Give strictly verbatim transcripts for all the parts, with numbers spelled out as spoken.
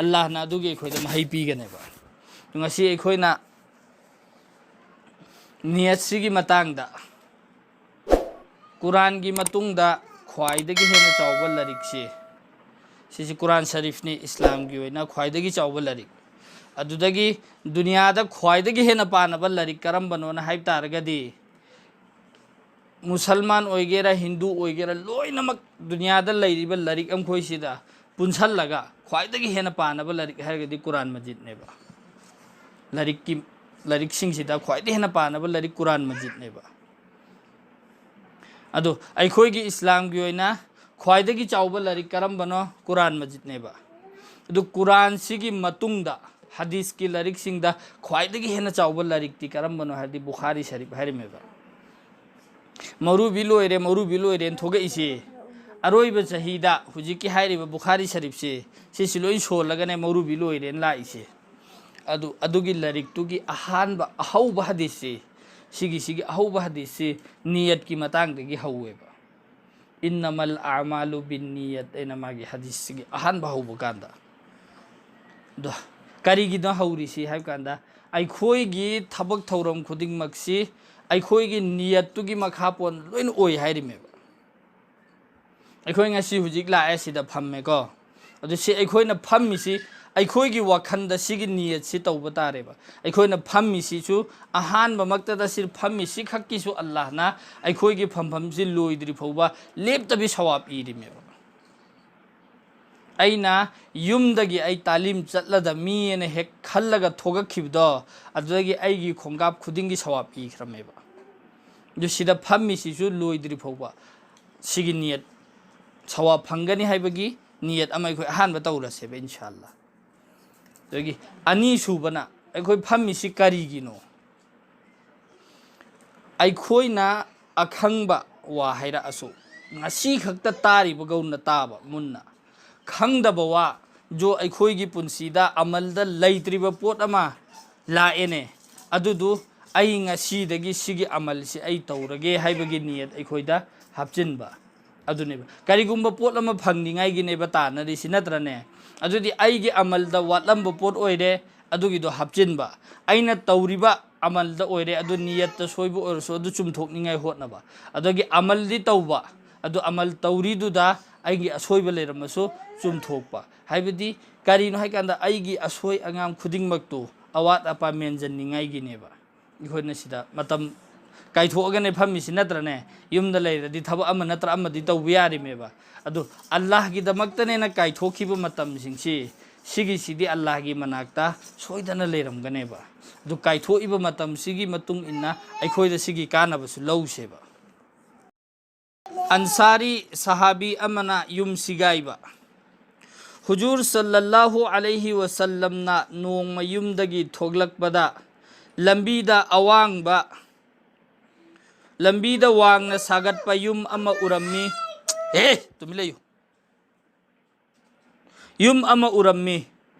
ꯑꯜꯂꯥꯍꯅ ꯑꯗꯨꯒꯤ ꯑꯩꯈꯣꯏꯗ ꯃꯍꯩ ꯄꯤꯒꯅꯦꯕ꯫ ꯉꯁꯤ ꯑꯩꯈꯣꯏꯅ ꯅꯤꯌꯠꯁꯤꯒꯤ ꯃꯇꯥꯡꯗ, ꯀꯨꯔꯥꯟꯒꯤ ꯃꯇꯨꯡꯗ ꯈ꯭ꯋꯥꯏꯗꯒꯤ ꯍꯦꯟꯅ ꯆꯥꯎꯕ ꯂꯥꯏꯔꯤꯛꯁꯤ, ꯁꯤꯁꯤ ꯀꯨꯔꯥꯟ ꯁꯔꯤꯐꯅꯤ, ꯏꯁꯂꯥꯝꯒꯤ ꯑꯣꯏꯅ ꯈ꯭ꯋꯥꯏꯗꯒꯤ ꯆꯥꯎꯕ ꯂꯥꯏꯔꯤꯛ꯫ ꯑꯗꯨꯗꯒꯤ ꯗꯨꯅꯤꯌꯥꯗ ꯈ꯭ꯋꯥꯏꯗꯒꯤ ꯍꯦꯟꯅ ꯄꯥꯅꯕ ꯂꯥꯏꯔꯤꯛ ꯀꯔꯝꯕꯅꯣꯅ ꯍꯥꯏꯕ ꯇꯥꯔꯒꯗꯤ, ꯃꯨꯁꯜꯃꯥꯟ ꯑꯣꯏꯒꯦꯔꯥ, ꯍꯤꯟꯗꯨ ꯑꯣꯏꯒꯦꯔꯥ, ꯂꯣꯏꯅꯃꯛ ꯗꯨꯅꯤꯌꯥꯗ ꯂꯩꯔꯤꯕ ꯂꯥꯏꯔꯤꯛ ꯑꯃꯈꯣꯏꯁꯤꯗ ꯄꯨꯟꯁꯜꯂꯒ ꯈ꯭ꯋꯥꯏꯗꯒꯤ ꯍꯦꯟꯅ ꯄꯥꯅꯕ ꯂꯥꯏꯔꯤꯛ ꯍꯥꯏꯔꯒꯗꯤ ꯀꯨꯔꯥꯟ ꯃꯖꯤꯗꯅꯦꯕ꯫ ꯂꯥꯏꯔꯤꯛꯀꯤ, ꯂꯥꯏꯔꯤꯛꯁꯤꯡꯁꯤꯗ ꯈ꯭ꯋꯥꯏꯗꯒꯤ ꯍꯦꯟꯅ ꯄꯥꯅꯕ ꯂꯥꯏꯔꯤꯛ ꯀꯨꯔꯥꯟ ꯃꯖꯤꯗꯅꯦꯕ꯫ ꯑꯗꯣ ꯑꯩꯈꯣꯏꯒꯤ ꯏꯁꯂꯥꯝꯒꯤ ꯑꯣꯏꯅ ꯈ꯭ꯋꯥꯏꯗꯒꯤ ꯆꯥꯎꯕ ꯂꯥꯏꯔꯤꯛ ꯀꯔꯝꯕꯅꯣ? ꯀꯨꯔꯥꯟ ꯃꯖꯤꯗꯅꯦꯕ꯫ ꯑꯗꯨ ꯀꯨꯔꯥꯟꯁꯤꯒꯤ ꯃꯇꯨꯡꯗ ꯍꯗꯤꯁꯀꯤ ꯂꯥꯏꯔꯤꯛꯁꯤꯡꯗ ꯈ꯭ꯋꯥꯏꯗꯒꯤ ꯍꯦꯟꯅ ꯆꯥꯎꯕ ꯂꯥꯏꯔꯤꯛꯇꯤ ꯀꯔꯝꯕꯅꯣ ꯍꯥꯏꯔꯗꯤ ꯕꯨꯈꯥꯔꯤ ꯁꯔꯤꯐ ꯍꯥꯏꯔꯝꯃꯦꯕ꯫ ꯃꯧꯔꯨꯕꯤ ꯂꯣꯏꯔꯦ, ꯃꯧꯔꯨꯕꯤ ꯂꯣꯏꯔꯦꯅ ꯊꯣꯛꯂꯛꯏꯁꯦ ꯑꯔꯣꯏꯕ ꯆꯍꯤꯗ ꯍꯧꯖꯤꯛꯀꯤ ꯍꯥꯏꯔꯤꯕ ꯕꯨꯈꯥꯔꯤ ꯁꯔꯤꯐꯁꯦ, ꯁꯤꯁꯤ ꯂꯣꯏ ꯁꯣꯜꯂꯒꯅꯦ ꯃꯧꯔꯨꯕꯤ ꯂꯣꯏꯔꯦꯅ ꯂꯥꯛꯏꯁꯦ꯫ ꯑꯗꯨ, ꯑꯗꯨꯒꯤ ꯂꯥꯏꯔꯤꯛꯇꯨꯒꯤ ꯑꯍꯥꯟꯕ ꯑꯍꯧꯕ ꯍꯗꯤꯁꯁꯤ, ꯁꯤꯒꯤ, ꯁꯤꯒꯤ ꯑꯍꯧꯕ ꯍꯗꯤꯁꯁꯤ ꯅꯤꯌꯠꯀꯤ ꯃꯇꯥꯡꯗꯒꯤ ꯍꯧꯋꯦꯕ꯫ "ꯏꯟꯅꯃꯜ ꯑꯃꯥꯂꯨ ꯕꯤꯟ ꯅꯤꯌꯠ" ꯑꯩꯅ ꯃꯥꯒꯤ ꯍꯗꯤꯁꯁꯤꯒꯤ ꯑꯍꯥꯟꯕ ꯍꯧꯕ ꯀꯥꯟꯗ꯫ ꯑꯗꯣ ꯀꯔꯤꯒꯤꯅꯣ ꯍꯧꯔꯤꯁꯤ ꯍꯥꯏꯕ ꯀꯥꯟꯗ, ꯑꯩꯈꯣꯏꯒꯤ ꯊꯕꯛ ꯊꯧꯔꯝ ꯈꯨꯗꯤꯡꯃꯛꯁꯤ ꯑꯩꯈꯣꯏꯒꯤ ꯅꯤꯌꯠꯇꯨꯒꯤ ꯃꯈꯥ ꯄꯣꯟꯅ ꯂꯣꯏꯅ ꯑꯣꯏ ꯍꯥꯏꯔꯤꯃꯦꯕ꯫ ꯑꯩꯈꯣꯏ ꯉꯁꯤ ꯍꯧꯖꯤꯛ ꯂꯥꯛꯑꯦ, ꯁꯤꯗ ꯐꯝꯃꯦꯀꯣ꯫ ꯑꯗꯨ ꯁꯤ ꯑꯩꯈꯣꯏꯅ ꯐꯝꯃꯤꯁꯤ, ꯑꯩꯈꯣꯏꯒꯤ ꯋꯥꯈꯜꯗ ꯁꯤꯒꯤ ꯅꯤꯌꯠꯁꯤ ꯇꯧꯕ ꯇꯥꯔꯦꯕ꯫ ꯑꯩꯈꯣꯏꯅ ꯐꯝꯃꯤꯁꯤꯁꯨ ꯑꯍꯥꯟꯕꯃꯛꯇꯗ ꯁꯤ ꯐꯝꯃꯤꯁꯤ ꯈꯛꯀꯤꯁꯨ ꯑꯜꯂꯥꯍꯅ ꯑꯩꯈꯣꯏꯒꯤ ꯐꯝꯐꯝꯁꯤ ꯂꯣꯏꯗ꯭ꯔꯤ ꯐꯥꯎꯕ ꯂꯦꯞꯇꯕꯤ ꯁꯋꯥꯕ ꯏꯔꯤꯃꯦꯕ꯫ ꯑꯩꯅ ꯌꯨꯝꯗꯒꯤ ꯑꯩ ꯇꯥꯂꯤꯝ ꯆꯠꯂꯗꯝꯅꯤꯅ ꯍꯦꯛ ꯈꯜꯂꯒ ꯊꯣꯛꯂꯛꯈꯤꯕꯗꯣ, ꯑꯗꯨꯗꯒꯤ ꯑꯩꯒꯤ ꯈꯣꯡꯀꯥꯞ ꯈꯨꯗꯤꯡꯒꯤ ꯁꯋꯥꯕ ꯏꯈ꯭ꯔꯃꯦꯕ꯫ ꯑꯗꯨ ꯁꯤꯗ ꯐꯝꯃꯤꯁꯤꯁꯨ ꯂꯣꯏꯗ꯭ꯔꯤ ꯐꯥꯎꯕ ꯁꯤꯒꯤ ꯅꯤꯌꯠ, ꯁꯋꯥꯕ ꯐꯪꯒꯅꯤ ꯍꯥꯏꯕꯒꯤ ꯅꯤꯌꯠ ꯑꯃ ꯑꯩꯈꯣꯏ ꯑꯍꯥꯟꯕ ꯇꯧꯔꯁꯦꯕ, ꯏꯟꯁꯥ ꯑꯜꯂꯥ꯫ ꯑꯗꯒꯤ ꯑꯅꯤꯁꯨꯕꯅ, ꯑꯩꯈꯣꯏ ꯐꯝꯃꯤꯁꯤ ꯀꯔꯤꯒꯤꯅꯣ? ꯑꯩꯈꯣꯏꯅ ꯑꯈꯪꯕ ꯋꯥ ꯍꯥꯏꯔꯛꯑꯁꯨ, ꯉꯁꯤ ꯈꯛꯇ ꯇꯥꯔꯤꯕꯒꯧꯅ ꯇꯥꯕ ꯃꯨꯟꯅ, ꯈꯪꯗꯕ ꯋꯥ, ꯖꯣ ꯑꯩꯈꯣꯏꯒꯤ ꯄꯨꯟꯁꯤꯗ ꯑꯃꯜꯗ ꯂꯩꯇ꯭ꯔꯤꯕ ꯄꯣꯠ ꯑꯃ ꯂꯥꯛꯑꯦꯅꯦ, ꯑꯗꯨꯗꯨ ꯑꯩ ꯉꯁꯤꯗꯒꯤ ꯁꯤꯒꯤ ꯑꯃꯜꯁꯤ ꯑꯩ ꯇꯧꯔꯒꯦ ꯍꯥꯏꯕꯒꯤ ꯅꯤꯌꯠ ꯑꯩꯈꯣꯏꯗ ꯍꯥꯞꯆꯤꯟꯕ꯫ ꯑꯗꯨꯅꯦꯕ, ꯀꯔꯤꯒꯨꯝꯕ ꯄꯣꯠ ꯑꯃ ꯐꯪꯅꯤꯡꯉꯥꯏꯒꯤꯅꯦꯕ ꯇꯥꯟꯅꯔꯤꯁꯤ, ꯅꯠꯇ꯭ꯔꯅꯦ? ꯑꯗꯨꯗꯤ ꯑꯩꯒꯤ ꯑꯃꯜꯗ ꯋꯥꯠꯂꯝꯕ ꯄꯣꯠ ꯑꯣꯏꯔꯦ, ꯑꯗꯨꯒꯤꯗꯣ ꯍꯥꯞꯆꯤꯟꯕ꯫ ꯑꯩꯅ ꯇꯧꯔꯤꯕ ꯑꯃꯜꯗ ꯑꯣꯏꯔꯦ, ꯑꯗꯨ ꯅꯤꯌꯠꯇ ꯁꯣꯏꯕ ꯑꯣꯏꯔꯁꯨ ꯑꯗꯨ ꯆꯨꯝꯊꯣꯛꯅꯤꯡꯉꯥꯏ ꯍꯣꯠꯅꯕ꯫ ꯑꯗꯒꯤ ꯑꯃꯜꯗꯤ ꯇꯧꯕ, ꯑꯗꯨ ꯑꯃꯜ ꯇꯧꯔꯤꯗꯨꯗ ꯑꯩꯒꯤ ꯑꯁꯣꯏꯕ ꯂꯩꯔꯝꯃꯁꯨ ꯆꯨꯝꯊꯣꯛꯄ꯫ ꯍꯥꯏꯕꯗꯤ ꯀꯔꯤꯅꯣ ꯍꯥꯏꯀꯥꯟꯗ ꯑꯩꯒꯤ ꯑꯁꯣꯏ ꯑꯉꯥꯝ ꯈꯨꯗꯤꯡꯃꯛꯇꯨ ꯑꯋꯥꯠ ꯑꯄꯥ ꯃꯦꯟꯁꯤꯟꯅꯤꯡꯉꯥꯏꯒꯤꯅꯦꯕ꯫ ꯑꯩꯈꯣꯏꯅ ꯁꯤꯗ ꯃꯇꯝ ꯀꯥꯏꯊꯣꯛꯑꯒꯅꯦ ꯐꯝꯃꯤꯁꯤ, ꯅꯠꯇ꯭ꯔꯅꯦ? ꯌꯨꯝꯗ ꯂꯩꯔꯗꯤ ꯊꯕꯛ ꯑꯃ ꯅꯠꯇ꯭ꯔ ꯑꯃꯗꯤ ꯇꯧꯕ ꯌꯥꯔꯤꯃꯦꯕ꯫ ꯑꯗꯨ ꯑꯜꯂꯥꯍꯒꯤꯗꯃꯛꯇꯅꯦꯅ ꯀꯥꯏꯊꯣꯛꯈꯤꯕ ꯃꯇꯝꯁꯤꯡꯁꯤ, ꯁꯤꯒꯤꯁꯤꯗꯤ ꯑꯜꯂꯥꯍꯒꯤ ꯃꯅꯥꯛꯇ ꯁꯣꯏꯗꯅ ꯂꯩꯔꯝꯒꯅꯦꯕ꯫ ꯑꯗꯨ ꯀꯥꯏꯊꯣꯛꯏꯕ ꯃꯇꯝꯁꯤꯒꯤ ꯃꯇꯨꯡ ꯏꯟꯅ ꯑꯩꯈꯣꯏꯗ ꯁꯤꯒꯤ ꯀꯥꯟꯅꯕꯁꯨ ꯂꯧꯁꯦꯕ꯫ ꯑꯟꯁꯥꯔꯤ ꯁꯍꯥꯕꯤ ꯑꯃꯅ ꯌꯨꯝ ꯁꯤꯒꯥꯏꯕ꯫ ꯍꯨꯖꯨꯔ ꯁꯜꯂꯜꯂꯥꯍꯨ ꯑꯂꯩꯍꯤ ꯋꯁꯜꯂꯝꯅ ꯅꯣꯡꯃ ꯌꯨꯝꯗꯒꯤ ꯊꯣꯛꯂꯛꯄꯗ ꯂꯝꯕꯤꯗ ꯑꯋꯥꯡꯕ, ꯂꯝꯕꯤꯗ ꯋꯥꯡꯅ ꯁꯥꯒꯠꯄ ꯌꯨꯝ ꯑꯃ ꯎꯔꯝꯃꯤ꯫ ꯑꯦ, ꯇꯨꯃꯤꯟ ꯂꯩꯌꯨ꯫ ꯌꯨꯝ ꯑꯃ ꯎꯔꯝꯃꯤ꯫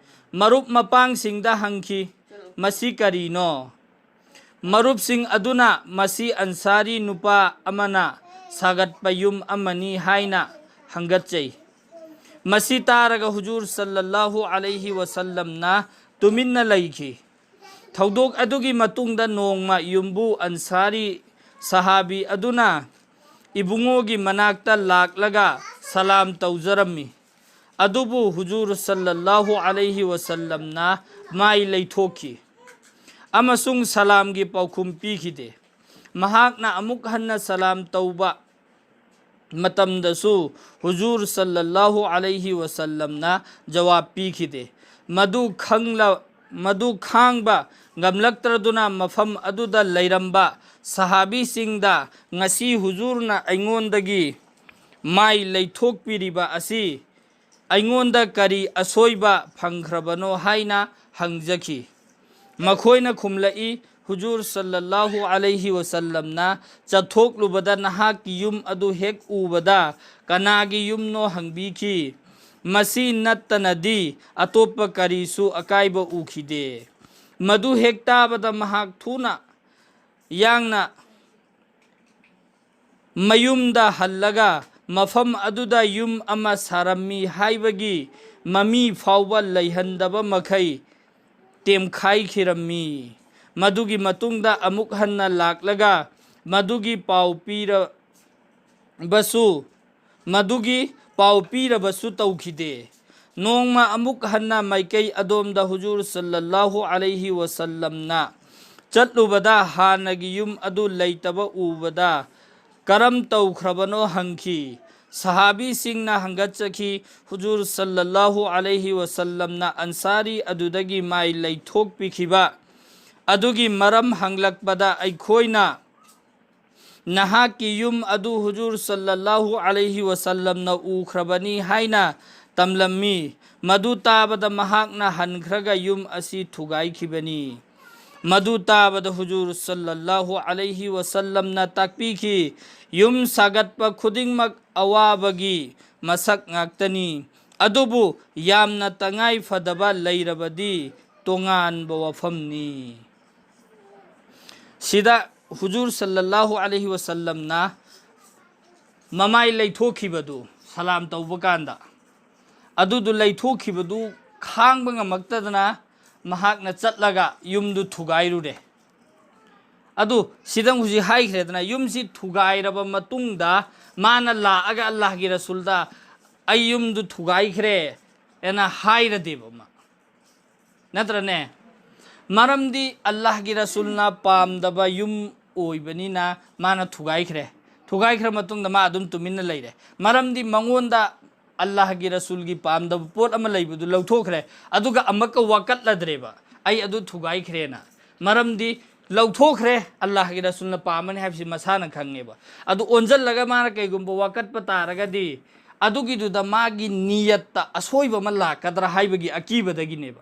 ꯃꯔꯨꯞ ꯃꯄꯥꯡꯁꯤꯡꯗ ꯍꯪꯈꯤ, "ꯃꯁꯤ ꯀꯔꯤꯅꯣ?" ꯃꯔꯨꯞꯁꯤꯡ ꯑꯗꯨꯅ, "ꯃꯁꯤ ꯑꯟꯁꯥꯔꯤ ꯅꯨꯄꯥ ꯑꯃꯅ ꯁꯥꯒꯠꯄ ꯌꯨꯝ ꯑꯃꯅꯤ" ꯍꯥꯏꯅ ꯍꯪꯒꯠꯆꯩ꯫ ꯃꯁꯤ ꯇꯥꯔꯒ ꯍꯨꯖꯨꯔ ꯁꯜꯂꯜꯂꯥꯍꯨ ꯑꯂꯩꯍꯤ ꯋꯁꯜꯂꯝꯅ ꯇꯨꯃꯤꯟꯅ ꯂꯩꯈꯤ꯫ ꯊꯧꯗꯣꯛ ꯑꯗꯨꯒꯤ ꯃꯇꯨꯡꯗ ꯅꯣꯡꯃ ꯌꯨꯝꯕꯨ ꯑꯟꯁꯥꯔꯤ ꯁꯍꯥꯕꯤ ꯑꯗꯨꯅ ꯏꯕꯨꯡꯉꯣꯒꯤ ꯃꯅꯥꯛꯇ ꯂꯥꯛꯂꯒ ꯁꯂꯥꯝ ꯇꯧꯖꯔꯝꯃꯤ꯫ ꯑꯗꯨꯕꯨ ꯍꯨꯖꯨꯔ ꯁꯜꯂꯜꯂꯥꯍꯨ ꯑꯂꯩꯍꯤ ꯋꯁꯜꯂꯝꯅ ꯃꯥꯏ ꯂꯩꯊꯣꯛꯈꯤ ꯑꯃꯁꯨꯡ ꯁꯂꯥꯝꯒꯤ ꯄꯥꯎꯈꯨꯝ ꯄꯤꯈꯤꯗꯦ꯫ ꯃꯍꯥꯛꯅ ꯑꯃꯨꯛ ꯍꯟꯅ ꯁꯂꯥꯝ ꯇꯧꯕ ꯃꯇꯝꯗꯁꯨ ꯍꯨꯖꯨꯔ ꯁꯜꯂꯜꯂꯥꯍꯨ ꯑꯂꯩꯍꯤ ꯋꯁꯜꯂꯝꯅ ꯖꯋꯥꯕ ꯄꯤꯈꯤꯗꯦ꯫ ꯃꯗꯨ ꯈꯪꯂ-, ꯃꯗꯨ ꯈꯥꯡꯕ ꯉꯝꯂꯛꯇ꯭ꯔꯗꯨꯅ ꯃꯐꯝ ꯑꯗꯨꯗ ꯂꯩꯔꯝꯕ ꯁꯍꯥꯕꯤꯁꯤꯡꯗ, "ꯉꯁꯤ ꯍꯨꯖꯨꯔꯅ ꯑꯩꯉꯣꯟꯗꯒꯤ ꯃꯥꯏ ꯂꯩꯊꯣꯛꯄꯤꯔꯤꯕ ꯑꯁꯤ ꯑꯩꯉꯣꯟꯗ ꯀꯔꯤ ꯑꯁꯣꯏꯕ ꯐꯪꯈ꯭ꯔꯕꯅꯣ?" ꯍꯥꯏꯅ ꯍꯪꯖꯈꯤ꯫ ꯃꯈꯣꯏꯅ ꯈꯨꯝꯂꯛꯏ, "ꯍꯨꯖꯨꯔ ꯁꯜꯂꯜꯂꯥꯍꯨ ꯑꯂꯩꯍꯤ ꯋꯁꯜꯂꯝꯅ ꯆꯠꯊꯣꯛꯂꯨꯕꯗ ꯅꯍꯥꯛꯀꯤ ꯌꯨꯝ ꯑꯗꯨ ꯍꯦꯛ ꯎꯕꯗ ꯀꯅꯥꯒꯤ ꯌꯨꯝꯅꯣ ꯍꯪꯕꯤꯈꯤ꯫ ꯃꯁꯤ ꯅꯠꯇꯅꯗꯤ ꯑꯇꯣꯞꯄ ꯀꯔꯤꯁꯨ ꯑꯀꯥꯏꯕ ꯎꯈꯤꯗꯦ꯫" ꯃꯗꯨ ꯍꯦꯛ ꯇꯥꯕꯗ ꯃꯍꯥꯛ ꯊꯨꯅ ꯌꯥꯡꯅ ꯃꯌꯨꯝꯗ ꯍꯜꯂꯒ ꯃꯐꯝ ꯑꯗꯨꯗ ꯌꯨꯝ ꯑꯃ ꯁꯥꯔꯝꯃꯤ ꯍꯥꯏꯕꯒꯤ ꯃꯃꯤ ꯐꯥꯎꯕ ꯂꯩꯍꯟꯗꯕ ꯃꯈꯩ ꯇꯦꯝꯈꯥꯏꯈꯤꯔꯝꯃꯤ꯫ ꯃꯗꯨꯒꯤ ꯃꯇꯨꯡꯗ ꯑꯃꯨꯛ ꯍꯟꯅ ꯂꯥꯛꯂꯒ ꯃꯗꯨꯒꯤ ꯄꯥꯎ ꯄꯤꯔꯕꯁꯨ, ꯃꯗꯨꯒꯤ ꯄꯥꯎ ꯄꯤꯔꯕꯁꯨ ꯇꯧꯈꯤꯗꯦ꯫ ꯅꯣꯡꯃ ꯑꯃꯨꯛ ꯍꯟꯅ ꯃꯥꯏꯀꯩ ꯑꯗꯣꯝꯗ ꯍꯨꯖꯨꯔ ꯁꯜꯂꯜꯂꯥꯍꯨ ꯑꯂꯩꯍꯤ ꯋꯁꯜꯂꯝꯅ ꯆꯠꯂꯨꯕꯗ ꯍꯥꯟꯅꯒꯤ ꯌꯨꯝ ꯑꯗꯨ ꯂꯩꯇꯕ ꯎꯕꯗ ꯀꯔꯝ ꯇꯧꯈ꯭ꯔꯕꯅꯣ ꯍꯪꯈꯤ꯫ ꯁꯍꯥꯕꯤꯁꯤꯡꯅ ꯍꯪꯒꯠꯆꯈꯤ, ꯍꯨꯖꯨꯔ ꯁꯜꯂꯜꯂꯥꯍꯨ ꯑꯂꯩꯍꯤ ꯋꯁꯜꯂꯝꯅ ꯑꯟꯁꯥꯔꯤ ꯑꯗꯨꯗꯒꯤ ꯃꯥꯏ ꯂꯩꯊꯣꯛꯄꯤꯈꯤꯕ ꯑꯗꯨꯒꯤ ꯃꯔꯝ ꯍꯪꯂꯛꯄꯗ ꯑꯩꯈꯣꯏꯅ ꯅꯍꯥꯛꯀꯤ ꯌꯨꯝ ꯑꯗꯨ ꯍꯨꯖꯨꯔ ꯁꯜꯂꯜꯂꯥꯍꯨ ꯑꯂꯩꯍꯤ ꯋꯁꯜꯂꯝꯅ ꯎꯈ꯭ꯔꯕꯅꯤ ꯍꯥꯏꯅ ꯇꯝꯂꯝꯃꯤ꯫ ꯃꯗꯨ ꯇꯥꯕꯗ ꯃꯍꯥꯛꯅ ꯍꯟꯈ꯭ꯔꯒ ꯌꯨꯝ ꯑꯁꯤ ꯊꯨꯒꯥꯏꯈꯤꯕꯅꯤ꯫ ꯃꯗꯨ ꯇꯥꯕꯗ ꯍꯨꯖꯨꯔ ꯁꯜꯂꯜꯂꯥꯍꯨ ꯑꯂꯩꯍꯤ ꯋꯁꯜꯂꯝꯅ ꯇꯥꯛꯄꯤꯈꯤ, ꯌꯨꯝ ꯁꯥꯒꯠꯄ ꯈꯨꯗꯤꯡꯃꯛ ꯑꯋꯥꯕꯒꯤ ꯃꯁꯛ ꯉꯥꯛꯇꯅꯤ, ꯑꯗꯨꯕꯨ ꯌꯥꯝꯅ ꯇꯉꯥꯏ ꯐꯗꯕ ꯂꯩꯔꯕꯗꯤ ꯇꯣꯉꯥꯟꯕ ꯋꯥꯐꯝꯅꯤ꯫ ꯁꯤꯗ ꯍꯨꯖꯨꯔ ꯁꯜꯂꯜꯂꯥꯍꯨ ꯑꯂꯩꯍꯤ ꯋꯁꯜꯂꯝꯅ ꯃꯃꯥꯏ ꯂꯩꯊꯣꯛꯈꯤꯕꯗꯨ, ꯁꯂꯥꯝ ꯇꯧꯕ ꯀꯥꯟꯗ ꯑꯗꯨꯗꯨ ꯂꯩꯊꯣꯛꯈꯤꯕꯗꯨ ꯈꯥꯡꯕ ꯉꯝꯃꯛꯇꯗꯅ ꯃꯍꯥꯛꯅ ꯆꯠꯂꯒ ꯌꯨꯝꯗꯨ ꯊꯨꯒꯥꯏꯔꯨꯔꯦ꯫ ꯑꯗꯨ ꯁꯤꯗ ꯍꯧꯖꯤꯛ ꯍꯥꯏꯈ꯭ꯔꯦꯗꯅ, ꯌꯨꯝꯁꯤ ꯊꯨꯒꯥꯏꯔꯕ ꯃꯇꯨꯡꯗ ꯃꯥꯅ ꯂꯥꯛꯑꯒ ꯑꯜꯂꯥꯍꯒꯤ ꯔꯁꯨꯜꯗ "ꯑꯩ ꯌꯨꯝꯗꯨ ꯊꯨꯒꯥꯏꯈ꯭ꯔꯦ" ꯑꯅ ꯍꯥꯏꯔꯗꯦꯕ ꯑꯃ, ꯅꯠꯇ꯭ꯔꯅꯦ? ꯃꯔꯝꯗꯤ ꯑꯜꯂꯥꯍꯒꯤ ꯔꯁꯨꯜꯅ ꯄꯥꯝꯗꯕ ꯌꯨꯝ ꯑꯣꯏꯕꯅꯤꯅ ꯃꯥꯅ ꯊꯨꯒꯥꯏꯈ꯭ꯔꯦ꯫ ꯊꯨꯒꯥꯏꯈ꯭ꯔ ꯃꯇꯨꯡꯗ ꯃꯥ ꯑꯗꯨꯝ ꯇꯨꯃꯤꯟꯅ ꯂꯩꯔꯦ, ꯃꯔꯝꯗꯤ ꯃꯉꯣꯟꯗ ꯑꯜꯂꯥꯍꯒꯤ ꯔꯁꯨꯜꯒꯤ ꯄꯥꯝꯗꯕ ꯄꯣꯠ ꯑꯃ ꯂꯩꯕꯗꯨ ꯂꯧꯊꯣꯛꯈ꯭ꯔꯦ, ꯑꯗꯨꯒ ꯑꯃꯨꯛꯀ ꯋꯥꯀꯠꯂꯗ꯭ꯔꯦꯕ, "ꯑꯩ ꯑꯗꯨ ꯊꯨꯒꯥꯏꯈ꯭ꯔꯦꯅ"꯫ ꯃꯔꯝꯗꯤ ꯂꯧꯊꯣꯛꯈ꯭ꯔꯦ, ꯑꯜꯂꯥꯍꯒꯤ ꯔꯁꯨꯜꯅ ꯄꯥꯝꯃꯅꯤ ꯍꯥꯏꯕꯁꯤ ꯃꯁꯥꯅ ꯈꯪꯉꯦꯕ꯫ ꯑꯗꯨ ꯑꯣꯟꯁꯤꯜꯂꯒ ꯃꯥꯅ ꯀꯩꯒꯨꯝꯕ ꯋꯥꯀꯠꯄ ꯇꯥꯔꯒꯗꯤ, ꯑꯗꯨꯒꯤꯗꯨꯗ ꯃꯥꯒꯤ ꯅꯤꯌꯠꯇ ꯑꯁꯣꯏꯕ ꯑꯃ ꯂꯥꯛꯀꯗ꯭ꯔꯥ ꯍꯥꯏꯕꯒꯤ ꯑꯀꯤꯕꯗꯒꯤꯅꯦꯕ꯫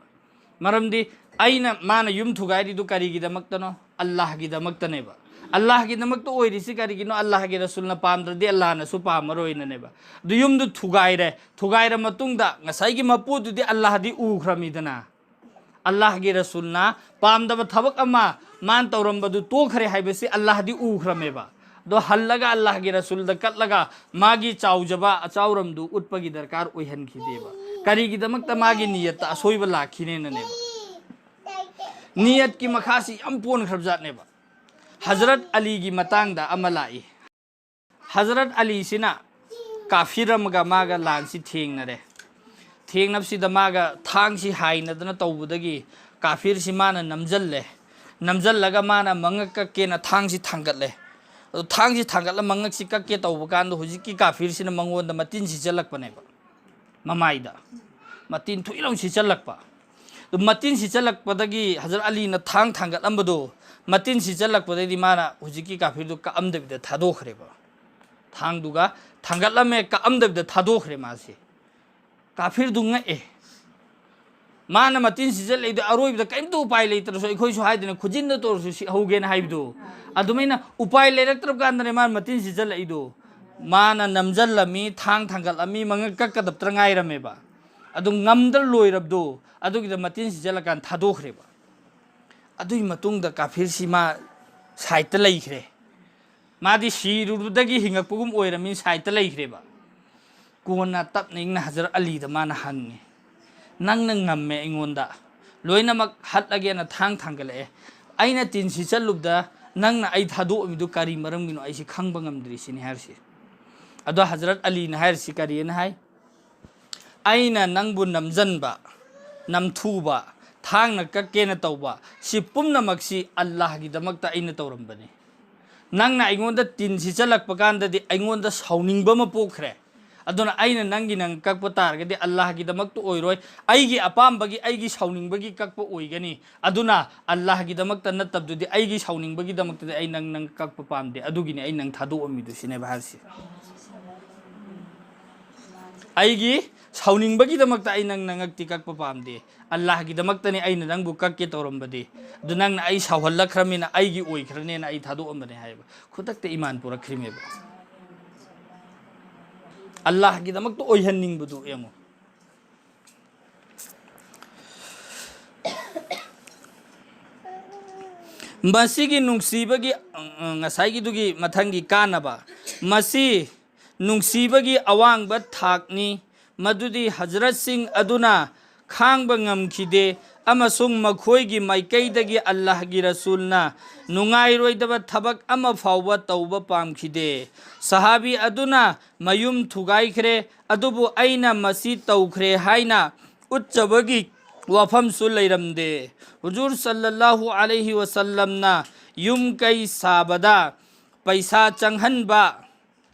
ꯃꯔꯝꯗꯤ ꯑꯩꯅ, ꯃꯥꯅ ꯌꯨꯝ ꯊꯨꯒꯥꯏꯔꯤꯗꯨ ꯀꯔꯤꯒꯤꯗꯃꯛꯇꯅꯣ? ꯑꯜꯂꯥꯍꯒꯤꯗꯃꯛꯇꯅꯦꯕ꯫ ꯑꯜꯂꯥꯍꯒꯤꯗꯃꯛꯇ ꯑꯣꯏꯔꯤꯁꯤ ꯀꯔꯤꯒꯤꯅꯣ? ꯑꯜꯂꯥꯍꯒꯤ ꯔꯁꯨꯜꯅ ꯄꯥꯝꯗ꯭ꯔꯗꯤ ꯑꯜꯂꯥꯍꯅꯁꯨ ꯄꯥꯝꯃꯔꯣꯏꯅꯅꯦꯕ꯫ ꯑꯗꯨ ꯌꯨꯝꯗꯨ ꯊꯨꯒꯥꯏꯔꯦ, ꯊꯨꯒꯥꯏꯔ ꯃꯇꯨꯡꯗ ꯉꯁꯥꯏꯒꯤ ꯃꯄꯨꯗꯨꯗꯤ ꯑꯜꯂꯥꯍꯗꯤ ꯎꯈ꯭ꯔꯃꯤꯗꯅ꯫ ꯑꯜꯂꯥꯍꯒꯤ ꯔꯁꯨꯜꯅ ꯄꯥꯝꯗꯕ ꯊꯕꯛ ꯑꯃ ꯃꯥꯅ ꯇꯧꯔꯝꯕꯗꯨ ꯇꯣꯛꯈ꯭ꯔꯦ ꯍꯥꯏꯕꯁꯤ ꯑꯜꯂꯥꯍꯗꯤ ꯎꯈ꯭ꯔꯃꯦꯕ꯫ ꯑꯗꯣ ꯍꯜꯂꯒ ꯑꯜꯂꯥꯍꯒꯤ ꯔꯁꯨꯜꯗ ꯀꯠꯂꯒ ꯃꯥꯒꯤ ꯆꯥꯎꯖꯕ ꯑꯆꯥꯎꯔꯝꯗꯨ ꯎꯠꯄꯒꯤ ꯗꯔꯀꯥꯔ ꯑꯣꯏꯍꯟꯈꯤꯗꯦꯕ꯫ ꯀꯔꯤꯒꯤꯗꯃꯛꯇ? ꯃꯥꯒꯤ ꯅꯤꯌꯠꯇ ꯑꯁꯣꯏꯕ ꯂꯥꯛꯈꯤꯅꯦꯅꯅꯦꯕ꯫ ꯅꯤꯌꯠꯀꯤ ꯃꯈꯥꯁꯤ ꯌꯥꯝ ꯄꯣꯟꯈ꯭ꯔꯕꯖꯥꯠꯅꯦꯕ꯫ ꯍꯖꯔꯠ ꯑꯂꯤꯒꯤ ꯃꯇꯥꯡꯗ ꯑꯃ ꯂꯥꯛꯏ꯫ ꯍꯖꯔꯠ ꯑꯂꯤꯁꯤꯅ ꯀꯥꯐꯤꯔ ꯑꯃꯒ ꯃꯥꯒ ꯂꯥꯟꯁꯤ ꯊꯦꯡꯅꯔꯦ꯫ ꯊꯦꯡꯅꯕꯁꯤꯗ ꯃꯥꯒ ꯊꯥꯡꯁꯤ ꯍꯥꯏꯅꯗꯅ ꯇꯧꯕꯗꯒꯤ ꯀꯥꯐꯤꯔꯁꯤ ꯃꯥꯅ ꯅꯝꯖꯜꯂꯦ꯫ ꯅꯝꯖꯜꯂꯒ ꯃꯥꯅ ꯃꯉꯛ ꯀꯛꯀꯦꯅ ꯊꯥꯡꯁꯤ ꯊꯥꯡꯒꯠꯂꯦ꯫ ꯑꯗꯨ ꯊꯥꯡꯁꯤ ꯊꯥꯡꯒꯠꯂ ꯃꯉꯛꯁꯤ ꯀꯛꯀꯦ ꯇꯧꯕ ꯀꯥꯟꯗ ꯍꯧꯖꯤꯛꯀꯤ ꯀꯥꯐꯤꯔꯁꯤꯅ ꯃꯉꯣꯟꯗ ꯃꯇꯤꯟ ꯁꯤꯠꯆꯜꯂꯛꯄꯅꯦꯕ꯫ ꯃꯃꯥꯏꯗ ꯃꯇꯤꯟ ꯊꯨꯏ ꯂꯥꯎ ꯁꯤꯠꯆꯜꯂꯛꯄ꯫ ꯑꯗꯨ ꯃꯇꯤꯟ ꯁꯤꯠꯆꯜꯂꯛꯄꯗꯒꯤ ꯍꯖꯔꯠ ꯑꯂꯤꯅ ꯊꯥꯡ ꯊꯥꯡꯒꯠꯂꯝꯕꯗꯣ, ꯃꯇꯤꯟ ꯁꯤꯠꯆꯜꯂꯛꯄꯗꯩꯗꯤ ꯃꯥꯅ ꯍꯧꯖꯤꯛꯀꯤ ꯀꯥꯐꯤꯔꯗꯨ ꯀꯛꯑꯝꯗꯕꯤꯗ ꯊꯥꯗꯣꯛꯈ꯭ꯔꯦꯕ꯫ ꯊꯥꯡꯗꯨꯒ ꯊꯥꯡꯒꯠꯂꯝꯃꯦ, ꯀꯛꯑꯝꯗꯕꯤꯗ ꯊꯥꯗꯣꯛꯈ꯭ꯔꯦ ꯃꯥꯁꯦ꯫ ꯀꯥꯐꯤꯔꯗꯨ ꯉꯛꯑꯦ꯫ ꯃꯥꯅ ꯃꯇꯤꯟ ꯁꯤꯠꯆꯜꯂꯛꯏꯗꯣ ꯑꯔꯣꯏꯕꯗ ꯀꯔꯤꯝꯇ ꯎꯄꯥꯏ ꯂꯩꯇ꯭ꯔꯁꯨ, ꯑꯩꯈꯣꯏꯁꯨ ꯍꯥꯏꯗꯅ ꯈꯨꯖꯤꯟꯗ ꯇꯧꯔꯁꯨ ꯁꯤꯍꯧꯒꯦꯅ ꯍꯥꯏꯕꯗꯣ, ꯑꯗꯨꯃꯥꯏꯅ ꯎꯄꯥꯏ ꯂꯩꯔꯛꯇ꯭ꯔꯕ ꯀꯥꯟꯗꯅꯦ ꯃꯥꯅ ꯃꯇꯤꯟ ꯁꯤꯠꯆꯜꯂꯛꯏꯗꯣ꯫ ꯃꯥꯅ ꯅꯝꯖꯜꯂꯝꯃꯤ, ꯊꯥꯡ ꯊꯥꯡꯒꯠꯂꯝꯃꯤ, ꯃꯉꯛ ꯀꯛꯀꯗꯕꯇ ꯉꯥꯏꯔꯝꯃꯦꯕ꯫ ꯑꯗꯨ ꯉꯝꯗ ꯂꯣꯏꯔꯕꯗꯣ, ꯑꯗꯨꯒꯤꯗ ꯃꯇꯤꯟ ꯁꯤꯠꯆꯜꯂꯀꯥꯟꯗ ꯊꯥꯗꯣꯛꯈ꯭ꯔꯦꯕ꯫ ꯑꯗꯨꯒꯤ ꯃꯇꯨꯡꯗ ꯀꯥꯐꯤꯔꯁꯤ ꯃꯥ ꯁꯥꯏꯠꯇ ꯂꯩꯈ꯭ꯔꯦ꯫ ꯃꯥꯗꯤ ꯁꯤꯔꯨꯕꯗꯒꯤ ꯍꯤꯡꯉꯛꯄꯒꯨꯝ ꯑꯣꯏꯔꯝꯃꯤ, ꯁꯥꯏꯠꯇ ꯂꯩꯈ꯭ꯔꯦꯕ꯫ ꯀꯣꯟꯅ ꯇꯞꯅ ꯏꯪꯅ ꯍꯖꯔꯠ ꯑꯂꯤꯗ ꯃꯥꯅ ꯍꯪꯉꯦ, "ꯅꯪꯅ ꯉꯝꯃꯦ ꯑꯩꯉꯣꯟꯗ, ꯂꯣꯏꯅꯃꯛ ꯍꯠꯂꯒꯦꯅ ꯊꯥꯡ ꯊꯥꯡꯒꯠꯂꯛꯑꯦ꯫ ꯑꯩꯅ ꯇꯤꯟ ꯁꯤꯠꯆꯜꯂꯨꯕꯗ ꯅꯪꯅ ꯑꯩ ꯊꯥꯗꯣꯛꯑꯝꯃꯤꯗꯨ ꯀꯔꯤ ꯃꯔꯝꯒꯤꯅꯣ? ꯑꯩꯁꯤ ꯈꯪꯕ ꯉꯝꯗ꯭ꯔꯤ" ꯁꯤꯅꯤ ꯍꯥꯏꯔꯤꯁꯤ꯫ ꯑꯗꯣ ꯍꯖꯔꯠ ꯑꯂꯤꯅ ꯍꯥꯏꯔꯤꯁꯤ ꯀꯔꯤꯅ ꯍꯥꯏ? "ꯑꯩꯅ ꯅꯪꯕꯨ ꯅꯝꯖꯟꯕ, ꯅꯝꯊꯨꯕ, ꯊꯥꯡꯅ ꯀꯛꯀꯦꯅ ꯇꯧꯕ, ꯁꯤ ꯄꯨꯝꯅꯃꯛꯁꯤ ꯑꯜꯂꯥꯍꯒꯤꯗꯃꯛꯇ ꯑꯩꯅ ꯇꯧꯔꯝꯕꯅꯤ꯫ ꯅꯪꯅ ꯑꯩꯉꯣꯟꯗ ꯇꯤꯟ ꯁꯤꯠꯆꯜꯂꯛꯄ ꯀꯥꯟꯗꯗꯤ ꯑꯩꯉꯣꯟꯗ ꯁꯥꯎꯅꯤꯡꯕ ꯑꯃ ꯄꯣꯛꯈ꯭ꯔꯦ꯫ ꯑꯗꯨꯅ ꯑꯩꯅ ꯅꯪꯒꯤ ꯅꯪ ꯀꯛꯄ ꯇꯥꯔꯒꯗꯤ ꯑꯜꯂꯥꯍꯒꯤꯗꯃꯛꯇ ꯑꯣꯏꯔꯣꯏ, ꯑꯩꯒꯤ ꯑꯄꯥꯝꯕꯒꯤ, ꯑꯩꯒꯤ ꯁꯥꯎꯅꯤꯡꯕꯒꯤ ꯀꯛꯄ ꯑꯣꯏꯒꯅꯤ꯫ ꯑꯗꯨꯅ ꯑꯜꯂꯥꯍꯒꯤꯗꯃꯛꯇ ꯅꯠꯇꯕꯗꯨꯗꯤ, ꯑꯩꯒꯤ ꯁꯥꯎꯅꯤꯡꯕꯒꯤꯗꯃꯛꯇꯗꯤ ꯑꯩ ꯅꯪ, ꯅꯪ ꯀꯛꯄ ꯄꯥꯝꯗꯦ, ꯑꯗꯨꯒꯤꯅꯤ ꯑꯩ ꯅꯪ ꯊꯥꯗꯣꯛꯑꯝꯃꯤꯗꯨ" ꯁꯤꯅꯦꯕ ꯍꯥꯏꯔꯤꯁꯤ꯫ "ꯑꯩꯒꯤ ꯁꯥꯎꯅꯤꯡꯕꯒꯤꯗꯃꯛꯇ ꯑꯩ ꯅꯪ ꯅꯉꯛꯇꯤ ꯀꯛꯄ ꯄꯥꯝꯗꯦ, ꯑꯜꯂꯥꯍꯒꯤꯗꯃꯛꯇꯅꯤ ꯑꯩꯅ ꯅꯪꯕꯨ ꯀꯛꯀꯦ ꯇꯧꯔꯝꯕꯗꯤ, ꯑꯗꯨ ꯅꯪꯅ ꯑꯩ ꯁꯥꯎꯍꯜꯂꯛꯈ꯭ꯔꯃꯤꯅ ꯑꯩꯒꯤ ꯑꯣꯏꯈ꯭ꯔꯅꯦꯅ ꯑꯩ ꯊꯥꯗꯣꯛꯑꯝꯕꯅꯦ" ꯍꯥꯏꯌꯦꯕ꯫ ꯈꯨꯗꯛꯇ ꯏꯃꯥꯟ ꯄꯨꯔꯛꯈ꯭ꯔꯤꯃꯦꯕ꯫ ꯑꯜꯂꯥꯍꯒꯤꯗꯃꯛꯇ ꯑꯣꯏꯍꯟꯅꯤꯡꯕꯗꯨ ꯌꯦꯡꯉꯨ꯫ ꯃꯁꯤꯒꯤ ꯅꯨꯡꯁꯤꯕꯒꯤ, ꯑ, ꯉꯁꯥꯏꯒꯤꯗꯨꯒꯤ ꯃꯊꯪꯒꯤ ꯀꯥꯟꯅꯕ, ꯃꯁꯤ ꯅꯨꯡꯁꯤꯕꯒꯤ ꯑꯋꯥꯡꯕ ꯊꯥꯛꯅꯤ, ꯃꯗꯨꯗꯤ ꯍꯖꯔꯠꯁꯤꯡ ꯑꯗꯨꯅ ꯈꯥꯡꯕ ꯉꯝꯈꯤꯗꯦ ꯑꯃꯁꯨꯡ ꯃꯈꯣꯏꯒꯤ ꯃꯥꯏꯀꯩꯗꯒꯤ ꯑꯜꯂꯥꯍꯒꯤ ꯔꯁꯨꯜꯅ ꯅꯨꯡꯉꯥꯏꯔꯣꯏꯗꯕ ꯊꯕꯛ ꯑꯃ ꯐꯥꯎꯕ ꯇꯧꯕ ꯄꯥꯝꯈꯤꯗꯦ꯫ ꯁꯍꯥꯕꯤ ꯑꯗꯨꯅ ꯃꯌꯨꯝ ꯊꯨꯒꯥꯏꯈ꯭ꯔꯦ, ꯑꯗꯨꯕꯨ ꯑꯩꯅ ꯃꯁꯤ ꯇꯧꯈ꯭ꯔꯦ ꯍꯥꯏꯅ ꯎꯠꯆꯕꯒꯤ ꯋꯥꯐꯝꯁꯨ ꯂꯩꯔꯝꯗꯦ꯫ ꯍꯨꯖꯨꯔ ꯁꯜꯂꯜꯂꯥꯍꯨ ꯑꯂꯩꯍꯤ ꯋꯁꯜꯂꯝꯅ ꯌꯨꯝ ꯀꯩ ꯁꯥꯕꯗ ꯄꯩꯁꯥ ꯆꯪꯍꯟꯕ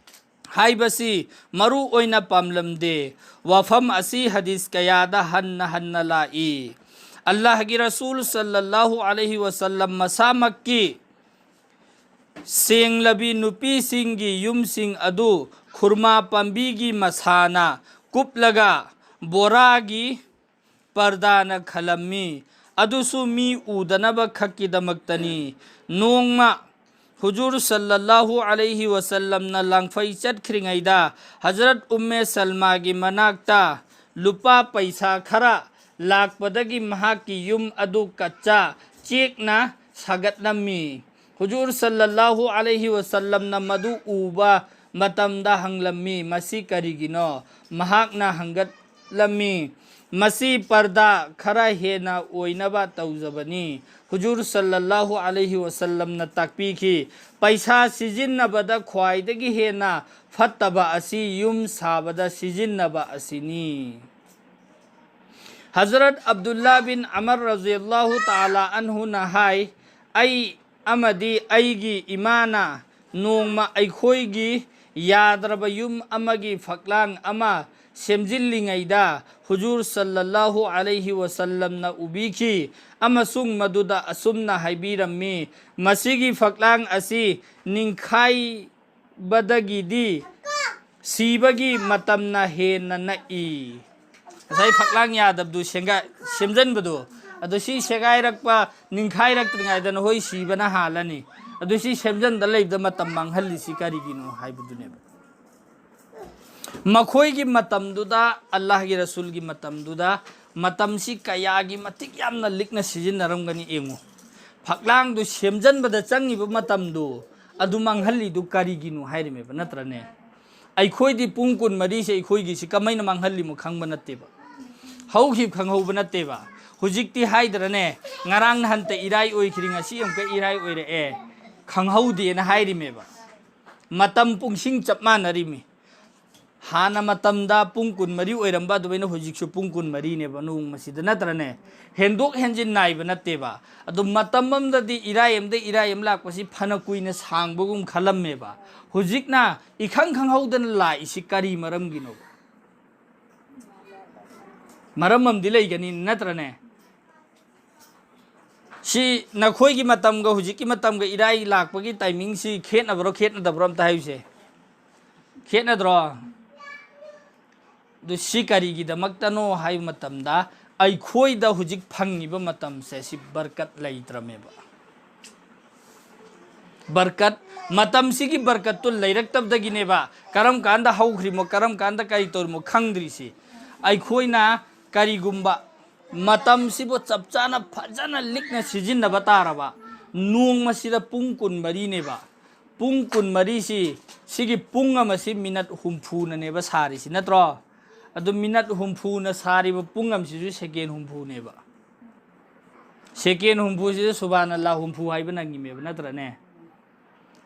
ꯍꯥꯏꯕꯁꯤ ꯃꯔꯨ ꯑꯣꯏꯅ ꯄꯥꯝꯂꯝꯗꯦ꯫ ꯋꯥꯐꯝ ꯑꯁꯤ ꯍꯗꯤꯁ ꯀꯌꯥꯗ ꯍꯟꯅ ꯍꯟꯅ ꯂꯥꯛꯏ꯫ ꯑꯜꯂꯥꯍꯒꯤ ꯔꯁꯨꯜ ꯁꯜꯂꯜꯂꯥꯍꯨ ꯑꯂꯩꯍꯤ ꯋꯁꯜꯂꯝ ꯃꯁꯥꯃꯛꯀꯤ ꯁꯦꯡꯂꯕꯤ ꯅꯨꯄꯤꯁꯤꯡꯒꯤ ꯌꯨꯝꯁꯤꯡ ꯑꯗꯨ ꯈꯨꯔꯃꯥ ꯄꯥꯝꯕꯤꯒꯤ ꯃꯁꯥꯅ ꯀꯨꯞꯂꯒ ꯕꯣꯔꯥꯒꯤ ꯄꯔꯗꯥꯅ ꯈꯜꯂꯝꯃꯤ, ꯑꯗꯨꯁꯨ ꯃꯤ ꯎꯗꯅꯕ ꯈꯛꯀꯤꯗꯃꯛꯇꯅꯤ꯫ ꯅꯣꯡꯃ ꯍꯨꯖꯨꯔ ꯁꯜꯂꯜꯂꯥꯍꯨ ꯑꯂꯩꯍꯤ ꯋꯁꯜꯂꯝꯅ ꯂꯥꯡꯐꯩ ꯆꯠꯈ꯭ꯔꯤꯉꯩꯗ ꯍꯖꯔꯠ ꯎꯝꯃꯦ ꯁꯜꯃꯥꯒꯤ ꯃꯅꯥꯛꯇ ꯂꯨꯄꯥ ꯄꯩꯁꯥ ꯈꯔ ꯂꯥꯛꯄꯗꯒꯤ ꯃꯍꯥꯛꯀꯤ ꯌꯨꯝ ꯑꯗꯨ ꯀꯠꯆꯥ ꯆꯦꯛꯅ ꯁꯥꯒꯠꯂꯝꯃꯤ꯫ ꯍꯨꯖꯨꯔ ꯁꯜꯂꯜꯂꯥꯍꯨ ꯑꯂꯩꯍꯤ ꯋꯁꯜꯂꯝꯅ ꯃꯗꯨ ꯎꯕ ꯃꯇꯝꯗ ꯍꯪꯂꯝꯃꯤ, "ꯃꯁꯤ ꯀꯔꯤꯒꯤꯅꯣ?" ꯃꯍꯥꯛꯅ ꯍꯪꯒꯠꯂꯝꯃꯤ, "ꯃꯁꯤ ꯄꯔꯗꯥ ꯈꯔ ꯍꯦꯟꯅ ꯑꯣꯏꯅꯕ ꯇꯧꯖꯕꯅꯤ꯫" ꯍꯨꯖꯨꯔ ꯁꯜꯂꯜꯂꯥꯍꯨ ꯑꯂꯩꯍꯤ ꯋꯁꯜꯂꯝꯅ ꯇꯥꯛꯄꯤꯈꯤ, ꯄꯩꯁꯥ ꯁꯤꯖꯤꯟꯅꯕꯗ ꯈ꯭ꯋꯥꯏꯗꯒꯤ ꯍꯦꯟꯅ ꯐꯠꯇꯕ ꯑꯁꯤ ꯌꯨꯝ ꯁꯥꯕꯗ ꯁꯤꯖꯤꯟꯅꯕ ꯑꯁꯤꯅꯤ꯫ ꯍꯖꯔꯠ ꯑꯕꯗꯨꯜꯂꯥ ꯕꯤꯟ ꯑꯃꯔ ꯔꯖꯤꯌꯜꯂꯥꯍꯨ ꯇꯥꯂꯥ ꯑꯟꯍꯨꯅ ꯍꯥꯏ, ꯑꯩ ꯑꯃꯗꯤ ꯑꯩꯒꯤ ꯏꯃꯥꯅ ꯅꯣꯡꯃ ꯑꯩꯈꯣꯏꯒꯤ ꯌꯥꯗ꯭ꯔꯕ ꯌꯨꯝ ꯑꯃꯒꯤ ꯐꯛꯂꯥꯡ ꯑꯃ ꯁꯦꯝꯖꯤꯜꯂꯤꯉꯩꯗ ꯍꯨꯖꯨꯔ ꯁꯜꯂꯜꯂꯥꯍꯨ ꯑꯂꯩꯍꯤ ꯋꯁꯜꯂꯝꯅ ꯎꯕꯤꯈꯤ ꯑꯃꯁꯨꯡ ꯃꯗꯨꯗ ꯑꯁꯨꯝꯅ ꯍꯥꯏꯕꯤꯔꯝꯃꯤ, "ꯃꯁꯤꯒꯤ ꯐꯛꯂꯥꯡ ꯑꯁꯤ ꯅꯤꯡꯈꯥꯏ ꯕꯗꯒꯤꯗꯤ ꯁꯤꯕꯒꯤ ꯃꯇꯝꯅ ꯍꯦꯟꯅ ꯅꯛꯏ꯫" ꯉꯁꯥꯏ ꯐꯛꯂꯥꯡ ꯌꯥꯗꯕꯗꯨ ꯁꯦꯝꯖꯟꯕꯗꯣ, ꯑꯗꯨ ꯁꯤ ꯁꯦꯒꯥꯏꯔꯛꯄ, ꯅꯤꯡꯈꯥꯏꯔꯛꯇ꯭ꯔꯤꯉꯩꯗ ꯅꯈꯣꯏ ꯁꯤꯕꯅ ꯍꯥꯜꯂꯅꯤ꯫ ꯑꯗꯨ ꯁꯤ ꯁꯦꯝꯖꯟꯗ ꯂꯩꯕꯗ ꯃꯇꯝ ꯃꯥꯡꯍꯜꯂꯤꯁꯤ ꯀꯔꯤꯒꯤꯅꯣ ꯍꯥꯏꯕꯗꯨꯅꯦꯕ꯫ ꯃꯈꯣꯏꯒꯤ ꯃꯇꯝꯗꯨꯗ, ꯑꯜꯂꯥꯍꯒꯤ ꯔꯁꯨꯜꯒꯤ ꯃꯇꯝꯗꯨꯗ, ꯃꯇꯝꯁꯤ ꯀꯌꯥꯒꯤ ꯃꯇꯤꯛ ꯌꯥꯝꯅ ꯂꯤꯛꯅ ꯁꯤꯖꯤꯟꯅꯔꯝꯒꯅꯤ ꯌꯦꯡꯉꯨ꯫ ꯐꯛꯂꯥꯡꯗꯨ ꯁꯦꯝꯖꯟꯕꯗ ꯆꯪꯉꯤꯕ ꯃꯇꯝꯗꯨ, ꯑꯗꯨ ꯃꯥꯡꯍꯜꯂꯤꯗꯨ ꯀꯔꯤꯒꯤꯅꯣ ꯍꯥꯏꯔꯤꯃꯦꯕ, ꯅꯠꯇ꯭ꯔꯅꯦ? ꯑꯩꯈꯣꯏꯗꯤ ꯄꯨꯡ ꯀꯨꯟꯃꯔꯤꯁꯦ ꯑꯩꯈꯣꯏꯒꯤꯁꯤ ꯀꯃꯥꯏꯅ ꯃꯥꯡꯍꯜꯂꯤꯃꯣ ꯈꯪꯕ ꯅꯠꯇꯦꯕ, ꯍꯧꯈꯤꯕ ꯈꯪꯍꯧꯕ ꯅꯠꯇꯦꯕ꯫ ꯍꯧꯖꯤꯛꯇꯤ ꯍꯥꯏꯗ꯭ꯔꯅꯦ, ꯉꯔꯥꯡ ꯅꯍꯥꯟꯇ ꯏꯔꯥꯏ ꯑꯣꯏꯈ꯭ꯔꯤ, ꯉꯁꯤ ꯑꯃꯨꯛꯀ ꯏꯔꯥꯏ ꯑꯣꯏꯔꯛꯑꯦ, ꯈꯪꯍꯧꯗꯦꯅ ꯍꯥꯏꯔꯤꯃꯦꯕ꯫ ꯃꯇꯝ ꯄꯨꯡꯁꯤꯡ ꯆꯞ ꯃꯥꯟꯅꯔꯤꯃꯤ꯫ ꯍꯥꯟꯅ ꯃꯇꯝꯗ ꯄꯨꯡ ꯀꯨꯟꯃꯔꯤ ꯑꯣꯏꯔꯝꯕ ꯑꯗꯨꯃꯥꯏꯅ ꯍꯧꯖꯤꯛꯁꯨ ꯄꯨꯡ ꯀꯨꯟꯃꯔꯤꯅꯦꯕ ꯅꯣꯡꯃꯁꯤꯗ, ꯅꯠꯇ꯭ꯔꯅꯦ? ꯍꯦꯟꯗꯣꯛ ꯍꯦꯟꯖꯤꯟ ꯅꯥꯏꯕ ꯅꯠꯇꯦꯕ꯫ ꯑꯗꯨ ꯃꯇꯝ ꯑꯃꯗꯗꯤ ꯏꯔꯥꯏ ꯑꯃꯗ ꯏꯔꯥꯏ ꯑꯃ ꯂꯥꯛꯄꯁꯤ ꯐꯅ ꯀꯨꯏꯅ ꯁꯥꯡꯕꯒꯨꯝ ꯈꯜꯂꯝꯃꯦꯕ꯫ ꯍꯧꯖꯤꯛꯅ ꯏꯈꯪ ꯈꯪꯍꯧꯗꯅ ꯂꯥꯛꯏꯁꯤ ꯀꯔꯤ ꯃꯔꯝꯒꯤꯅꯣ? ꯃꯔꯝ ꯑꯃꯗꯤ ꯂꯩꯒꯅꯤ, ꯅꯠꯇ꯭ꯔꯅꯦ? ꯁꯤ ꯅꯈꯣꯏꯒꯤ ꯃꯇꯝꯒ ꯍꯧꯖꯤꯛꯀꯤ ꯃꯇꯝꯒ ꯏꯔꯥꯏ ꯂꯥꯛꯄꯒꯤ ꯇꯥꯏꯃꯤꯡꯁꯤ ꯈꯦꯠꯅꯕ꯭ꯔꯣ, ꯈꯦꯠꯅꯗꯕ꯭ꯔꯣ ꯑꯝꯇ ꯍꯥꯏꯌꯨꯁꯦ꯫ ꯈꯦꯠꯅꯗ꯭ꯔꯣ? ꯑꯗꯨ ꯁꯤ ꯀꯔꯤꯒꯤꯗꯃꯛꯇꯅꯣ ꯍꯥꯏꯕ ꯃꯇꯝꯗ, ꯑꯩꯈꯣꯏꯗ ꯍꯧꯖꯤꯛ ꯐꯪꯉꯤꯕ ꯃꯇꯝꯁꯦ ꯁꯤ ꯕꯔꯀꯠ ꯂꯩꯇ꯭ꯔꯃꯦꯕ꯫ ꯕꯔꯀꯠ, ꯃꯇꯝꯁꯤꯒꯤ ꯕꯔꯀꯠꯇꯨ ꯂꯩꯔꯛꯇꯕꯗꯒꯤꯅꯦꯕ ꯀꯔꯝ ꯀꯥꯟꯗ ꯍꯧꯈ꯭ꯔꯤꯃꯣ, ꯀꯔꯝ ꯀꯥꯟꯗ ꯀꯔꯤ ꯇꯧꯔꯤꯃꯣ ꯈꯪꯗ꯭ꯔꯤꯁꯤ꯫ ꯑꯩꯈꯣꯏꯅ ꯀꯔꯤꯒꯨꯝꯕ ꯃꯇꯝꯁꯤꯕꯨ ꯆꯞ ꯆꯥꯅ ꯐꯖꯅ ꯂꯤꯛꯅ ꯁꯤꯖꯤꯟꯅꯕ ꯇꯥꯔꯕ, ꯅꯣꯡꯃꯁꯤꯗ ꯄꯨꯡ ꯀꯨꯟꯃꯔꯤꯅꯦꯕ, ꯄꯨꯡ ꯀꯨꯟꯃꯔꯤꯁꯤ, ꯁꯤꯒꯤ ꯄꯨꯡ ꯑꯃꯁꯤ ꯃꯤꯅꯠ ꯍꯨꯝꯐꯨꯅꯅꯦꯕ ꯁꯥꯔꯤꯁꯤ, ꯅꯠꯇ꯭ꯔꯣ? ꯑꯗꯨ ꯃꯤꯅꯠ ꯍꯨꯝꯐꯨꯅ ꯁꯥꯔꯤꯕ ꯄꯨꯡ ꯑꯃꯁꯤꯁꯨ ꯁꯦꯀꯦꯟ ꯍꯨꯝꯐꯨꯅꯦꯕ꯫ ꯁꯦꯀꯦꯟ ꯍꯨꯝꯐꯨꯁꯤꯗ ꯁꯨꯕꯥꯅ ꯑꯜꯂꯥ ꯍꯨꯝꯐꯨ ꯍꯥꯏꯕ ꯅꯪꯉꯤꯃꯦꯕ, ꯅꯠꯇ꯭ꯔꯅꯦ?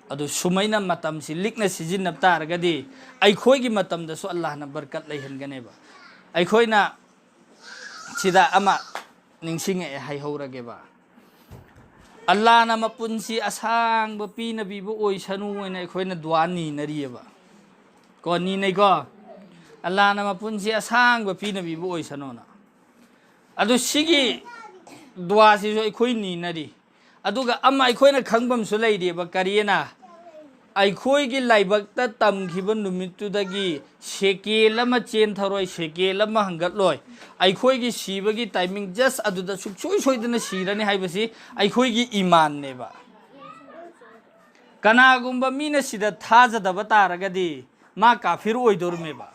ꯑꯗꯨ ꯁꯨꯃꯥꯏꯅ ꯃꯇꯝꯁꯤ ꯂꯤꯛꯅ ꯁꯤꯖꯤꯟꯅꯕ ꯇꯥꯔꯒꯗꯤ ꯑꯩꯈꯣꯏꯒꯤ ꯃꯇꯝꯗꯁꯨ ꯑꯜꯂꯥꯍꯅ ꯕꯔꯀꯠ ꯂꯩꯍꯟꯒꯅꯦꯕ꯫ ꯑꯩꯈꯣꯏꯅ ꯁꯤꯗ ꯑꯃ ꯅꯤꯡꯁꯤꯡꯉꯛꯑꯦ, ꯍꯥꯏꯍꯧꯔꯒꯦꯕ꯫ ꯑꯜꯂꯥꯅ ꯃꯄꯨꯟꯁꯤ ꯑꯁꯥꯡꯕ ꯄꯤꯅꯕꯤꯕ ꯑꯣꯏꯁꯅꯨ ꯍꯥꯏꯅ ꯑꯩꯈꯣꯏꯅ ꯗꯨꯋꯥ ꯅꯤꯅꯔꯤꯑꯕ꯫ ꯀꯣ, ꯅꯤꯅꯩꯀꯣ? ꯑꯜꯂꯥꯅ ꯃꯄꯨꯟꯁꯤ ꯑꯁꯥꯡꯕ ꯄꯤꯅꯕꯤꯕ ꯑꯣꯏꯁꯅꯨꯅ꯫ ꯑꯗꯨ ꯁꯤꯒꯤ ꯗꯨꯋꯥꯁꯤꯁꯨ ꯑꯩꯈꯣꯏ ꯅꯤꯅꯔꯤ꯫ ꯑꯗꯨꯒ ꯑꯃ ꯑꯩꯈꯣꯏꯅ ꯈꯪꯕ ꯑꯃꯁꯨ ꯂꯩꯔꯤꯑꯕ, ꯀꯔꯤꯑꯅ? ꯑꯩꯈꯣꯏꯒꯤ ꯂꯥꯏꯕꯛꯇ ꯇꯝꯈꯤꯕ ꯅꯨꯃꯤꯠꯇꯨꯗꯒꯤ ꯁꯦꯀꯦꯜ ꯑꯃ ꯆꯦꯟꯊꯔꯣꯏ, ꯁꯦꯀꯦꯜ ꯑꯃ ꯍꯪꯒꯠꯂꯣꯏ꯫ ꯑꯩꯈꯣꯏꯒꯤ ꯁꯤꯕꯒꯤ ꯇꯥꯏꯃꯤꯡ just ꯑꯗꯨꯗ ꯁꯨꯡꯁꯣꯏ ꯁꯣꯏꯗꯅ ꯁꯤꯔꯅꯤ ꯍꯥꯏꯕꯁꯤ ꯑꯩꯈꯣꯏꯒꯤ ꯏꯃꯥꯟꯅꯦꯕ꯫ ꯀꯅꯥꯒꯨꯝꯕ ꯃꯤꯅ ꯁꯤꯗ ꯊꯥꯖꯗꯕ ꯇꯥꯔꯒꯗꯤ ꯃꯥ ꯀꯥꯐꯤꯔ ꯑꯣꯏꯗꯧꯔꯝꯃꯦꯕ꯫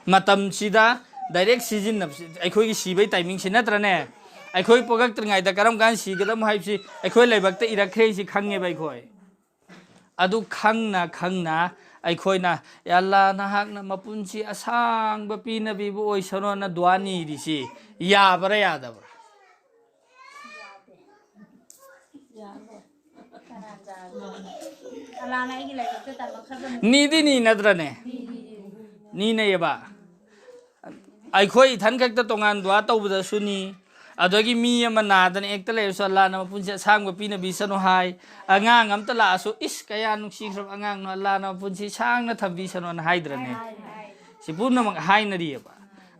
ꯃꯇꯝꯁꯤꯗ ꯗꯥꯏꯔꯦꯛ ꯁꯤꯖꯤꯟꯅꯕꯁꯤ, ꯑꯩꯈꯣꯏꯒꯤ ꯁꯤꯕꯒꯤ ꯇꯥꯏꯃꯤꯡꯁꯤ ꯅꯠꯇ꯭ꯔꯅꯦ? ꯑꯩꯈꯣꯏ ꯄꯣꯛꯂꯛꯇ꯭ꯔꯤꯉꯩꯗ ꯀꯔꯝ ꯀꯥꯟꯗ ꯁꯤꯒꯗꯕ ꯍꯥꯏꯕꯁꯤ ꯑꯩꯈꯣꯏ ꯂꯥꯏꯕꯛꯇ ꯏꯔꯛꯈ꯭ꯔꯦ ꯍꯥꯏꯁꯤ ꯈꯪꯉꯦꯕ ꯑꯩꯈꯣꯏ꯫ ꯑꯗꯨ ꯈꯪꯅ ꯈꯪꯅ ꯑꯩꯈꯣꯏꯅ, "ꯑꯦ ꯑꯜꯂꯥ, ꯅꯍꯥꯛꯅ ꯃꯄꯨꯟꯁꯤ ꯑꯁꯥꯡꯕ ꯄꯤꯅꯕꯤꯕ ꯑꯣꯏꯁꯅꯣꯅ" ꯗꯨꯋꯥ ꯅꯤꯔꯤꯁꯤ ꯌꯥꯕ꯭ꯔꯥ ꯌꯥꯗꯕ꯭ꯔꯥ? ꯅꯤꯗꯤ ꯅꯤ ꯅꯠꯇ꯭ꯔꯅꯦ? ꯅꯤꯅꯩꯌꯦꯕ꯫ ꯑꯩꯈꯣꯏ ꯏꯊꯟ ꯈꯛꯇ ꯇꯣꯉꯥꯟ ꯗꯨꯋꯥ ꯇꯧꯕꯗꯁꯨꯅꯤ, ꯑꯗꯒꯤ ꯃꯤ ꯑꯃ ꯅꯥꯗꯅ ꯍꯦꯛꯇ ꯂꯩꯔꯁꯨ ꯑꯜꯂꯥꯅ ꯃꯄꯨꯟꯁꯤ ꯑꯁꯥꯡꯕ ꯄꯤꯅꯕꯤꯁꯅꯨ ꯍꯥꯏ꯫ ꯑꯉꯥꯡ ꯑꯝꯇ ꯂꯥꯛꯑꯁꯨ, "ꯏꯁ, ꯀꯌꯥ ꯅꯨꯡꯁꯤꯈ꯭ꯔꯕ ꯑꯉꯥꯡꯅꯣ, ꯑꯜꯂꯥꯅ ꯃꯄꯨꯟꯁꯤ ꯁꯥꯡꯅ ꯊꯝꯕꯤꯁꯅꯨꯅ" ꯍꯥꯏꯗ꯭ꯔꯅꯦ? ꯁꯤ ꯄꯨꯝꯅꯃꯛ ꯍꯥꯏꯅꯔꯤꯑꯕ꯫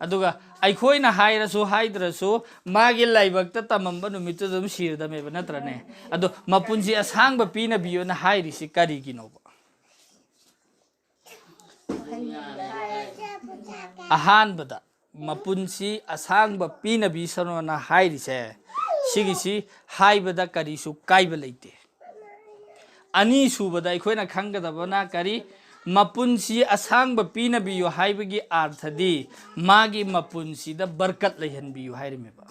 ꯑꯗꯨꯒ ꯑꯩꯈꯣꯏꯅ ꯍꯥꯏꯔꯁꯨ ꯍꯥꯏꯗ꯭ꯔꯁꯨ ꯃꯥꯒꯤ ꯂꯥꯏꯕꯛꯇ ꯇꯝꯃꯝꯕ ꯅꯨꯃꯤꯠꯇꯨꯗ ꯑꯗꯨꯝ ꯁꯤꯔꯗꯝꯃꯦꯕ, ꯅꯠꯇ꯭ꯔꯅꯦ? ꯑꯗꯣ ꯃꯄꯨꯟꯁꯤ ꯑꯁꯥꯡꯕ ꯄꯤꯅꯕꯤꯌꯣꯅ ꯍꯥꯏꯔꯤꯁꯤ ꯀꯔꯤꯒꯤꯅꯣꯕ? ꯑꯍꯥꯟꯕꯗ ꯃꯄꯨꯟꯁꯤ ꯑꯁꯥꯡꯕ ꯄꯤꯅꯕꯤꯁꯅꯣꯅ ꯍꯥꯏꯔꯤꯁꯦ, ꯁꯤꯒꯤꯁꯤ ꯍꯥꯏꯕꯗ ꯀꯔꯤꯁꯨ ꯀꯥꯏꯕ ꯂꯩꯇꯦ꯫ ꯑꯅꯤꯁꯨꯕꯗ ꯑꯩꯈꯣꯏꯅ ꯈꯪꯒꯗꯕꯅ ꯀꯔꯤ? ꯃꯄꯨꯟꯁꯤ ꯑꯁꯥꯡꯕ ꯄꯤꯅꯕꯤꯌꯨ ꯍꯥꯏꯕꯒꯤ ꯑꯥꯔꯊꯗꯤ ꯃꯥꯒꯤ ꯃꯄꯨꯟꯁꯤꯗ ꯕꯔꯀꯠ ꯂꯩꯍꯟꯕꯤꯌꯨ ꯍꯥꯏꯔꯤꯃꯦꯕ꯫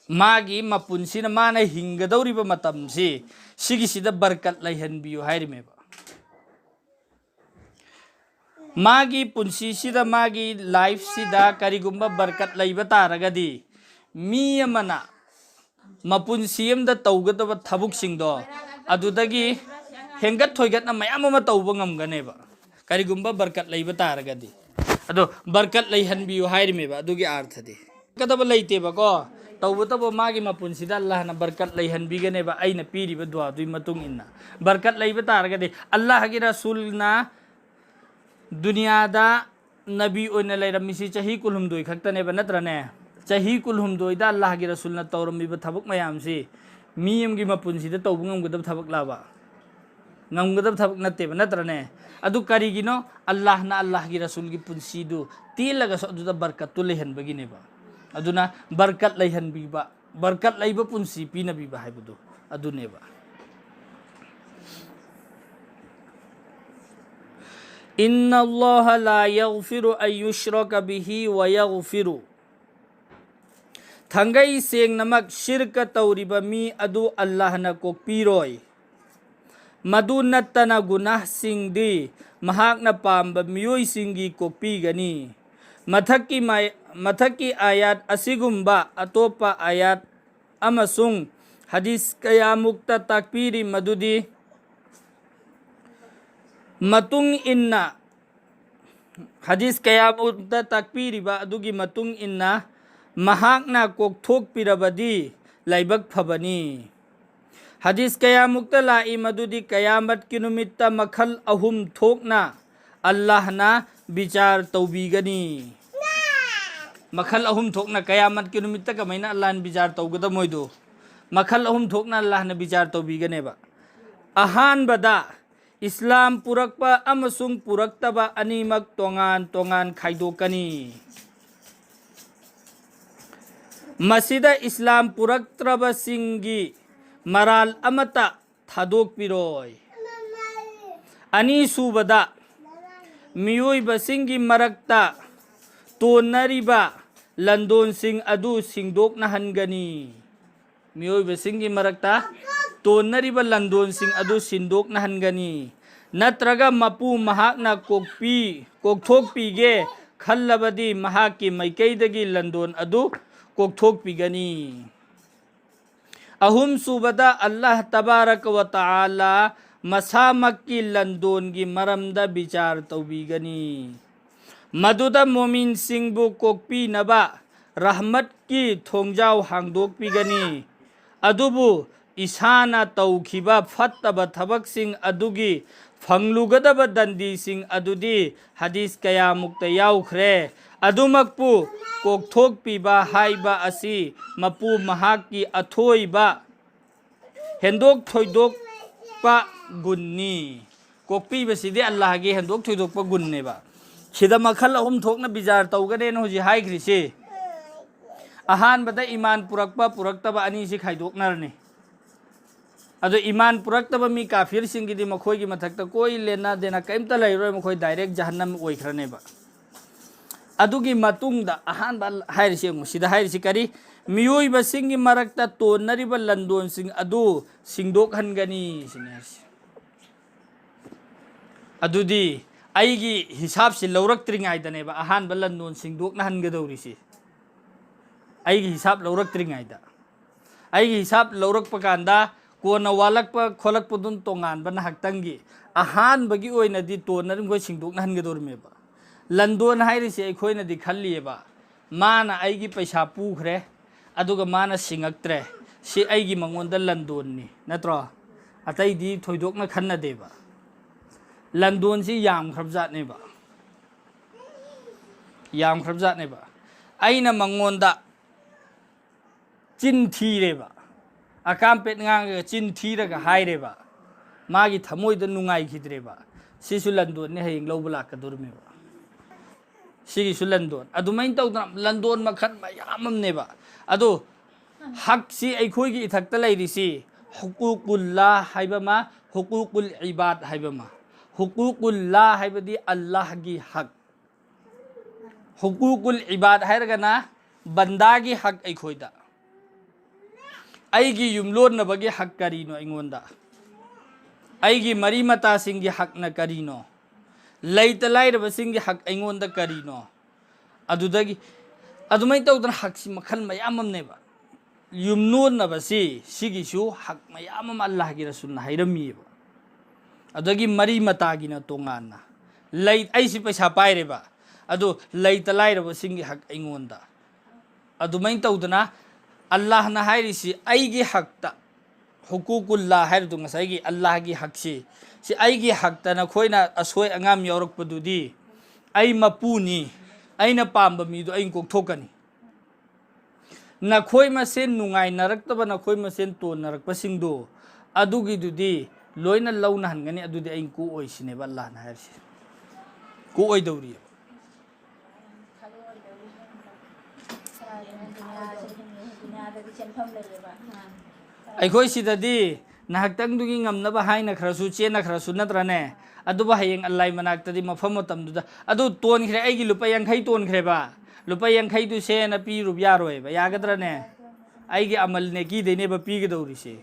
ꯃꯥꯒꯤ ꯃꯄꯨꯟꯁꯤꯅ ꯃꯥꯅ ꯍꯤꯡꯒꯗꯧꯔꯤꯕ ꯃꯇꯝꯁꯤ, ꯁꯤꯒꯤꯁꯤꯗ ꯕꯔꯀꯠ ꯂꯩꯍꯟꯕꯤꯌꯨ ꯍꯥꯏꯔꯤꯃꯦꯕ꯫ ꯃꯥꯒꯤ ꯄꯨꯟꯁꯤꯁꯤꯗ, ꯃꯥꯒꯤ ꯂꯥꯏꯐꯁꯤꯗ ꯀꯔꯤꯒꯨꯝꯕ ꯕꯔꯀꯠ ꯂꯩꯕ ꯇꯥꯔꯒꯗꯤ, ꯃꯤ ꯑꯃꯅ ꯃꯄꯨꯟꯁꯤ ꯑꯃꯗ ꯇꯧꯒꯗꯕ ꯊꯕꯛꯁꯤꯡꯗꯣ ꯑꯗꯨꯗꯒꯤ ꯍꯦꯟꯒꯠ ꯊꯣꯏꯒꯠꯅ ꯃꯌꯥꯝ ꯑꯃ ꯇꯧꯕ ꯉꯝꯒꯅꯦꯕ, ꯀꯔꯤꯒꯨꯝꯕ ꯕꯔꯀꯠ ꯂꯩꯕ ꯇꯥꯔꯒꯗꯤ꯫ ꯑꯗꯣ ꯕꯔꯀꯠ ꯂꯩꯍꯟꯕꯤꯌꯨ ꯍꯥꯏꯔꯤꯃꯦꯕ, ꯑꯗꯨꯒꯤ ꯑꯥꯔꯊꯗꯤ꯫ ꯀꯗꯕ ꯂꯩꯇꯦꯕꯀꯣ꯫ ꯇꯧꯕꯇꯕꯨ ꯃꯥꯒꯤ ꯃꯄꯨꯟꯁꯤꯗ ꯑꯜꯂꯥꯍꯅ ꯕꯔꯀꯠ ꯂꯩꯍꯟꯕꯤꯒꯅꯦꯕ, ꯑꯩꯅ ꯄꯤꯔꯤꯕ ꯗꯨꯋꯥꯗꯨꯒꯤ ꯃꯇꯨꯡ ꯏꯟꯅ꯫ ꯕꯔꯀꯠ ꯂꯩꯕ ꯇꯥꯔꯒꯗꯤ, ꯑꯜꯂꯥꯍꯒꯤ ꯔꯁꯨꯜꯅ ꯗꯨꯅꯤꯌꯥꯗ ꯅꯕꯤ ꯑꯣꯏꯅ ꯂꯩꯔꯝꯃꯤꯁꯤ ꯆꯍꯤ ꯀꯨꯟꯍꯨꯝꯗꯣꯏ ꯈꯛꯇꯅꯦꯕ, ꯅꯠꯇ꯭ꯔꯅꯦ? ꯆꯍꯤ ꯀꯨꯟꯍꯨꯝꯗꯣꯏꯗ ꯑꯜꯂꯥꯍꯒꯤ ꯔꯁꯨꯜꯅ ꯇꯧꯔꯝꯃꯤꯕ ꯊꯕꯛ ꯃꯌꯥꯝꯁꯤ ꯃꯤ ꯑꯃꯒꯤ ꯃꯄꯨꯟꯁꯤꯗ ꯇꯧꯕ ꯉꯝꯒꯗꯕ ꯊꯕꯛꯂꯕ? ꯉꯝꯒꯗꯕ ꯊꯕꯛ ꯅꯠꯇꯦꯕ, ꯅꯠꯇ꯭ꯔꯅꯦ? ꯑꯗꯨ ꯀꯔꯤꯒꯤꯅꯣ? ꯑꯜꯂꯥꯍꯅ ꯑꯜꯂꯥꯍꯒꯤ ꯔꯁꯨꯜꯒꯤ ꯄꯨꯟꯁꯤꯗꯨ ꯇꯦꯜꯂꯒꯁꯨ ꯑꯗꯨꯗ ꯕꯔꯀꯠꯇꯨ ꯂꯩꯍꯟꯕꯒꯤꯅꯦꯕ꯫ ꯑꯗꯨꯅ ꯕꯔꯀꯠ ꯂꯩꯍꯟꯕꯤꯕ, ꯕꯔꯀꯠ ꯂꯩꯕ ꯄꯨꯟꯁꯤ ꯄꯤꯅꯕꯤꯕ ꯍꯥꯏꯕꯗꯨ ꯑꯗꯨꯅꯦꯕ꯫ إن الله لا يغفر أن يشرك به ويغفر ꯊꯥꯡꯒꯩ ꯁꯦꯡꯅꯃꯛ ꯁꯤꯔꯀ ꯇꯧꯔꯤꯕ ꯃꯤ ꯑꯗꯨ ꯑꯜꯂꯥꯍꯅ ꯀꯣꯛꯄꯤꯔꯣꯏ꯫ ꯃꯗꯨ ꯅꯠꯇꯅ ꯒꯨꯅꯥꯍꯁꯤꯡꯗꯤ ꯃꯍꯥꯛꯅ ꯄꯥꯝꯕ ꯃꯤꯑꯣꯏꯁꯤꯡꯒꯤ ꯀꯣꯛꯄꯤꯒꯅꯤ꯫ ꯃꯊꯛꯀꯤ ꯃꯥꯏ-, ꯃꯊꯛꯀꯤ ꯑꯥꯌꯥꯠ ꯑꯁꯤꯒꯨꯝꯕ ꯑꯇꯣꯞꯄ ꯑꯥꯌꯥꯠ ꯑꯃꯁꯨꯡ ꯍꯗꯤꯁ ꯀꯌꯥꯃꯨꯛꯇ ꯇꯥꯛꯄꯤꯔꯤ ꯃꯗꯨꯗꯤ ꯃꯇꯨꯡ ꯏꯟꯅ, ꯍꯗꯤꯁ ꯀꯌꯥꯃꯨꯛꯇ ꯇꯥꯛꯄꯤꯔꯤꯕ ꯑꯗꯨꯒꯤ ꯃꯇꯨꯡ ꯏꯟꯅ ꯃꯍꯥꯛꯅ ꯀꯣꯛꯊꯣꯛꯄꯤꯔꯕꯗꯤ ꯂꯥꯏꯕꯛ ꯐꯕꯅꯤ꯫ ꯍꯗꯤꯁ ꯀꯌꯥꯃꯨꯛꯇ ꯂꯥꯛꯏ ꯃꯗꯨꯗꯤ ꯀꯌꯥꯃꯠꯀꯤ ꯅꯨꯃꯤꯠꯇ ꯃꯈꯜ ꯑꯍꯨꯝ ꯊꯣꯛꯅ ꯑꯜꯂꯥꯍꯅ ꯕꯤꯆꯥꯔ ꯇꯧꯕꯤꯒꯅꯤ꯫ ꯃꯈꯜ ꯑꯍꯨꯝ ꯊꯣꯛꯅ ꯀꯌꯥꯃꯠꯀꯤ ꯅꯨꯃꯤꯠꯇ ꯀꯃꯥꯏꯅ ꯑꯜꯂꯥꯍꯅ ꯕꯤꯆꯥꯔ ꯇꯧꯒꯗꯕ ꯃꯣꯏꯗꯣ? ꯃꯈꯜ ꯑꯍꯨꯝ ꯊꯣꯛꯅ ꯑꯜꯂꯥꯍꯅ ꯕꯤꯆꯥꯔ ꯇꯧꯕꯤꯒꯅꯦꯕ꯫ ꯑꯍꯥꯟꯕꯗ, ꯏꯁꯂꯥꯝ ꯄꯨꯔꯛꯄ ꯑꯃꯁꯨꯡ ꯄꯨꯔꯛꯇꯕ ꯑꯅꯤꯃꯛ ꯇꯣꯉꯥꯟ ꯇꯣꯉꯥꯟ ꯈꯥꯏꯗꯣꯛꯀꯅꯤ꯫ ꯃꯁꯤꯗ ꯏꯁꯂꯥꯝ ꯄꯨꯔꯛꯇ꯭ꯔꯕꯁꯤꯡꯒꯤ ꯃꯔꯥꯜ ꯑꯃꯠꯇ ꯊꯥꯗꯣꯛꯄꯤꯔꯣꯏ꯫ ꯑꯅꯤꯁꯨꯕꯗ, ꯃꯤꯑꯣꯏꯕꯁꯤꯡꯒꯤ ꯃꯔꯛꯇ ꯇꯣꯟꯅꯔꯤꯕ ꯂꯟꯗꯣꯟꯁꯤꯡ ꯑꯗꯨ ꯁꯤꯡꯗꯣꯛꯅꯍꯟꯒꯅꯤ꯫ ꯃꯤꯑꯣꯏꯕꯁꯤꯡꯒꯤ ꯃꯔꯛꯇ ꯇꯣꯟꯅꯔꯤꯕ ꯂꯟꯗꯣꯟꯁꯤꯡ ꯑꯗꯨ ꯁꯤꯟꯗꯣꯛꯅꯍꯟꯒꯅꯤ꯫ ꯅꯠꯇ꯭ꯔꯒ ꯃꯄꯨ ꯃꯍꯥꯛꯅ ꯀꯣꯛꯄꯤ-, ꯀꯣꯛꯊꯣꯛꯄꯤꯒꯦ ꯈꯜꯂꯕꯗꯤ ꯃꯍꯥꯛꯀꯤ ꯃꯥꯏꯀꯩꯗꯒꯤ ꯂꯟꯗꯣꯟ ꯑꯗꯨ ꯀꯣꯛꯊꯣꯛꯄꯤꯒꯅꯤ꯫ ꯑꯍꯨꯝꯁꯨꯕꯗ, ꯑꯜꯂꯥꯍ ꯇꯕꯥꯔꯛ ꯋ ꯇꯥꯂꯥ ꯃꯁꯥꯃꯛꯀꯤ ꯂꯟꯗꯣꯟꯒꯤ ꯃꯔꯝꯗ ꯕꯤꯆꯥꯔ ꯇꯧꯕꯤꯒꯅꯤ꯫ ꯃꯗꯨꯗ ꯃꯣꯃꯤꯟꯁꯤꯡꯕꯨ ꯀꯣꯛꯄꯤꯅꯕ ꯔꯍꯃꯠꯀꯤ ꯊꯣꯡꯖꯥꯎ ꯍꯥꯡꯗꯣꯛꯄꯤꯒꯅꯤ꯫ ꯑꯗꯨꯕꯨ ꯏꯁꯥꯅ ꯇꯧꯈꯤꯕ ꯐꯠꯇꯕ ꯊꯕꯛꯁꯤꯡ ꯑꯗꯨꯒꯤ ꯐꯪꯂꯨꯒꯗꯕ ꯗꯟꯗꯤꯁꯤꯡ ꯑꯗꯨꯗꯤ ꯍꯗꯤꯁ ꯀꯌꯥꯃꯨꯛꯇ ꯌꯥꯎꯈ꯭ꯔꯦ꯫ ꯑꯗꯨꯃꯛꯄꯨ ꯀꯣꯛꯊꯣꯛꯄꯤꯕ ꯍꯥꯏꯕ ꯑꯁꯤ ꯃꯄꯨ ꯃꯍꯥꯛꯀꯤ ꯑꯊꯣꯏꯕ ꯍꯦꯟꯗꯣꯛ ꯊꯣꯏꯗꯣꯛꯄ ꯒꯨꯟꯅꯤ꯫ ꯀꯣꯛꯄꯤꯕꯁꯤꯗꯤ ꯑꯜꯂꯥꯍꯒꯤ ꯍꯦꯟꯗꯣꯛ ꯊꯣꯏꯗꯣꯛꯄ ꯒꯨꯟꯅꯦꯕ꯫ ꯁꯤꯗ ꯃꯈꯜ ꯑꯍꯨꯝ ꯊꯣꯛꯅ ꯕꯤꯆꯥꯔ ꯇꯧꯒꯅꯦꯅ ꯍꯧꯖꯤꯛ ꯍꯥꯏꯈ꯭ꯔꯤꯁꯤ꯫ ꯑꯍꯥꯟꯕꯗ ꯏꯃꯥꯟ ꯄꯨꯔꯛꯄ ꯄꯨꯔꯛꯇꯕ ꯑꯅꯤꯁꯤ ꯈꯥꯏꯗꯣꯛꯅꯔꯅꯤ꯫ ꯑꯗꯣ ꯏꯃꯥꯟ ꯄꯨꯔꯛꯇꯕ ꯃꯤ ꯀꯥꯐꯤꯔꯁꯤꯡꯒꯤꯗꯤ ꯃꯈꯣꯏꯒꯤ ꯃꯊꯛꯇ ꯀꯣꯏ ꯂꯦꯟꯅ ꯗꯦꯅ ꯀꯔꯤꯝꯇ ꯂꯩꯔꯣꯏ, ꯃꯈꯣꯏ ꯗꯥꯏꯔꯦꯛ ꯖꯍꯟꯅꯝ ꯑꯣꯏꯈ꯭ꯔꯅꯦꯕ꯫ ꯑꯗꯨꯒꯤ ꯃꯇꯨꯡꯗ ꯑꯍꯥꯟꯕ ꯍꯥꯏꯔꯤꯁꯤ ꯌꯦꯡꯉꯨ, ꯁꯤꯗ ꯍꯥꯏꯔꯤꯁꯤ ꯀꯔꯤ? ꯃꯤꯑꯣꯏꯕꯁꯤꯡꯒꯤ ꯃꯔꯛꯇ ꯇꯣꯟꯅꯔꯤꯕ ꯂꯟꯗꯣꯟꯁꯤꯡ ꯑꯗꯨ ꯁꯤꯡꯗꯣꯛꯍꯟꯒꯅꯤ ꯁꯤꯅꯤ ꯍꯥꯏꯁꯦ꯫ ꯑꯗꯨꯗꯤ ꯑꯩꯒꯤ ꯍꯤꯁꯥꯞꯁꯤ ꯂꯧꯔꯛꯇ꯭ꯔꯤꯉꯩꯗꯅꯦꯕ ꯑꯍꯥꯟꯕ ꯂꯟꯗꯣꯟ ꯁꯤꯡꯗꯣꯛꯅꯍꯟꯒꯗꯧꯔꯤꯁꯤ꯫ ꯑꯩꯒꯤ ꯍꯤꯁꯥꯞ ꯂꯧꯔꯛꯇ꯭ꯔꯤꯉꯩꯗ꯫ ꯑꯩꯒꯤ ꯍꯤꯁꯥꯞ ꯂꯧꯔꯛꯄ ꯀꯥꯟꯗ ꯀꯣꯟꯅ ꯋꯥꯠꯂꯛꯄ ꯈꯣꯠꯂꯛꯄꯗꯨꯅ ꯇꯣꯉꯥꯟꯕ ꯅꯍꯥꯛꯇꯪꯒꯤ꯫ ꯑꯍꯥꯟꯕꯒꯤ ꯑꯣꯏꯅꯗꯤ ꯇꯣꯟꯅꯔꯤꯕ ꯃꯈꯣꯏ ꯁꯤꯡꯗꯣꯛꯅꯍꯟꯒꯗꯧꯔꯤꯃꯦꯕ꯫ ꯂꯟꯗꯣꯟ ꯍꯥꯏꯔꯤꯁꯦ ꯑꯩꯈꯣꯏꯅꯗꯤ ꯈꯜꯂꯤꯑꯕ, ꯃꯥꯅ ꯑꯩꯒꯤ ꯄꯩꯁꯥ ꯄꯨꯈ꯭ꯔꯦ, ꯑꯗꯨꯒ ꯃꯥꯅ ꯁꯤꯡꯉꯛꯇ꯭ꯔꯦ, ꯁꯤ ꯑꯩꯒꯤ ꯃꯉꯣꯟꯗ ꯂꯟꯗꯣꯟꯅꯤ, ꯅꯠꯇ꯭ꯔꯣ? ꯑꯇꯩꯗꯤ ꯊꯣꯏꯗꯣꯛꯅ ꯈꯟꯅꯗꯦꯕ꯫ ꯂꯟꯗꯣꯟꯁꯤ ꯌꯥꯝꯈ꯭ꯔꯕꯖꯥꯠꯅꯦꯕ, ꯌꯥꯝꯈ꯭ꯔꯕꯖꯥꯠꯅꯦꯕ꯫ ꯑꯩꯅ ꯃꯉꯣꯟꯗ ꯆꯤꯟ ꯊꯤꯔꯦꯕ, ꯑꯀꯥꯝꯄꯦꯠ ꯉꯥꯡꯉꯒ ꯆꯤꯟ ꯊꯤꯔꯒ ꯍꯥꯏꯔꯦꯕ, ꯃꯥꯒꯤ ꯊꯃꯣꯏꯗ ꯅꯨꯡꯉꯥꯏꯈꯤꯗ꯭ꯔꯦꯕ, ꯁꯤꯁꯨ ꯂꯟꯗꯣꯟꯅꯤ, ꯍꯌꯦꯡ ꯂꯧꯕ ꯂꯥꯛꯀꯗꯧꯔꯤꯃꯦꯕ꯫ ꯁꯤꯒꯤꯁꯨ ꯂꯟꯗꯣꯟ꯫ ꯑꯗꯨꯃꯥꯏꯅ ꯇꯧꯗꯅ ꯂꯟꯗꯣꯟ ꯃꯈꯜ ꯃꯌꯥꯝ ꯑꯃꯅꯦꯕ꯫ ꯑꯗꯣ ꯍꯛꯁꯤ ꯑꯩꯈꯣꯏꯒꯤ ꯏꯊꯛꯇ ꯂꯩꯔꯤꯁꯤ ꯍꯨꯀꯨꯀꯨꯜꯂꯥ ꯍꯥꯏꯕ ꯑꯃ, ꯍꯨꯀꯨꯀꯨꯜ ꯏꯕꯥꯗ ꯍꯥꯏꯕ ꯑꯃ꯫ ꯍꯨꯀꯨꯀꯨꯜꯂꯥ ꯍꯥꯏꯕꯗꯤ ꯑꯜꯂꯥꯍꯒꯤ ꯍꯛ꯫ ꯍꯨꯀꯨꯀꯨꯜ ꯏꯕꯥꯗ ꯍꯥꯏꯔꯒꯅ ꯕꯟꯗꯥꯒꯤ ꯍꯛ ꯑꯩꯈꯣꯏꯗ꯫ ꯑꯩꯒꯤ ꯌꯨꯝꯂꯣꯟꯅꯕꯒꯤ ꯍꯛ ꯀꯔꯤꯅꯣ ꯑꯩꯉꯣꯟꯗ? ꯑꯩꯒꯤ ꯃꯔꯤ ꯃꯇꯥꯁꯤꯡꯒꯤ ꯍꯛꯅ ꯀꯔꯤꯅꯣ? ꯂꯩꯇ ꯂꯥꯏꯔꯕꯁꯤꯡꯒꯤ ꯍꯛ ꯑꯩꯉꯣꯟꯗ ꯀꯔꯤꯅꯣ? ꯑꯗꯨꯗꯒꯤ ꯑꯗꯨꯃꯥꯏꯅ ꯇꯧꯗꯅ ꯍꯛꯁꯤ ꯃꯈꯜ ꯃꯌꯥꯝ ꯑꯃꯅꯦꯕ꯫ ꯌꯨꯝꯂꯣꯟꯅꯕꯁꯤ ꯁꯤꯒꯤꯁꯨ ꯍꯛ ꯃꯌꯥꯝ ꯑꯃ ꯑꯜꯂꯥꯍꯒꯤ ꯔꯁꯨꯜꯅ ꯍꯥꯏꯔꯝꯃꯤꯑꯕ꯫ ꯑꯗꯒꯤ ꯃꯔꯤ ꯃꯇꯥꯒꯤꯅ ꯇꯣꯉꯥꯟꯅ꯫ ꯂꯩ, ꯑꯩꯁꯤ ꯄꯩꯁꯥ ꯄꯥꯏꯔꯦꯕ, ꯑꯗꯨ ꯂꯩꯇ ꯂꯥꯏꯔꯕꯁꯤꯡꯒꯤ ꯍꯛ ꯑꯩꯉꯣꯟꯗ꯫ ꯑꯗꯨꯃꯥꯏꯅ ꯇꯧꯗꯅ ꯑꯜꯂꯥꯍꯅ ꯍꯥꯏꯔꯤꯁꯤ ꯑꯩꯒꯤ ꯍꯛꯇ, ꯍꯨꯀꯨꯀꯨꯜꯂꯥ ꯍꯥꯏꯔꯤꯗꯣ ꯉꯁꯥꯏꯒꯤ ꯑꯜꯂꯥꯍꯒꯤ ꯍꯛꯁꯤ, ꯁꯤ ꯑꯩꯒꯤ ꯍꯛꯇ ꯅꯈꯣꯏꯅ ꯑꯁꯣꯏ ꯑꯉꯥꯝ ꯌꯥꯎꯔꯛꯄꯗꯨꯗꯤ ꯑꯩ ꯃꯄꯨꯅꯤ, ꯑꯩꯅ ꯄꯥꯝꯕ ꯃꯤꯗꯣ ꯑꯩꯅ ꯀꯣꯛꯊꯣꯛꯀꯅꯤ꯫ ꯅꯈꯣꯏ ꯃꯁꯦꯟ ꯅꯨꯡꯉꯥꯏꯅꯔꯛꯇꯕ, ꯅꯈꯣꯏ ꯃꯁꯦꯟ ꯇꯣꯟꯅꯔꯛꯄꯁꯤꯡꯗꯣ, ꯑꯗꯨꯒꯤꯗꯨꯗꯤ ꯂꯣꯏꯅ ꯂꯧꯅꯍꯟꯒꯅꯤ, ꯑꯗꯨꯗꯤ ꯑꯩꯅ ꯀꯣꯛꯑꯣꯏ ꯁꯤꯅꯦꯕ ꯑꯜꯂꯥꯍꯅ ꯍꯥꯏꯔꯤꯁꯦ꯫ ꯀꯣꯛꯑꯣꯏꯗꯧꯔꯤꯑꯕ꯫ ꯑꯩꯈꯣꯏ ꯁꯤꯗꯗꯤ ꯅꯍꯥꯛꯇꯪꯗꯨꯒꯤ ꯉꯝꯅꯕ ꯍꯥꯏꯅꯈ꯭ꯔꯁꯨ, ꯆꯦꯟꯅꯈ꯭ꯔꯁꯨ, ꯅꯠꯇ꯭ꯔꯅꯦ? ꯑꯗꯨꯕꯨ ꯍꯌꯦꯡ ꯑꯜꯂꯥꯍ ꯃꯅꯥꯛꯇꯗꯤ ꯃꯐꯝ ꯃꯇꯝꯗꯨꯗ, "ꯑꯗꯨ ꯇꯣꯟꯈ꯭ꯔꯦ, ꯑꯩꯒꯤ ꯂꯨꯄꯥ ꯌꯥꯡꯈꯩ ꯇꯣꯟꯈ꯭ꯔꯦꯕ, ꯂꯨꯄꯥ ꯌꯥꯡꯈꯩꯗꯨ ꯁꯦꯅ ꯄꯤꯔꯨꯕ ꯌꯥꯔꯣꯏꯕ, ꯌꯥꯒꯗ꯭ꯔꯅꯦ? ꯑꯩꯒꯤ ꯑꯃꯜ ꯅꯦꯀꯤꯗꯩꯅꯦꯕ ꯄꯤꯒꯗꯧꯔꯤꯁꯦ꯫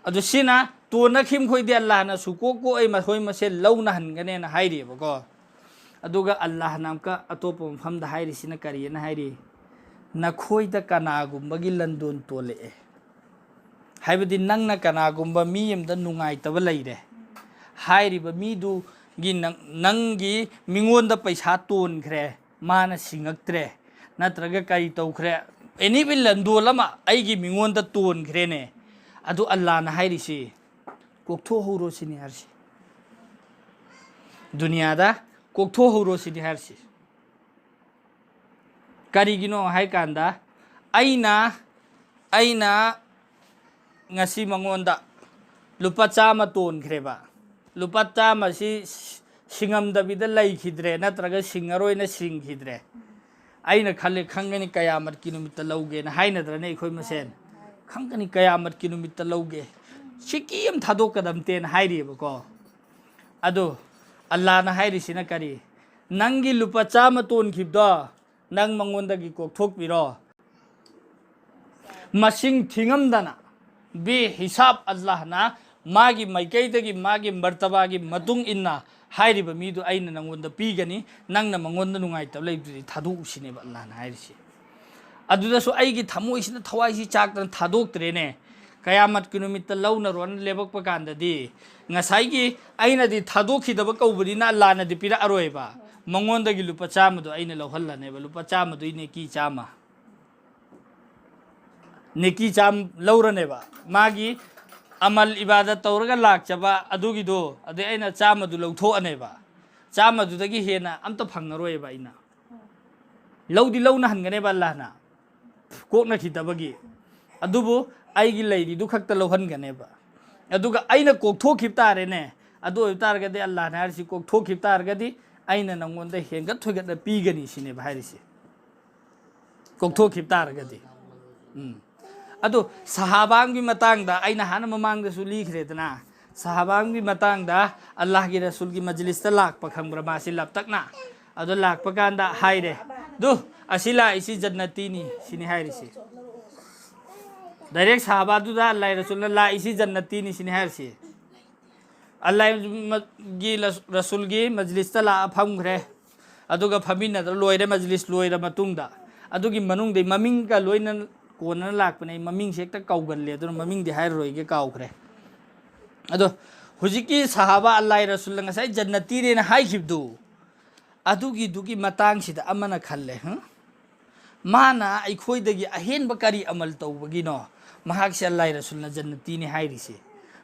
ꯑꯗꯨ ꯁꯤꯅ ꯇꯣꯟꯅꯈꯤꯕ ꯃꯈꯣꯏꯗꯤ ꯑꯜꯂꯥꯍꯅ ꯁꯨꯀꯣꯛ ꯀꯣꯛꯑꯣꯏ, ꯃꯈꯣꯏ ꯃꯁꯦꯟ ꯂꯧꯅꯍꯟꯒꯅꯦꯅ ꯍꯥꯏꯔꯤꯑꯕꯀꯣ꯫ ꯑꯗꯨꯒ ꯑꯜꯂꯥꯍꯅ ꯑꯃꯨꯛꯀ ꯑꯇꯣꯞꯄ ꯃꯐꯝꯗ ꯍꯥꯏꯔꯤꯁꯤꯅ ꯀꯔꯤꯅ ꯍꯥꯏꯔꯤ? ꯅꯈꯣꯏꯗ ꯀꯅꯥꯒꯨꯝꯕꯒꯤ ꯂꯟꯗꯣꯟ ꯇꯣꯜꯂꯛꯑꯦ, ꯍꯥꯏꯕꯗꯤ ꯅꯪꯅ ꯀꯅꯥꯒꯨꯝꯕ ꯃꯤ ꯑꯃꯗ ꯅꯨꯡꯉꯥꯏꯇꯕ ꯂꯩꯔꯦ, ꯍꯥꯏꯔꯤꯕ ꯃꯤꯗꯨꯒꯤ ꯅꯪ-, ꯅꯪꯒꯤ ꯃꯤꯉꯣꯟꯗ ꯄꯩꯁꯥ ꯇꯣꯟꯈ꯭ꯔꯦ, ꯃꯥꯅ ꯁꯤꯡꯉꯛꯇ꯭ꯔꯦ, ꯅꯠꯇ꯭ꯔꯒ ꯀꯔꯤ ꯇꯧꯈ꯭ꯔꯦ, ꯑꯦꯅꯤ ꯂꯟꯗꯣꯜ ꯑꯃ ꯑꯩꯒꯤ ꯃꯤꯉꯣꯟꯗ ꯇꯣꯟꯈ꯭ꯔꯦꯅꯦ, ꯑꯗꯨ ꯑꯜꯂꯥꯅ ꯍꯥꯏꯔꯤꯁꯤ ꯀꯣꯛꯊꯣꯛꯍꯧꯔꯣ ꯁꯤꯅꯤ ꯍꯥꯏꯔꯤꯁꯤ꯫ ꯗꯨꯅꯤꯌꯥꯗ ꯀꯣꯛꯊꯣꯛꯍꯧꯔꯣ ꯁꯤꯅꯤ ꯍꯥꯏꯔꯤꯁꯤ꯫ ꯀꯔꯤꯒꯤꯅꯣ ꯍꯥꯏ ꯀꯥꯟꯗ, ꯑꯩꯅ ꯑꯩꯅ ꯉꯁꯤ ꯃꯉꯣꯟꯗ ꯂꯨꯄꯥ ꯆꯥꯝꯃ ꯇꯣꯟꯈ꯭ꯔꯦꯕ, ꯂꯨꯄꯥ ꯆꯥꯝꯃꯁꯤ ꯁꯤꯡꯉꯝꯗꯕꯤꯗ ꯂꯩꯈꯤꯗ꯭ꯔꯦ, ꯅꯠꯇ꯭ꯔꯒ ꯁꯤꯡꯉꯔꯣꯏꯅ ꯁꯤꯡꯈꯤꯗ꯭ꯔꯦ꯫ ꯑꯩꯅ ꯈꯜꯂꯦ, ꯈꯪꯒꯅꯤ ꯀꯌꯥꯃꯠꯀꯤ ꯅꯨꯃꯤꯠꯇ ꯂꯧꯒꯦꯅ ꯍꯥꯏꯅꯗ꯭ꯔꯅꯦ ꯑꯩꯈꯣꯏ ꯃꯁꯦꯟ? ꯈꯪꯒꯅꯤ ꯀꯌꯥꯃꯠꯀꯤ ꯅꯨꯃꯤꯠꯇ ꯂꯧꯒꯦ, ꯁꯤꯀꯤ ꯑꯃ ꯊꯥꯗꯣꯛꯀꯗꯕꯅꯦꯅ ꯍꯥꯏꯔꯤꯑꯕꯀꯣ꯫ ꯑꯗꯣ ꯑꯜꯂꯥꯅ ꯍꯥꯏꯔꯤꯁꯤꯅ ꯀꯔꯤ? ꯅꯪꯒꯤ ꯂꯨꯄꯥ ꯆꯥꯝꯃ ꯇꯣꯟꯈꯤꯕꯗꯣ ꯅꯪ ꯃꯉꯣꯟꯗꯒꯤ ꯀꯣꯛꯊꯣꯛꯄꯤꯔꯣ꯫ ꯃꯁꯤꯡ ꯊꯤꯉꯝꯗꯅ, ꯕꯦ ꯍꯤꯁꯥꯕ ꯑꯜꯂꯥꯍꯅ ꯃꯥꯒꯤ ꯃꯥꯏꯀꯩꯗꯒꯤ, ꯃꯥꯒꯤ ꯃꯔꯇꯕꯥꯒꯤ ꯃꯇꯨꯡ ꯏꯟꯅ ꯍꯥꯏꯔꯤꯕ ꯃꯤꯗꯨ ꯑꯩꯅ ꯅꯪꯉꯣꯟꯗ ꯄꯤꯒꯅꯤ, ꯅꯪꯅ ꯃꯉꯣꯟꯗ ꯅꯨꯡꯉꯥꯏꯇꯕ ꯂꯩꯕꯗꯨꯗꯤ ꯊꯥꯗꯣꯛꯎꯁꯤꯅꯦꯕ ꯑꯜꯂꯥꯍꯅ ꯍꯥꯏꯔꯤꯁꯦ꯫ ꯑꯗꯨꯗꯁꯨ ꯑꯩꯒꯤ ꯊꯃꯣꯏꯁꯤꯅ, ꯊꯋꯥꯏꯁꯤ ꯆꯥꯛꯇꯅ ꯊꯥꯗꯣꯛꯇ꯭ꯔꯦꯅꯦ꯫ ꯀꯌꯥꯃꯠꯀꯤ ꯅꯨꯃꯤꯠꯇ ꯂꯧꯅꯔꯣꯅ ꯂꯦꯞꯄꯛꯄ ꯀꯥꯟꯗꯗꯤ, ꯉꯁꯥꯏꯒꯤ ꯑꯩꯅꯗꯤ ꯊꯥꯗꯣꯛꯈꯤꯗꯕ ꯀꯧꯕꯅꯤꯅ ꯑꯜꯂꯥꯅꯗꯤ ꯄꯤꯔꯛꯑꯔꯣꯏꯕ, ꯃꯉꯣꯟꯗꯒꯤ ꯂꯨꯄꯥ ꯆꯥꯝꯃꯗꯣ ꯑꯩꯅ ꯂꯧꯍꯜꯂꯅꯦꯕ, ꯂꯨꯄꯥ ꯆꯥꯝꯃꯗꯨꯒꯤ ꯅꯦꯀꯤ ꯆꯥꯝꯃ꯫ ꯅꯦꯀꯤ ꯆꯥꯝ ꯂꯧꯔꯅꯦꯕ꯫ ꯃꯥꯒꯤ ꯑꯃꯜ ꯏꯕꯥꯗꯠ ꯇꯧꯔꯒ ꯂꯥꯛꯆꯕ ꯑꯗꯨꯒꯤꯗꯣ, ꯑꯗꯩ ꯑꯩꯅ ꯆꯥꯝꯃꯗꯨ ꯂꯧꯊꯣꯛꯑꯅꯦꯕ꯫ ꯆꯥꯝꯃꯗꯨꯗꯒꯤ ꯍꯦꯟꯅ ꯑꯝꯇ ꯐꯪꯉꯔꯣꯏꯕ ꯑꯩꯅ꯫ ꯂꯧꯗꯤ ꯂꯧꯅꯍꯟꯒꯅꯦꯕ ꯑꯜꯂꯥꯍꯅ, ꯀꯣꯛꯅꯈꯤꯗꯕꯒꯤ꯫ ꯑꯗꯨꯕꯨ ꯑꯩꯒꯤ ꯂꯩꯔꯤꯗꯨ ꯈꯛꯇ ꯂꯧꯍꯟꯒꯅꯦꯕ꯫ ꯑꯗꯨꯒ ꯑꯩꯅ ꯀꯣꯛꯊꯣꯛꯈꯤꯕ ꯇꯥꯔꯦꯅꯦ꯫ ꯑꯗꯨ ꯑꯣꯏꯕ ꯇꯥꯔꯒꯗꯤ, ꯑꯜꯂꯥꯍꯅ ꯍꯥꯏꯔꯤꯁꯤ, ꯀꯣꯛꯊꯣꯛꯈꯤꯕ ꯇꯥꯔꯒꯗꯤ ꯑꯩꯅ ꯅꯪꯉꯣꯟꯗ ꯍꯦꯟꯒꯠ ꯊꯣꯏꯒꯠꯅ ꯄꯤꯒꯅꯤ ꯁꯤꯅꯦꯕ ꯍꯥꯏꯔꯤꯁꯦ꯫ ꯀꯣꯛꯊꯣꯛꯈꯤꯕ ꯇꯥꯔꯒꯗꯤ꯫ ꯎꯝ꯫ ꯑꯗꯣ ꯁꯍꯥꯕꯥꯝꯒꯤ ꯃꯇꯥꯡꯗ ꯑꯩꯅ ꯍꯥꯟꯅ ꯃꯃꯥꯡꯗꯁꯨ ꯂꯤꯈ꯭ꯔꯦꯗꯅ, ꯁꯍꯥꯕꯥꯝꯒꯤ ꯃꯇꯥꯡꯗ ꯑꯜꯂꯥꯍꯒꯤ ꯔꯁꯨꯜꯒꯤ ꯃꯖꯂꯤꯁꯇ ꯂꯥꯛꯄ ꯈꯪꯕ꯭ꯔꯥ? ꯃꯥꯁꯤ ꯂꯥꯞꯇꯛꯅ꯫ ꯑꯗꯣ ꯂꯥꯛꯄ ꯀꯥꯟꯗ ꯍꯥꯏꯔꯦ, ꯑꯗꯨ, ꯑꯁꯤ ꯂꯥꯛꯏꯁꯤ ꯖꯟꯅꯇꯤꯅꯤ ꯁꯤꯅꯤ ꯍꯥꯏꯔꯤꯁꯤ꯫ ꯗꯥꯏꯔꯦꯛ ꯁꯍꯥꯕꯥꯗꯨꯗ ꯑꯜꯂꯥꯍ ꯔꯁꯨꯜꯅ ꯂꯥꯛꯏꯁꯤ ꯖꯟꯅꯇꯤꯅꯤ ꯁꯤꯅꯤ ꯍꯥꯏꯔꯤꯁꯤ꯫ ꯑꯜꯂꯥꯍꯒꯤ ꯔꯁꯨꯜꯒꯤ ꯃꯖꯂꯤꯁꯇ ꯂꯥꯛꯑ ꯐꯝꯈ꯭ꯔꯦ꯫ ꯑꯗꯨꯒ ꯐꯝꯃꯤꯟꯅꯗꯅ ꯂꯣꯏꯔꯦ, ꯃꯖꯂꯤꯁ ꯂꯣꯏꯔ ꯃꯇꯨꯡꯗ꯫ ꯑꯗꯨꯒꯤ ꯃꯅꯨꯡꯗꯩ ꯃꯃꯤꯡꯒ ꯂꯣꯏꯅ ꯀꯣꯟꯅꯅ ꯂꯥꯛꯄꯅꯦ꯫ ꯑꯩ ꯃꯃꯤꯡꯁꯦ ꯍꯦꯛꯇ ꯀꯥꯎꯒꯜꯂꯦ, ꯑꯗꯨꯅ ꯃꯃꯤꯡꯗꯤ ꯍꯥꯏꯔꯔꯣꯏꯒꯦ, ꯀꯥꯎꯈ꯭ꯔꯦ꯫ ꯑꯗꯣ ꯍꯧꯖꯤꯛꯀꯤ ꯁꯍꯥꯕꯥ ꯑꯜꯂꯥꯍ ꯔꯁꯨꯜꯅ ꯉꯁꯥꯏ ꯖꯟꯅꯇꯤꯅꯦꯅ ꯍꯥꯏꯈꯤꯕꯗꯨ, ꯑꯗꯨꯒꯤꯗꯨꯒꯤ ꯃꯇꯥꯡꯁꯤꯗ ꯑꯃꯅ ꯈꯜꯂꯦ, "ꯍꯝ? ꯃꯥꯅ ꯑꯩꯈꯣꯏꯗꯒꯤ ꯑꯍꯦꯟꯕ ꯀꯔꯤ ꯑꯃꯜ ꯇꯧꯕꯒꯤꯅꯣ ꯃꯍꯥꯛꯁꯦ ꯑꯜꯂꯥꯍ ꯔꯁꯨꯜꯅ ꯖꯟꯅꯇꯤꯅꯤ ꯍꯥꯏꯔꯤꯁꯦ?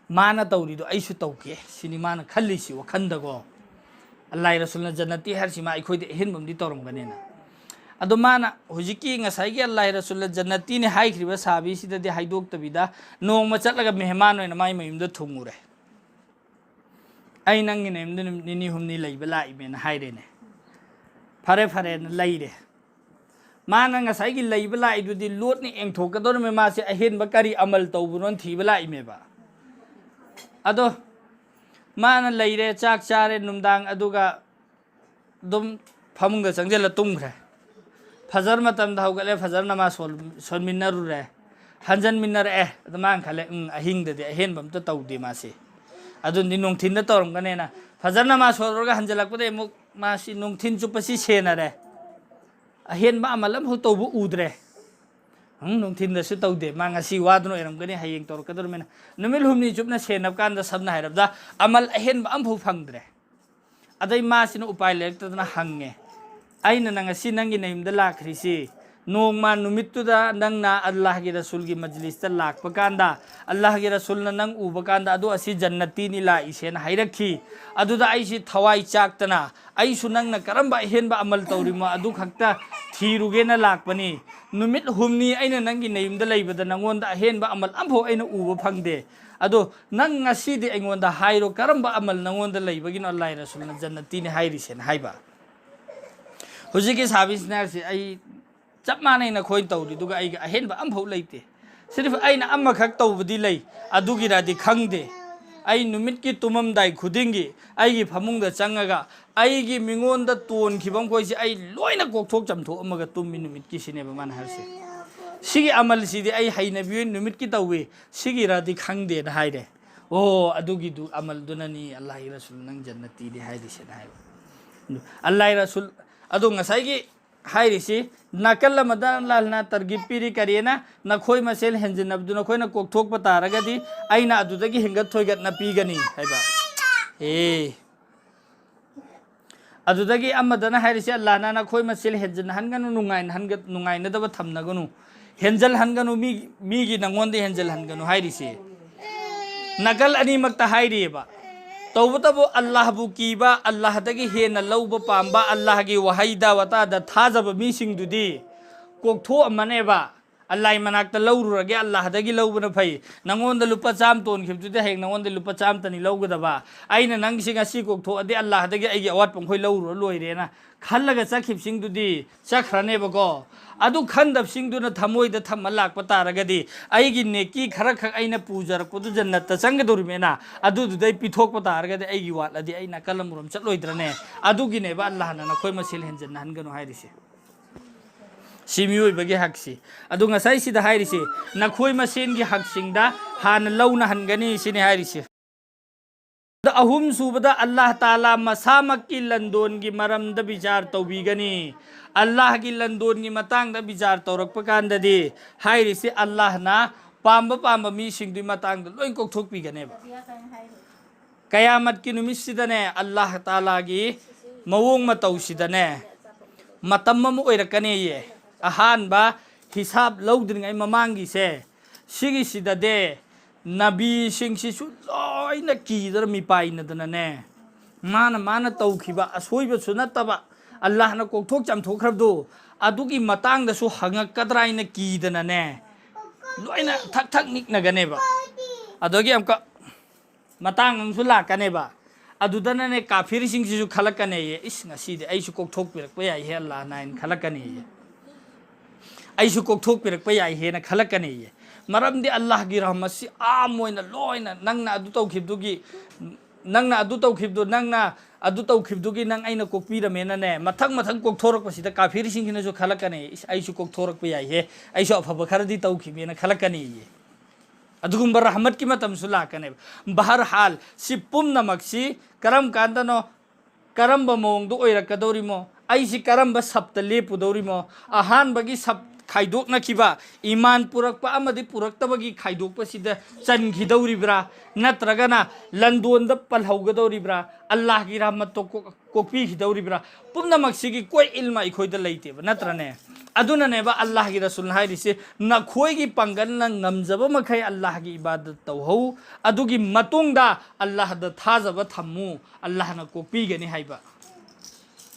ꯃꯥꯅ ꯇꯧꯔꯤꯗꯣ ꯑꯩꯁꯨ ꯇꯧꯒꯦ" ꯁꯤꯅꯤ ꯃꯥꯅ ꯈꯜꯂꯤꯁꯤ ꯋꯥꯈꯟꯗꯀꯣ꯫ ꯑꯜꯂꯥꯍ ꯔꯁꯨꯜꯅ ꯖꯟꯅꯇꯤ ꯍꯥꯏꯔꯤꯁꯤ ꯃꯥ ꯑꯩꯈꯣꯏꯗ ꯑꯍꯦꯟꯕ ꯑꯃꯗꯤ ꯇꯧꯔꯝꯒꯅꯦꯅ꯫ ꯑꯗꯣ ꯃꯥꯅ ꯍꯧꯖꯤꯛꯀꯤ ꯉꯁꯥꯏꯒꯤ ꯑꯜꯂꯥꯍ ꯔꯁꯨꯜꯅ ꯖꯟꯅꯇꯤꯅꯤ ꯍꯥꯏꯈ꯭ꯔꯤꯕ ꯁꯍꯥꯕꯤꯁꯤꯗꯗꯤ ꯍꯥꯏꯗꯣꯛꯇꯕꯤꯗ ꯅꯣꯡꯃ ꯆꯠꯂꯒ ꯃꯦꯍꯃꯥꯟ ꯑꯣꯏꯅ ꯃꯥꯏ ꯃꯌꯨꯝꯗ ꯊꯨꯡꯉꯨꯔꯦ꯫ "ꯑꯩ ꯅꯪꯒꯤ ꯅꯌꯨꯝꯗ ꯅꯨꯃꯤꯠ ꯅꯤꯅꯤ ꯍꯨꯝꯅꯤ ꯂꯩꯕ ꯂꯥꯛꯏꯃꯦꯅ" ꯍꯥꯏꯔꯦꯅꯦ꯫ ꯐꯔꯦ ꯐꯔꯦꯅ ꯂꯩꯔꯦ꯫ ꯃꯥꯅ ꯉꯁꯥꯏꯒꯤ ꯂꯩꯕ ꯂꯥꯛꯏꯗꯨꯗꯤ ꯂꯣꯠꯅ ꯌꯦꯡꯊꯣꯛꯀꯗꯧꯔꯤꯃꯦ, ꯃꯥꯁꯦ ꯑꯍꯦꯟꯕ ꯀꯔꯤ ꯑꯃꯜ ꯇꯧꯕꯅꯣꯅ ꯊꯤꯕ ꯂꯥꯛꯏꯃꯦꯕ꯫ ꯑꯗꯣ ꯃꯥꯅ ꯂꯩꯔꯦ, ꯆꯥꯛ ꯆꯥꯔꯦ ꯅꯨꯡꯗꯥꯡ, ꯑꯗꯨꯒ ꯑꯗꯨꯝ ꯐꯃꯨꯡꯗ ꯆꯪꯁꯤꯜꯂ ꯇꯨꯝꯈ꯭ꯔꯦ꯫ ꯐꯖꯔ ꯃꯇꯝꯗ ꯍꯧꯒꯠꯂꯦ, ꯐꯖꯔ ꯅꯃꯥꯖ ꯁꯣꯜ-, ꯁꯣꯟꯃꯤꯟꯅꯔꯨꯔꯦ, ꯍꯟꯖꯟꯃꯤꯟꯅꯔꯛꯑꯦ꯫ ꯑꯗ ꯃꯥꯅ ꯈꯜꯂꯦ, "ꯎꯝ, ꯑꯍꯤꯡꯗꯗꯤ ꯑꯍꯦꯟꯕ ꯑꯝꯇ ꯇꯧꯗꯦ ꯃꯥꯁꯤ, ꯑꯗꯨꯅꯗꯤ ꯅꯨꯡꯊꯤꯟꯗ ꯇꯧꯔꯝꯒꯅꯦꯅ"꯫ ꯐꯖꯔ ꯅꯃꯥꯖ ꯁꯣꯜꯂꯨꯔꯒ ꯍꯟꯖꯜꯂꯛꯄꯗꯩ ꯑꯃꯨꯛ ꯃꯥꯁꯤ ꯅꯨꯡꯊꯤꯟ ꯆꯨꯞꯄ ꯁꯤ ꯁꯦꯟꯅꯔꯦ, ꯑꯍꯦꯟꯕ ꯑꯃꯜ ꯑꯃꯐꯥꯎ ꯇꯧꯕ ꯎꯗ꯭ꯔꯦ꯫ ꯎꯝ, ꯅꯨꯡꯊꯤꯟꯗꯁꯨ ꯇꯧꯗꯦ, ꯃꯥ ꯉꯁꯤ ꯋꯥꯗꯨꯅ ꯑꯣꯏꯔꯝꯒꯅꯤ, ꯍꯌꯦꯡ ꯇꯧꯔꯛꯀꯗꯧꯔꯤꯕꯅꯤꯅ꯫ ꯅꯨꯃꯤꯠ ꯍꯨꯝꯅꯤ ꯆꯨꯞꯅ ꯁꯦꯟꯅꯕ ꯀꯥꯟꯗ, ꯁꯝꯅ ꯍꯥꯏꯔꯕꯗ, ꯑꯃꯜ ꯑꯍꯦꯟꯕ ꯑꯃꯐꯥꯎ ꯐꯪꯗ꯭ꯔꯦ꯫ ꯑꯗꯩ ꯃꯥꯁꯤꯅ ꯎꯄꯥꯏ ꯂꯩꯔꯛꯇꯗꯅ ꯍꯪꯉꯦ, "ꯑꯩꯅ ꯅꯪ ꯉꯁꯤ ꯅꯪꯒꯤ ꯅꯌꯨꯝꯗ ꯂꯥꯛꯈ꯭ꯔꯤꯁꯤ, ꯅꯣꯡꯃ ꯅꯨꯃꯤꯠꯇꯨꯗ ꯅꯪꯅ ꯑꯜꯂꯥꯍꯒꯤ ꯔꯁꯨꯜꯒꯤ ꯃꯖꯂꯤꯁꯇ ꯂꯥꯛꯄ ꯀꯥꯟꯗ, ꯑꯜꯂꯥꯍꯒꯤ ꯔꯁꯨꯜꯅ ꯅꯪ ꯎꯕ ꯀꯥꯟꯗ, ꯑꯗꯨ ꯑꯁꯤ ꯖꯟꯅꯇꯤꯅꯤ ꯂꯥꯛꯏꯁꯦꯅ ꯍꯥꯏꯔꯛꯈꯤ꯫ ꯑꯗꯨꯗ ꯑꯩꯁꯤ ꯊꯋꯥꯏ ꯆꯥꯛꯇꯅ, ꯑꯩꯁꯨ ꯅꯪꯅ ꯀꯔꯝꯕ ꯑꯍꯦꯟꯕ ꯑꯃꯜ ꯇꯧꯔꯤꯃꯣ ꯑꯗꯨ ꯈꯛꯇ ꯊꯤꯔꯨꯒꯦꯅ ꯂꯥꯛꯄꯅꯤ꯫ ꯅꯨꯃꯤꯠ ꯍꯨꯝꯅꯤ ꯑꯩꯅ ꯅꯪꯒꯤ ꯅꯌꯨꯝꯗ ꯂꯩꯕꯗ ꯅꯪꯉꯣꯟꯗ ꯑꯍꯦꯟꯕ ꯑꯃꯜ ꯑꯃꯐꯥꯎ ꯑꯩꯅ ꯎꯕ ꯐꯪꯗꯦ꯫ ꯑꯗꯣ ꯅꯪ ꯉꯁꯤꯗꯤ ꯑꯩꯉꯣꯟꯗ ꯍꯥꯏꯔꯣ, ꯀꯔꯝꯕ ꯑꯃꯜ ꯅꯪꯉꯣꯟꯗ ꯂꯩꯕꯒꯤꯅꯣ ꯑꯜꯂꯥꯍ ꯔꯁꯨꯜꯅ ꯖꯟꯅꯇꯤꯅꯤ ꯍꯥꯏꯔꯤꯁꯦꯅ" ꯍꯥꯏꯕ꯫ ꯍꯧꯖꯤꯛꯀꯤ ꯁꯍꯥꯕꯤꯁꯤꯅ ꯍꯥꯏꯔꯤꯁꯦ, "ꯑꯩ ꯆꯞ ꯃꯥꯟꯅꯩ ꯅꯈꯣꯏꯅ ꯇꯧꯔꯤꯗꯨꯒ, ꯑꯩꯒ ꯑꯍꯦꯟꯕ ꯑꯃꯐꯥꯎ ꯂꯩꯇꯦ꯫ ꯁꯤꯔꯐ ꯑꯩꯅ ꯑꯃꯈꯛ ꯇꯧꯕꯗꯤ ꯂꯩ, ꯑꯗꯨꯒꯤꯔꯗꯤ ꯈꯪꯗꯦ꯫ ꯑꯩ ꯅꯨꯃꯤꯠꯀꯤ ꯇꯨꯝꯃꯝꯗꯥꯏ ꯈꯨꯗꯤꯡꯒꯤ ꯑꯩꯒꯤ ꯐꯃꯨꯡꯗ ꯆꯪꯉꯒ ꯑꯩꯒꯤ ꯃꯤꯉꯣꯟꯗ ꯇꯣꯟꯈꯤꯕ ꯃꯈꯣꯏꯁꯦ ꯑꯩ ꯂꯣꯏꯅ ꯀꯣꯛꯊꯣꯛ ꯆꯥꯝꯊꯣꯛꯑꯝꯃꯒ ꯇꯨꯝꯃꯤ ꯅꯨꯃꯤꯠꯀꯤꯁꯤꯅꯦꯕ ꯃꯥꯅ ꯍꯥꯏꯔꯤꯁꯦ꯫ ꯁꯤꯒꯤ ꯑꯃꯜꯁꯤꯗꯤ ꯑꯩ ꯍꯩꯅꯕꯤ ꯑꯣꯏꯅ ꯅꯨꯃꯤꯠꯀꯤ ꯇꯧꯏ, ꯁꯤꯒꯤꯔꯗꯤ ꯈꯪꯗꯦꯅ ꯍꯥꯏꯔꯦ꯫ ꯑꯣ, ꯑꯗꯨꯒꯤꯗꯨ ꯑꯃꯜꯗꯨꯅꯅꯤ ꯑꯜꯂꯥꯍꯤ ꯔꯁꯨꯜ ꯅꯪ ꯖꯟꯅꯇꯤꯗꯤ ꯍꯥꯏꯔꯤꯁꯦꯅ ꯍꯥꯏꯕ꯫ ꯑꯜꯂꯥꯍꯤ ꯔꯁꯨꯜ, ꯑꯗꯣ ꯉꯁꯥꯏꯒꯤ ꯍꯥꯏꯔꯤꯁꯤ ꯅꯥꯀꯜ ꯑꯃꯗ ꯑꯜꯂꯥꯍꯅ ꯇꯔꯒꯤꯞ ꯄꯤꯔꯤ, ꯀꯔꯤꯅ? ꯅꯈꯣꯏ ꯃꯁꯦꯜ ꯍꯦꯟꯖꯤꯟꯅꯕꯗꯨ ꯅꯈꯣꯏꯅ ꯀꯣꯛꯊꯣꯛꯄ ꯇꯥꯔꯒꯗꯤ ꯑꯩꯅ ꯑꯗꯨꯗꯒꯤ ꯍꯦꯟꯒꯠ ꯊꯣꯏꯒꯠꯅ ꯄꯤꯒꯅꯤ ꯍꯥꯏꯕ꯫ ꯑꯦ, ꯑꯗꯨꯗꯒꯤ ꯑꯃꯗꯅ ꯍꯥꯏꯔꯤꯁꯦ, ꯑꯜꯂꯥꯍꯅ ꯅꯈꯣꯏ ꯃꯁꯦꯜ ꯍꯦꯟꯖꯤꯟꯅꯍꯟꯒꯅꯨ, ꯅꯨꯡꯉꯥꯏꯅꯍꯟꯒ-, ꯅꯨꯡꯉꯥꯏꯅꯗꯕ ꯊꯝꯅꯒꯅꯨ, ꯍꯦꯟꯖꯜꯍꯟꯒꯅꯨ, ꯃꯤ, ꯃꯤꯒꯤ ꯅꯪꯉꯣꯟꯗ ꯍꯦꯟꯖꯜꯍꯟꯒꯅꯨ ꯍꯥꯏꯔꯤꯁꯦ꯫ ꯅꯥꯀꯜ ꯑꯅꯤꯃꯛꯇ ꯍꯥꯏꯔꯤꯑꯕ꯫ ꯇꯧꯕꯇꯕꯨ ꯑꯜꯂꯥꯍꯕꯨ ꯀꯤꯕ, ꯑꯜꯂꯥꯍꯗꯒꯤ ꯍꯦꯟꯅ ꯂꯧꯕ ꯄꯥꯝꯕ, ꯑꯜꯂꯥꯍꯒꯤ ꯋꯥꯍꯩꯗ ꯋꯥꯇꯥꯗ ꯊꯥꯖꯕ ꯃꯤꯁꯤꯡꯗꯨꯗꯤ ꯀꯣꯛꯊꯣꯛꯑꯝꯃꯅꯦꯕ꯫ ꯑꯜꯂꯥꯍꯒꯤ ꯃꯅꯥꯛꯇ ꯂꯧꯔꯨꯔꯒꯦ, ꯑꯜꯂꯥꯍꯗꯒꯤ ꯂꯧꯕꯅ ꯐꯩ꯫ ꯅꯪꯉꯣꯟꯗ ꯂꯨꯄꯥ ꯆꯥꯝꯃ ꯇꯣꯟꯈꯤꯕꯗꯨꯗꯤ ꯍꯌꯦꯡ ꯅꯪꯉꯣꯟꯗ ꯂꯨꯄꯥ ꯆꯥꯝꯃꯇꯅꯤ ꯂꯧꯒꯗꯕ꯫ ꯑꯩꯅ ꯅꯪꯁꯤ ꯉꯁꯤ ꯀꯣꯛꯊꯣꯛꯑꯗꯤ ꯑꯜꯂꯥꯍꯗꯒꯤ ꯑꯩꯒꯤ ꯑꯋꯥꯠꯄ ꯃꯈꯣꯏ ꯂꯧꯔꯨꯔ ꯂꯣꯏꯔꯦꯅ ꯈꯜꯂꯒ ꯆꯠꯈꯤꯕꯁꯤꯡꯗꯨꯗꯤ ꯆꯠꯈ꯭ꯔꯅꯦꯕꯀꯣ꯫ ꯑꯗꯨ ꯈꯟꯗꯕꯁꯤꯡꯗꯨꯅ ꯊꯃꯣꯏꯗ ꯊꯝꯃ ꯂꯥꯛꯄ ꯇꯥꯔꯒꯗꯤ, ꯑꯩꯒꯤ ꯅꯦꯀꯤ ꯈꯔ ꯈꯛ ꯑꯩꯅ ꯄꯨꯖꯔꯛꯄꯗꯨ ꯖꯟꯅꯠꯇ ꯆꯪꯒꯗꯧꯔꯤꯕꯅꯤꯅ, ꯑꯗꯨꯗꯨꯗꯩ ꯄꯤꯊꯣꯛꯄ ꯇꯥꯔꯒꯗꯤ ꯑꯩꯒꯤ ꯋꯥꯠꯂꯗꯤ ꯑꯩ ꯅꯥꯀꯜ ꯑꯃꯔꯣꯝ ꯆꯠꯂꯣꯏꯗ꯭ꯔꯅꯦ? ꯑꯗꯨꯒꯤꯅꯦꯕ ꯑꯜꯂꯥꯍꯅ ꯅꯈꯣꯏ ꯃꯁꯦꯜ ꯍꯦꯟꯖꯟꯅꯍꯟꯒꯅꯨ ꯍꯥꯏꯔꯤꯁꯦ꯫ ꯁꯤ ꯃꯤꯑꯣꯏꯕꯒꯤ ꯍꯛꯁꯤ꯫ ꯑꯗꯨ ꯉꯁꯥꯏ ꯁꯤꯗ ꯍꯥꯏꯔꯤꯁꯦ, ꯅꯈꯣꯏ ꯃꯁꯦꯟꯒꯤ ꯍꯛꯁꯤꯡꯗ ꯍꯥꯟꯅ ꯂꯧꯅꯍꯟꯒꯅꯤ ꯁꯤꯅꯤ ꯍꯥꯏꯔꯤꯁꯦ꯫ ꯑꯗ ꯑꯍꯨꯝ ꯁꯨꯕꯗ ꯑꯜꯂꯥꯍ ꯇꯥꯂꯥ ꯃꯁꯥꯃꯛꯀꯤ ꯂꯟꯗꯣꯟꯒꯤ ꯃꯔꯝꯗ ꯕꯤꯆꯥꯔ ꯇꯧꯕꯤꯒꯅꯤ꯫ ꯑꯜꯂꯥꯍꯒꯤ ꯂꯟꯗꯣꯟꯒꯤ ꯃꯇꯥꯡꯗ ꯕꯤꯆꯥꯔ ꯇꯧꯔꯛꯄ ꯀꯥꯟꯗꯗꯤ ꯍꯥꯏꯔꯤꯁꯤ ꯑꯜꯂꯥꯍꯅ ꯄꯥꯝꯕ ꯄꯥꯝꯕ ꯃꯤꯁꯤꯡꯗꯨꯒꯤ ꯃꯇꯥꯡꯗ ꯂꯣꯏ ꯀꯣꯛꯊꯣꯛꯄꯤꯒꯅꯦꯕ꯫ ꯀꯌꯥꯃꯠꯀꯤ ꯅꯨꯃꯤꯠꯁꯤꯗꯅꯦ ꯑꯜꯂꯥꯍ ꯇꯥꯂꯥꯒꯤ ꯃꯑꯣꯡ ꯃꯇꯧꯁꯤꯗꯅꯦ ꯃꯇꯝ ꯑꯃ ꯑꯣꯏꯔꯛꯀꯅꯦꯌꯦ꯫ ꯑꯍꯥꯟꯕ ꯍꯤꯁꯥꯕ ꯂꯧꯗ꯭ꯔꯤꯉꯩ ꯃꯃꯥꯡꯒꯤꯁꯦ, ꯁꯤꯒꯤꯁꯤꯗꯗꯤ ꯅꯕꯤꯁꯤꯡꯁꯤꯁꯨ ꯂꯣꯏꯅ ꯀꯤꯗꯅ ꯃꯤꯄꯥꯏꯅꯗꯅꯅꯦ, ꯃꯥꯅ ꯃꯥꯅ ꯇꯧꯈꯤꯕ ꯑꯁꯣꯏꯕꯁꯨ ꯅꯠꯇꯕ, ꯑꯜꯂꯥꯍꯅ ꯀꯣꯛꯊꯣꯛ ꯆꯥꯝꯊꯣꯛꯈ꯭ꯔꯕꯗꯣ, ꯑꯗꯨꯒꯤ ꯃꯇꯥꯡꯗꯁꯨ ꯍꯪꯉꯛꯀꯗ꯭ꯔꯥ ꯍꯥꯏꯅ ꯀꯤꯗꯅꯅꯦ, ꯂꯣꯏꯅ ꯊꯛ ꯊꯛ ꯅꯤꯛꯅꯒꯅꯦꯕ꯫ ꯑꯗꯒꯤ ꯑꯃꯨꯛꯀ ꯃꯇꯥꯡ ꯑꯃꯁꯨ ꯂꯥꯛꯀꯅꯦꯕ꯫ ꯑꯗꯨꯗꯅꯅꯦ ꯀꯥꯐꯤꯔꯁꯤꯡꯁꯤꯁꯨ ꯈꯜꯂꯛꯀꯅꯦꯌꯦ, "ꯏꯁ, ꯉꯁꯤꯗꯤ ꯑꯩꯁꯨ ꯀꯣꯛꯊꯣꯛꯄꯤꯔꯛꯄ ꯌꯥꯏꯍꯦ ꯑꯜꯂꯥꯍꯅ" ꯍꯥꯏꯅ ꯈꯜꯂꯛꯀꯅꯦꯌꯦ꯫ "ꯑꯩꯁꯨ ꯀꯣꯛꯊꯣꯛꯄꯤꯔꯛꯄ ꯌꯥꯏꯍꯦꯅ" ꯈꯜꯂꯛꯀꯅꯦꯌꯦ꯫ ꯃꯔꯝꯗꯤ ꯑꯜꯂꯥꯍꯒꯤ ꯔꯍꯃꯠꯁꯤ ꯑꯥꯝ ꯑꯣꯏꯅ ꯂꯣꯏꯅ, ꯅꯪꯅ ꯑꯗꯨ ꯇꯧꯈꯤꯕꯗꯨꯒꯤ, ꯅꯪꯅ ꯑꯗꯨ ꯇꯧꯈꯤꯕꯗꯨ, ꯅꯪꯅ ꯑꯗꯨ ꯇꯧꯈꯤꯕꯗꯨꯒꯤ ꯅꯪ ꯑꯩꯅ ꯀꯣꯛꯄꯤꯔꯝꯃꯦꯅꯅꯦ, ꯃꯊꯪ ꯃꯊꯪ ꯀꯣꯛꯊꯣꯔꯛꯄꯁꯤꯗ ꯀꯥꯐꯤꯔꯁꯤꯡꯁꯤꯅꯁꯨ ꯈꯜꯂꯛꯀꯅꯤ, "ꯏꯁ, ꯑꯩꯁꯨ ꯀꯣꯛꯊꯣꯔꯛꯄ ꯌꯥꯏꯍꯦ, ꯑꯩꯁꯨ ꯑꯐꯕ ꯈꯔꯗꯤ ꯇꯧꯈꯤꯕꯅꯦꯅ" ꯈꯜꯂꯛꯀꯅꯤꯌꯦ꯫ ꯑꯗꯨꯒꯨꯝꯕ ꯔꯍꯃꯠꯀꯤ ꯃꯇꯝꯁꯨ ꯂꯥꯛꯀꯅꯦꯕ꯫ ꯕꯍꯔ ꯍꯥꯜ, ꯁꯤ ꯄꯨꯝꯅꯃꯛꯁꯤ ꯀꯔꯝ ꯀꯥꯟꯗꯅꯣ, ꯀꯔꯝꯕ ꯃꯑꯣꯡꯗ ꯑꯣꯏꯔꯛꯀꯗꯧꯔꯤꯃꯣ, ꯑꯩꯁꯤ ꯀꯔꯝꯕ ꯁꯞꯇ ꯂꯦꯞꯄꯨꯗꯧꯔꯤꯃꯣ, ꯑꯍꯥꯟꯕꯒꯤ ꯁꯞ ꯈꯥꯏꯗꯣꯛꯅꯈꯤꯕ, ꯏꯃꯥꯟ ꯄꯨꯔꯛꯄ ꯑꯃꯗꯤ ꯄꯨꯔꯛꯇꯕꯒꯤ ꯈꯥꯏꯗꯣꯛꯄꯁꯤꯗ ꯆꯟꯈꯤꯗꯧꯔꯤꯕ꯭ꯔꯥ, ꯅꯠꯇ꯭ꯔꯒꯅ ꯂꯟꯗꯣꯟꯗ ꯄꯜꯍꯧꯒꯗꯧꯔꯤꯕ꯭ꯔꯥ, ꯑꯜꯂꯥꯍꯒꯤ ꯔꯍꯃꯠꯇꯣ ꯀꯣꯛ-, ꯀꯣꯛꯄꯤꯈꯤꯗꯧꯔꯤꯕ꯭ꯔꯥ? ꯄꯨꯝꯅꯃꯛꯁꯤꯒꯤ ꯀꯣꯏ ꯏꯜꯃ ꯑꯩꯈꯣꯏꯗ ꯂꯩꯇꯦꯕ, ꯅꯠꯇ꯭ꯔꯅꯦ? ꯑꯗꯨꯅꯅꯦꯕ ꯑꯜꯂꯥꯍꯒꯤ ꯔꯁꯨꯜꯅ ꯍꯥꯏꯔꯤꯁꯦ, "ꯅꯈꯣꯏꯒꯤ ꯄꯥꯡꯒꯜꯅ ꯉꯝꯖꯕ ꯃꯈꯩ ꯑꯜꯂꯥꯍꯒꯤ ꯏꯕꯥꯗꯠ ꯇꯧꯍꯧ, ꯑꯗꯨꯒꯤ ꯃꯇꯨꯡꯗ ꯑꯜꯂꯥꯍꯗ ꯊꯥꯖꯕ ꯊꯝꯃꯨ, ꯑꯜꯂꯥꯍꯅ ꯀꯣꯛꯄꯤꯒꯅꯤ" ꯍꯥꯏꯕ꯫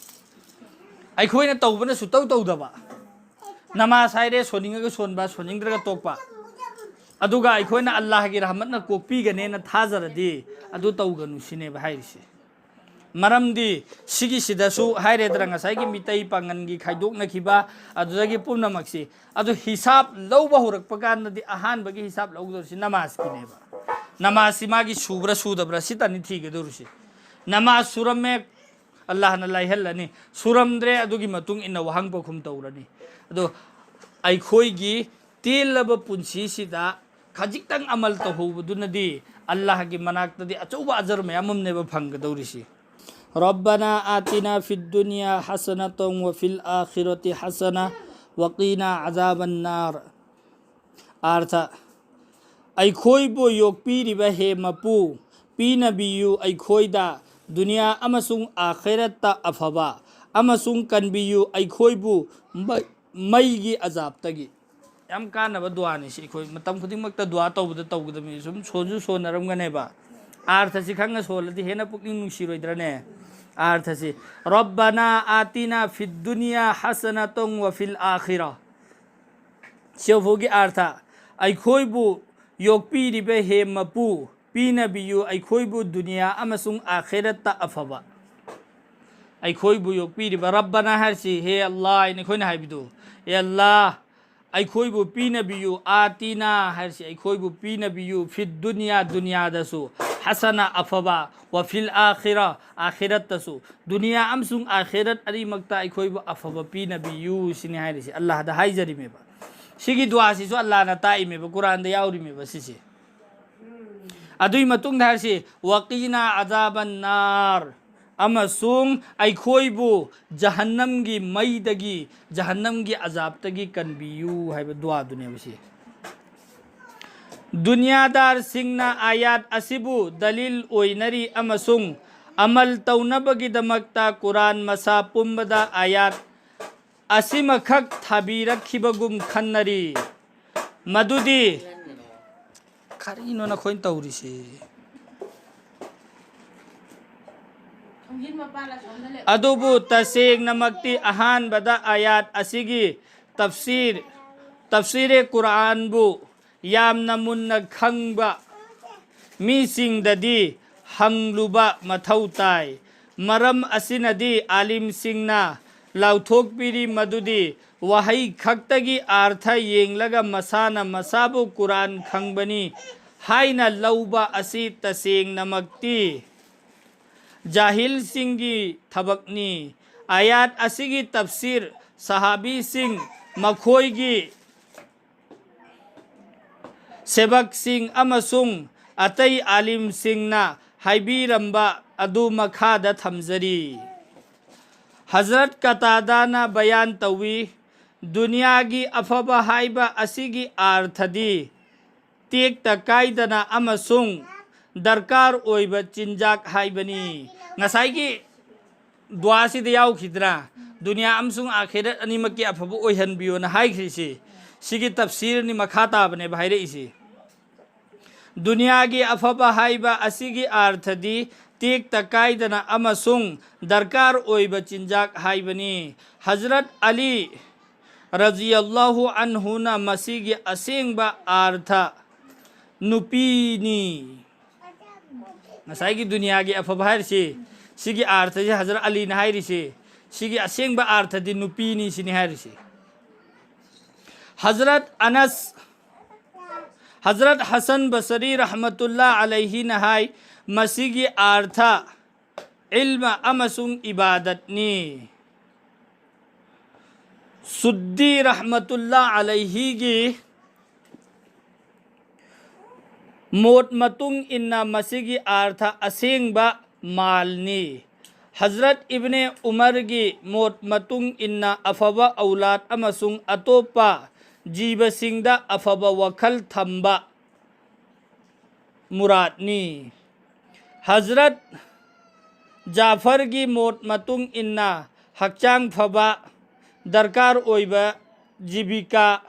ꯑꯩꯈꯣꯏꯅ ꯇꯧꯕꯅ ꯁꯨꯇꯧ ꯇꯧꯗꯕ, ꯅꯃꯥꯖ ꯍꯥꯏꯔꯦ, ꯁꯣꯟꯅꯤꯡꯉꯒ ꯁꯣꯟꯕ, ꯁꯣꯟꯅꯤꯡꯗ꯭ꯔꯒ ꯇꯣꯛꯄ, ꯑꯗꯨꯒ ꯑꯩꯈꯣꯏꯅ ꯑꯜꯂꯥꯍꯒꯤ ꯔꯍꯃꯠꯅ ꯀꯣꯛꯄꯤꯒꯅꯦꯅ ꯊꯥꯖꯔꯗꯤ ꯑꯗꯨ ꯇꯧꯒꯅꯨ ꯁꯤꯅꯦꯕ ꯍꯥꯏꯔꯤꯁꯦ꯫ ꯃꯔꯝꯗꯤ ꯁꯤꯒꯤꯁꯤꯗꯁꯨ ꯍꯥꯏꯔꯦꯗꯅ, ꯉꯁꯥꯏꯒꯤ ꯃꯤꯇꯩ ꯄꯥꯡꯒꯟꯒꯤ ꯈꯥꯏꯗꯣꯛꯅꯈꯤꯕ, ꯑꯗꯨꯗꯒꯤ ꯄꯨꯝꯅꯃꯛꯁꯤ, ꯑꯗꯨ ꯍꯤꯁꯥꯕ ꯂꯧꯕ ꯍꯧꯔꯛꯄ ꯀꯥꯟꯗꯗꯤ ꯑꯍꯥꯟꯕꯒꯤ ꯍꯤꯁꯥꯕ ꯂꯧꯒꯗꯧꯔꯤꯁꯤ ꯅꯃꯥꯖꯀꯤꯅꯦꯕ꯫ ꯅꯃꯥꯖꯁꯤ ꯃꯥꯒꯤ ꯁꯨꯕ꯭ꯔꯥ ꯁꯨꯗꯕ꯭ꯔꯥ ꯁꯤꯇꯅꯤ ꯊꯤꯒꯗꯧꯔꯤꯁꯤ꯫ ꯅꯃꯥꯖ ꯁꯨꯔꯝꯃꯦ, ꯑꯜꯂꯥꯍꯅ ꯂꯥꯏꯍꯜꯂꯅꯤ꯫ ꯁꯨꯔꯝꯗ꯭ꯔꯦ, ꯑꯗꯨꯒꯤ ꯃꯇꯨꯡ ꯏꯟꯅ ꯋꯥꯍꯪ ꯄꯥꯎꯈꯨꯝ ꯇꯧꯔꯅꯤ꯫ ꯑꯗꯣ ꯑꯩꯈꯣꯏꯒꯤ ꯇꯦꯜꯂꯕ ꯄꯨꯟꯁꯤꯁꯤꯗ ꯈꯖꯤꯛꯇꯪ ꯑꯃꯜ ꯇꯧꯍꯧꯕꯗꯨꯅꯗꯤ ꯑꯜꯂꯥꯍꯒꯤ ꯃꯅꯥꯛꯇꯗꯤ ꯑꯆꯧꯕ ꯑꯖꯔ ꯃꯌꯥꯝ ꯑꯃꯅꯦꯕ ꯐꯪꯒꯗꯧꯔꯤꯁꯤ꯫ ربنا آتنا في الدنيا حسنة وفي الآخرة حسنة وقنا عذاب النار. ꯑꯥꯔꯊ: ꯑꯩꯈꯣꯏꯕꯨ ꯌꯣꯛꯄꯤꯔꯤꯕ ꯍꯦ ꯃꯄꯨ, ꯄꯤꯅꯕꯤꯌꯨ ꯑꯩꯈꯣꯏꯗ ꯗꯨꯅꯤꯌꯥ ꯑꯃꯁꯨꯡ ꯑꯥꯈꯤꯔꯠꯇ ꯑꯐꯕ, ꯑꯃꯁꯨꯡ ꯀꯟꯕꯤꯌꯨ ꯑꯩꯈꯣꯏꯕꯨ ꯃꯩ-, ꯃꯩꯒꯤ ꯑꯖꯥꯕꯇꯒꯤ꯫ ꯌꯥꯝ ꯀꯥꯟꯅꯕ ꯗꯨꯋꯥꯅꯤ ꯁꯤ꯫ ꯑꯩꯈꯣꯏ ꯃꯇꯝ ꯈꯨꯗꯤꯡꯃꯛꯇ ꯗꯨꯋꯥ ꯇꯧꯕꯗ ꯇꯧꯒꯗꯕꯅꯤ꯫ ꯁꯨꯝ ꯁꯣꯟꯁꯨ ꯁꯣꯟꯅꯔꯝꯒꯅꯦꯕ꯫ ꯑꯥꯔꯊꯁꯤ ꯈꯪꯅ ꯁꯣꯜꯂꯗꯤ ꯍꯦꯟꯅ ꯄꯨꯛꯅꯤꯡ ꯅꯨꯡꯁꯤꯔꯣꯏꯗ꯭ꯔꯅꯦ? ꯑꯥꯔꯊꯁꯤ: ربنا آتنا في الدنيا حسنة وفي الآخرة. ꯁꯤꯐꯥꯎꯒꯤ ꯑꯥꯔꯊ: ꯑꯩꯈꯣꯏꯕꯨ ꯌꯣꯛꯄꯤꯔꯤꯕ ꯍꯦ ꯃꯄꯨ, ꯄꯤꯅꯕꯤꯌꯨ ꯑꯩꯈꯣꯏꯕꯨ ꯗꯨꯅꯤꯌꯥ ꯑꯃꯁꯨꯡ ꯑꯥꯈꯤꯔꯠꯇ ꯑꯐꯕ꯫ ꯑꯩꯈꯣꯏꯕꯨ ꯌꯣꯛꯄꯤꯔꯤꯕ, ꯔꯕꯅꯥ ꯍꯥꯏꯔꯤꯁꯤ ꯍꯦ ꯑꯜꯂꯥꯍ ꯍꯥꯏꯅ ꯑꯩꯈꯣꯏꯅ ꯍꯥꯏꯕꯗꯨ, "ꯍꯦ ꯑꯜꯂꯥꯍ, ꯑꯩꯈꯣꯏꯕꯨ ꯄꯤꯅꯕꯤꯌꯨ꯫ ꯑꯥꯇꯤꯅꯥ ꯍꯥꯏꯔꯤꯁꯤ ꯑꯩꯈꯣꯏꯕꯨ ꯄꯤꯅꯕꯤꯌꯨ꯫ ꯐꯤꯗ ꯗꯨꯅꯤꯌꯥ, ꯗꯨꯅꯤꯌꯥꯗꯁꯨ꯫ ꯍꯁꯅꯥ, ꯑꯐꯕ꯫ ꯋꯥꯐꯤꯜ ꯑꯥꯈꯤꯔꯥ, ꯑꯥꯈꯤꯔꯠꯇꯁꯨ꯫ ꯗꯨꯅꯤꯌꯥ ꯑꯃꯁꯨꯡ ꯑꯥꯈꯤꯔꯠ ꯑꯅꯤꯃꯛꯇ ꯑꯩꯈꯣꯏꯕꯨ ꯑꯐꯕ ꯄꯤꯅꯕꯤꯌꯨ ꯁꯤꯅꯤ ꯍꯥꯏꯔꯤꯁꯤ꯫ ꯑꯜꯂꯥꯍꯗ ꯍꯥꯏꯖꯔꯤꯃꯦꯕ꯫ ꯁꯤꯒꯤ ꯗꯨꯋꯥꯁꯤꯁꯨ ꯑꯜꯂꯥꯍꯅ ꯇꯥꯛꯏꯃꯦꯕ, ꯀꯨꯔꯥꯟꯗ ꯌꯥꯎꯔꯤꯃꯦꯕ ꯁꯤꯁꯦ꯫ ꯑꯗꯨꯒꯤ ꯃꯇꯨꯡꯗ ꯍꯥꯏꯔꯤꯁꯤ, "ꯋꯥꯀꯤꯅꯥ ꯑꯖꯥꯕꯟ ꯅꯥꯔ", ꯑꯃꯁꯨꯡ ꯑꯩꯈꯣꯏꯕꯨ ꯖꯍꯟꯅꯝꯒꯤ ꯃꯩꯗꯒꯤ, ꯖꯍꯟꯅꯝꯒꯤ ꯑꯖꯥꯕꯇꯒꯤ ꯀꯟꯕꯤꯌꯨ ꯍꯥꯏꯕ ꯗꯨꯋꯥꯗꯨꯅꯦꯕ ꯁꯤ꯫ ꯗꯨꯅꯤꯌꯥꯗꯥꯔꯁꯤꯡꯅ ꯑꯥꯌꯥꯠ ꯑꯁꯤꯕꯨ ꯗꯂꯤꯜ ꯑꯣꯏꯅꯔꯤ ꯑꯃꯁꯨꯡ ꯑꯃꯜ ꯇꯧꯅꯕꯒꯤꯗꯃꯛꯇ ꯀꯨꯔꯥꯟ ꯃꯁꯥ ꯄꯨꯝꯕꯗ ꯑꯥꯌꯥꯠ ꯑꯁꯤꯃꯈꯛ ꯊꯥꯕꯤꯔꯛꯈꯤꯕꯒꯨꯝ ꯈꯟꯅꯔꯤ꯫ ꯃꯗꯨꯗꯤ, ꯀꯔꯤꯅꯣ ꯅꯈꯣꯏꯅ ꯇꯧꯔꯤꯁꯦ? ꯑꯗꯨꯕꯨ ꯇꯁꯦꯡꯅꯃꯛꯇꯤ ꯑꯍꯥꯟꯕꯗ ꯑꯥꯌꯥꯠ ꯑꯁꯤꯒꯤ ꯇꯐꯁꯤꯔ, ꯇꯐꯁꯤꯔꯦ ꯀꯨꯔꯥꯟꯕꯨ ꯌꯥꯝꯅ ꯃꯨꯟꯅ ꯈꯪꯕ ꯃꯤꯁꯤꯡꯗꯗꯤ ꯍꯪꯂꯨꯕ ꯃꯊꯧ ꯇꯥꯏ꯫ ꯃꯔꯝ ꯑꯁꯤꯅꯗꯤ ꯑꯥꯂꯤꯝꯁꯤꯡꯅ ꯂꯥꯎꯊꯣꯛꯄꯤꯔꯤ ꯃꯗꯨꯗꯤ ꯋꯥꯍꯩ ꯈꯛꯇꯒꯤ ꯑꯥꯔꯊ ꯌꯦꯡꯂꯒ ꯃꯁꯥꯅ ꯃꯁꯥꯕꯨ ꯀꯨꯔꯥꯟ ꯈꯪꯕꯅꯤ ꯍꯥꯏꯅ ꯂꯧꯕ ꯑꯁꯤ ꯇꯁꯦꯡꯅꯃꯛꯇꯤ ꯖꯥꯍꯤꯜꯁꯤꯡꯒꯤ ꯊꯕꯛꯅꯤ꯫ ꯑꯥꯌꯥꯠ ꯑꯁꯤꯒꯤ ꯇꯐꯁꯤꯔ ꯁꯍꯥꯕꯤꯁꯤꯡ, ꯃꯈꯣꯏꯒꯤ ꯁꯦꯕꯛꯁꯤꯡ ꯑꯃꯁꯨꯡ ꯑꯇꯩ ꯑꯥꯂꯤꯝꯁꯤꯡꯅ ꯍꯥꯏꯕꯤꯔꯝꯕ ꯑꯗꯨ ꯃꯈꯥꯗ ꯊꯝꯖꯔꯤ꯫ ꯍꯖꯔꯠ ꯀꯇꯥꯗꯥꯅ ꯕꯌꯥꯟ ꯇꯧꯏ, ꯗꯨꯅꯤꯌꯥꯒꯤ ꯑꯐꯕ ꯍꯥꯏꯕ ꯑꯁꯤꯒꯤ ꯑꯥꯔꯊꯗꯤ ꯇꯦꯛꯇ ꯀꯥꯏꯗꯅ ꯑꯃꯁꯨꯡ ꯗꯔꯀꯥꯔ ꯑꯣꯏꯕ ꯆꯤꯟꯖꯥꯛ ꯍꯥꯏꯕꯅꯤ꯫ ꯉꯁꯥꯏꯒꯤ ꯗꯨꯋꯥꯁꯤꯗ ꯌꯥꯎꯈꯤꯗ꯭ꯔꯥ? ꯗꯨꯅꯤꯌꯥ ꯑꯃꯁꯨꯡ ꯑꯥꯈꯤꯔꯠ ꯑꯅꯤꯃꯛꯀꯤ ꯑꯐꯕ ꯑꯣꯏꯍꯟꯕꯤꯌꯣꯅ ꯍꯥꯏꯈ꯭ꯔꯤꯁꯤ꯫ ꯁꯤꯒꯤ ꯇꯐꯁꯤꯔꯅꯤ ꯃꯈꯥ ꯇꯥꯕꯅꯦꯕ ꯍꯥꯏꯔꯛꯏꯁꯤ꯫ ꯗꯨꯅꯤꯌꯥꯒꯤ ꯑꯐꯕ ꯍꯥꯏꯕ ꯑꯁꯤꯒꯤ ꯑꯥꯔꯊꯗꯤ ꯇꯦꯛꯇ ꯀꯥꯏꯗꯅ ꯑꯃꯁꯨꯡ ꯗꯔꯀꯥꯔ ꯑꯣꯏꯕ ꯆꯤꯟꯖꯥꯛ ꯍꯥꯏꯕꯅꯤ꯫ ꯍꯖꯔꯠ ꯑꯂꯤ ꯔꯖꯤꯌꯜꯂꯥꯍꯨ ꯑꯟꯍꯨꯅ ꯃꯁꯤꯒꯤ ꯑꯁꯦꯡꯕ ꯑꯥꯔꯊ ꯅꯨꯄꯤꯅꯤ꯫ ꯉꯁꯥꯏꯒꯤ ꯗꯨꯅꯤꯌꯥꯒꯤ ꯑꯐꯕ ꯍꯥꯏꯔꯤꯁꯤ, ꯁꯤꯒꯤ ꯑꯥꯔꯊꯁꯤ ꯍꯖꯔꯠ ꯑꯂꯤꯅ ꯍꯥꯏꯔꯤꯁꯤ, ꯁꯤꯒꯤ ꯑꯁꯦꯡꯕ ꯑꯥꯔꯊꯗꯤ ꯅꯨꯄꯤꯅꯤ ꯁꯤꯅꯤ ꯍꯥꯏꯔꯤꯁꯤ꯫ ꯍꯖꯔꯠ ꯑꯅꯁ, ꯍꯖꯔꯠ ꯍꯁꯟ ꯕꯁꯔꯤ ꯔꯍꯃꯇꯨꯜꯂꯥ ꯑꯂꯩꯍꯤꯅ ꯍꯥꯏ, ꯃꯁꯤꯒꯤ ꯑꯥꯔꯊ ꯏꯜꯃ ꯑꯃꯁꯨꯡ ꯏꯕꯥꯗꯠꯅꯤ꯫ ꯁꯨꯗꯤ ꯔꯍꯃꯇꯨꯜꯂꯥ ꯑꯂꯩꯍꯤꯒꯤ ꯃꯣꯠ ꯃꯇꯨꯡ ꯏꯟꯅ ꯃꯁꯤꯒꯤ ꯑꯥꯔꯊ ꯑꯁꯦꯡꯕ ꯃꯥꯜꯅꯤ꯫ ꯍꯖꯔꯠ ꯏꯕꯅꯦ ꯎꯃꯔꯒꯤ ꯃꯣꯠ ꯃꯇꯨꯡ ꯏꯟꯅ ꯑꯐꯕ ꯑꯧꯂꯥꯗ ꯑꯃꯁꯨꯡ ꯑꯇꯣꯞꯄ ꯖꯤꯕꯁꯤꯡꯗ ꯑꯐꯕ ꯋꯥꯈꯜ ꯊꯝꯕ ꯃꯨꯔꯥꯗꯅꯤ꯫ ꯍꯖꯔꯠ ꯖꯥꯐꯔꯒꯤ ꯃꯣꯠ ꯃꯇꯨꯡ ꯏꯟꯅ ꯍꯛꯆꯥꯡ ꯐꯕ, ꯗꯔꯀꯥꯔ ꯑꯣꯏꯕ ꯖꯤꯕꯤꯀꯥ,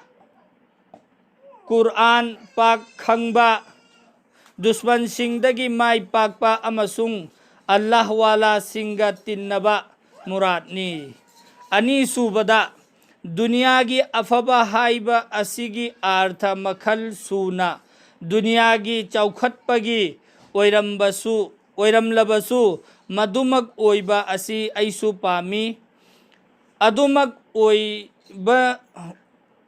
ꯀꯨꯔꯑꯥꯟ ꯄꯥꯛ ꯈꯪꯕ, ꯗꯨꯁꯃꯟꯁꯤꯡꯗꯒꯤ ꯃꯥꯏ ꯄꯥꯛꯄ ꯑꯃꯁꯨꯡ ꯑꯜꯂꯥꯍꯋꯥꯂꯥꯁꯤꯡꯒ ꯇꯤꯟꯅꯕ ꯃꯨꯔꯥꯗꯅꯤ꯫ ꯑꯅꯤꯁꯨꯕꯗ, ꯗꯨꯅꯤꯌꯥꯒꯤ ꯑꯐꯕ ꯍꯥꯏꯕ ꯑꯁꯤꯒꯤ ꯑꯥꯔꯊ ꯃꯈꯜ ꯁꯨꯅ ꯗꯨꯅꯤꯌꯥꯒꯤ ꯆꯥꯎꯈꯠꯄꯒꯤ ꯑꯣꯏꯔꯝꯕꯁꯨ, ꯑꯣꯏꯔꯝꯂꯕꯁꯨ, ꯃꯗꯨꯃꯛ ꯑꯣꯏꯕ ꯑꯁꯤ ꯑꯩꯁꯨ ꯄꯥꯝꯃꯤ꯫ ꯑꯗꯨꯃꯛ ꯑꯣꯏꯕ,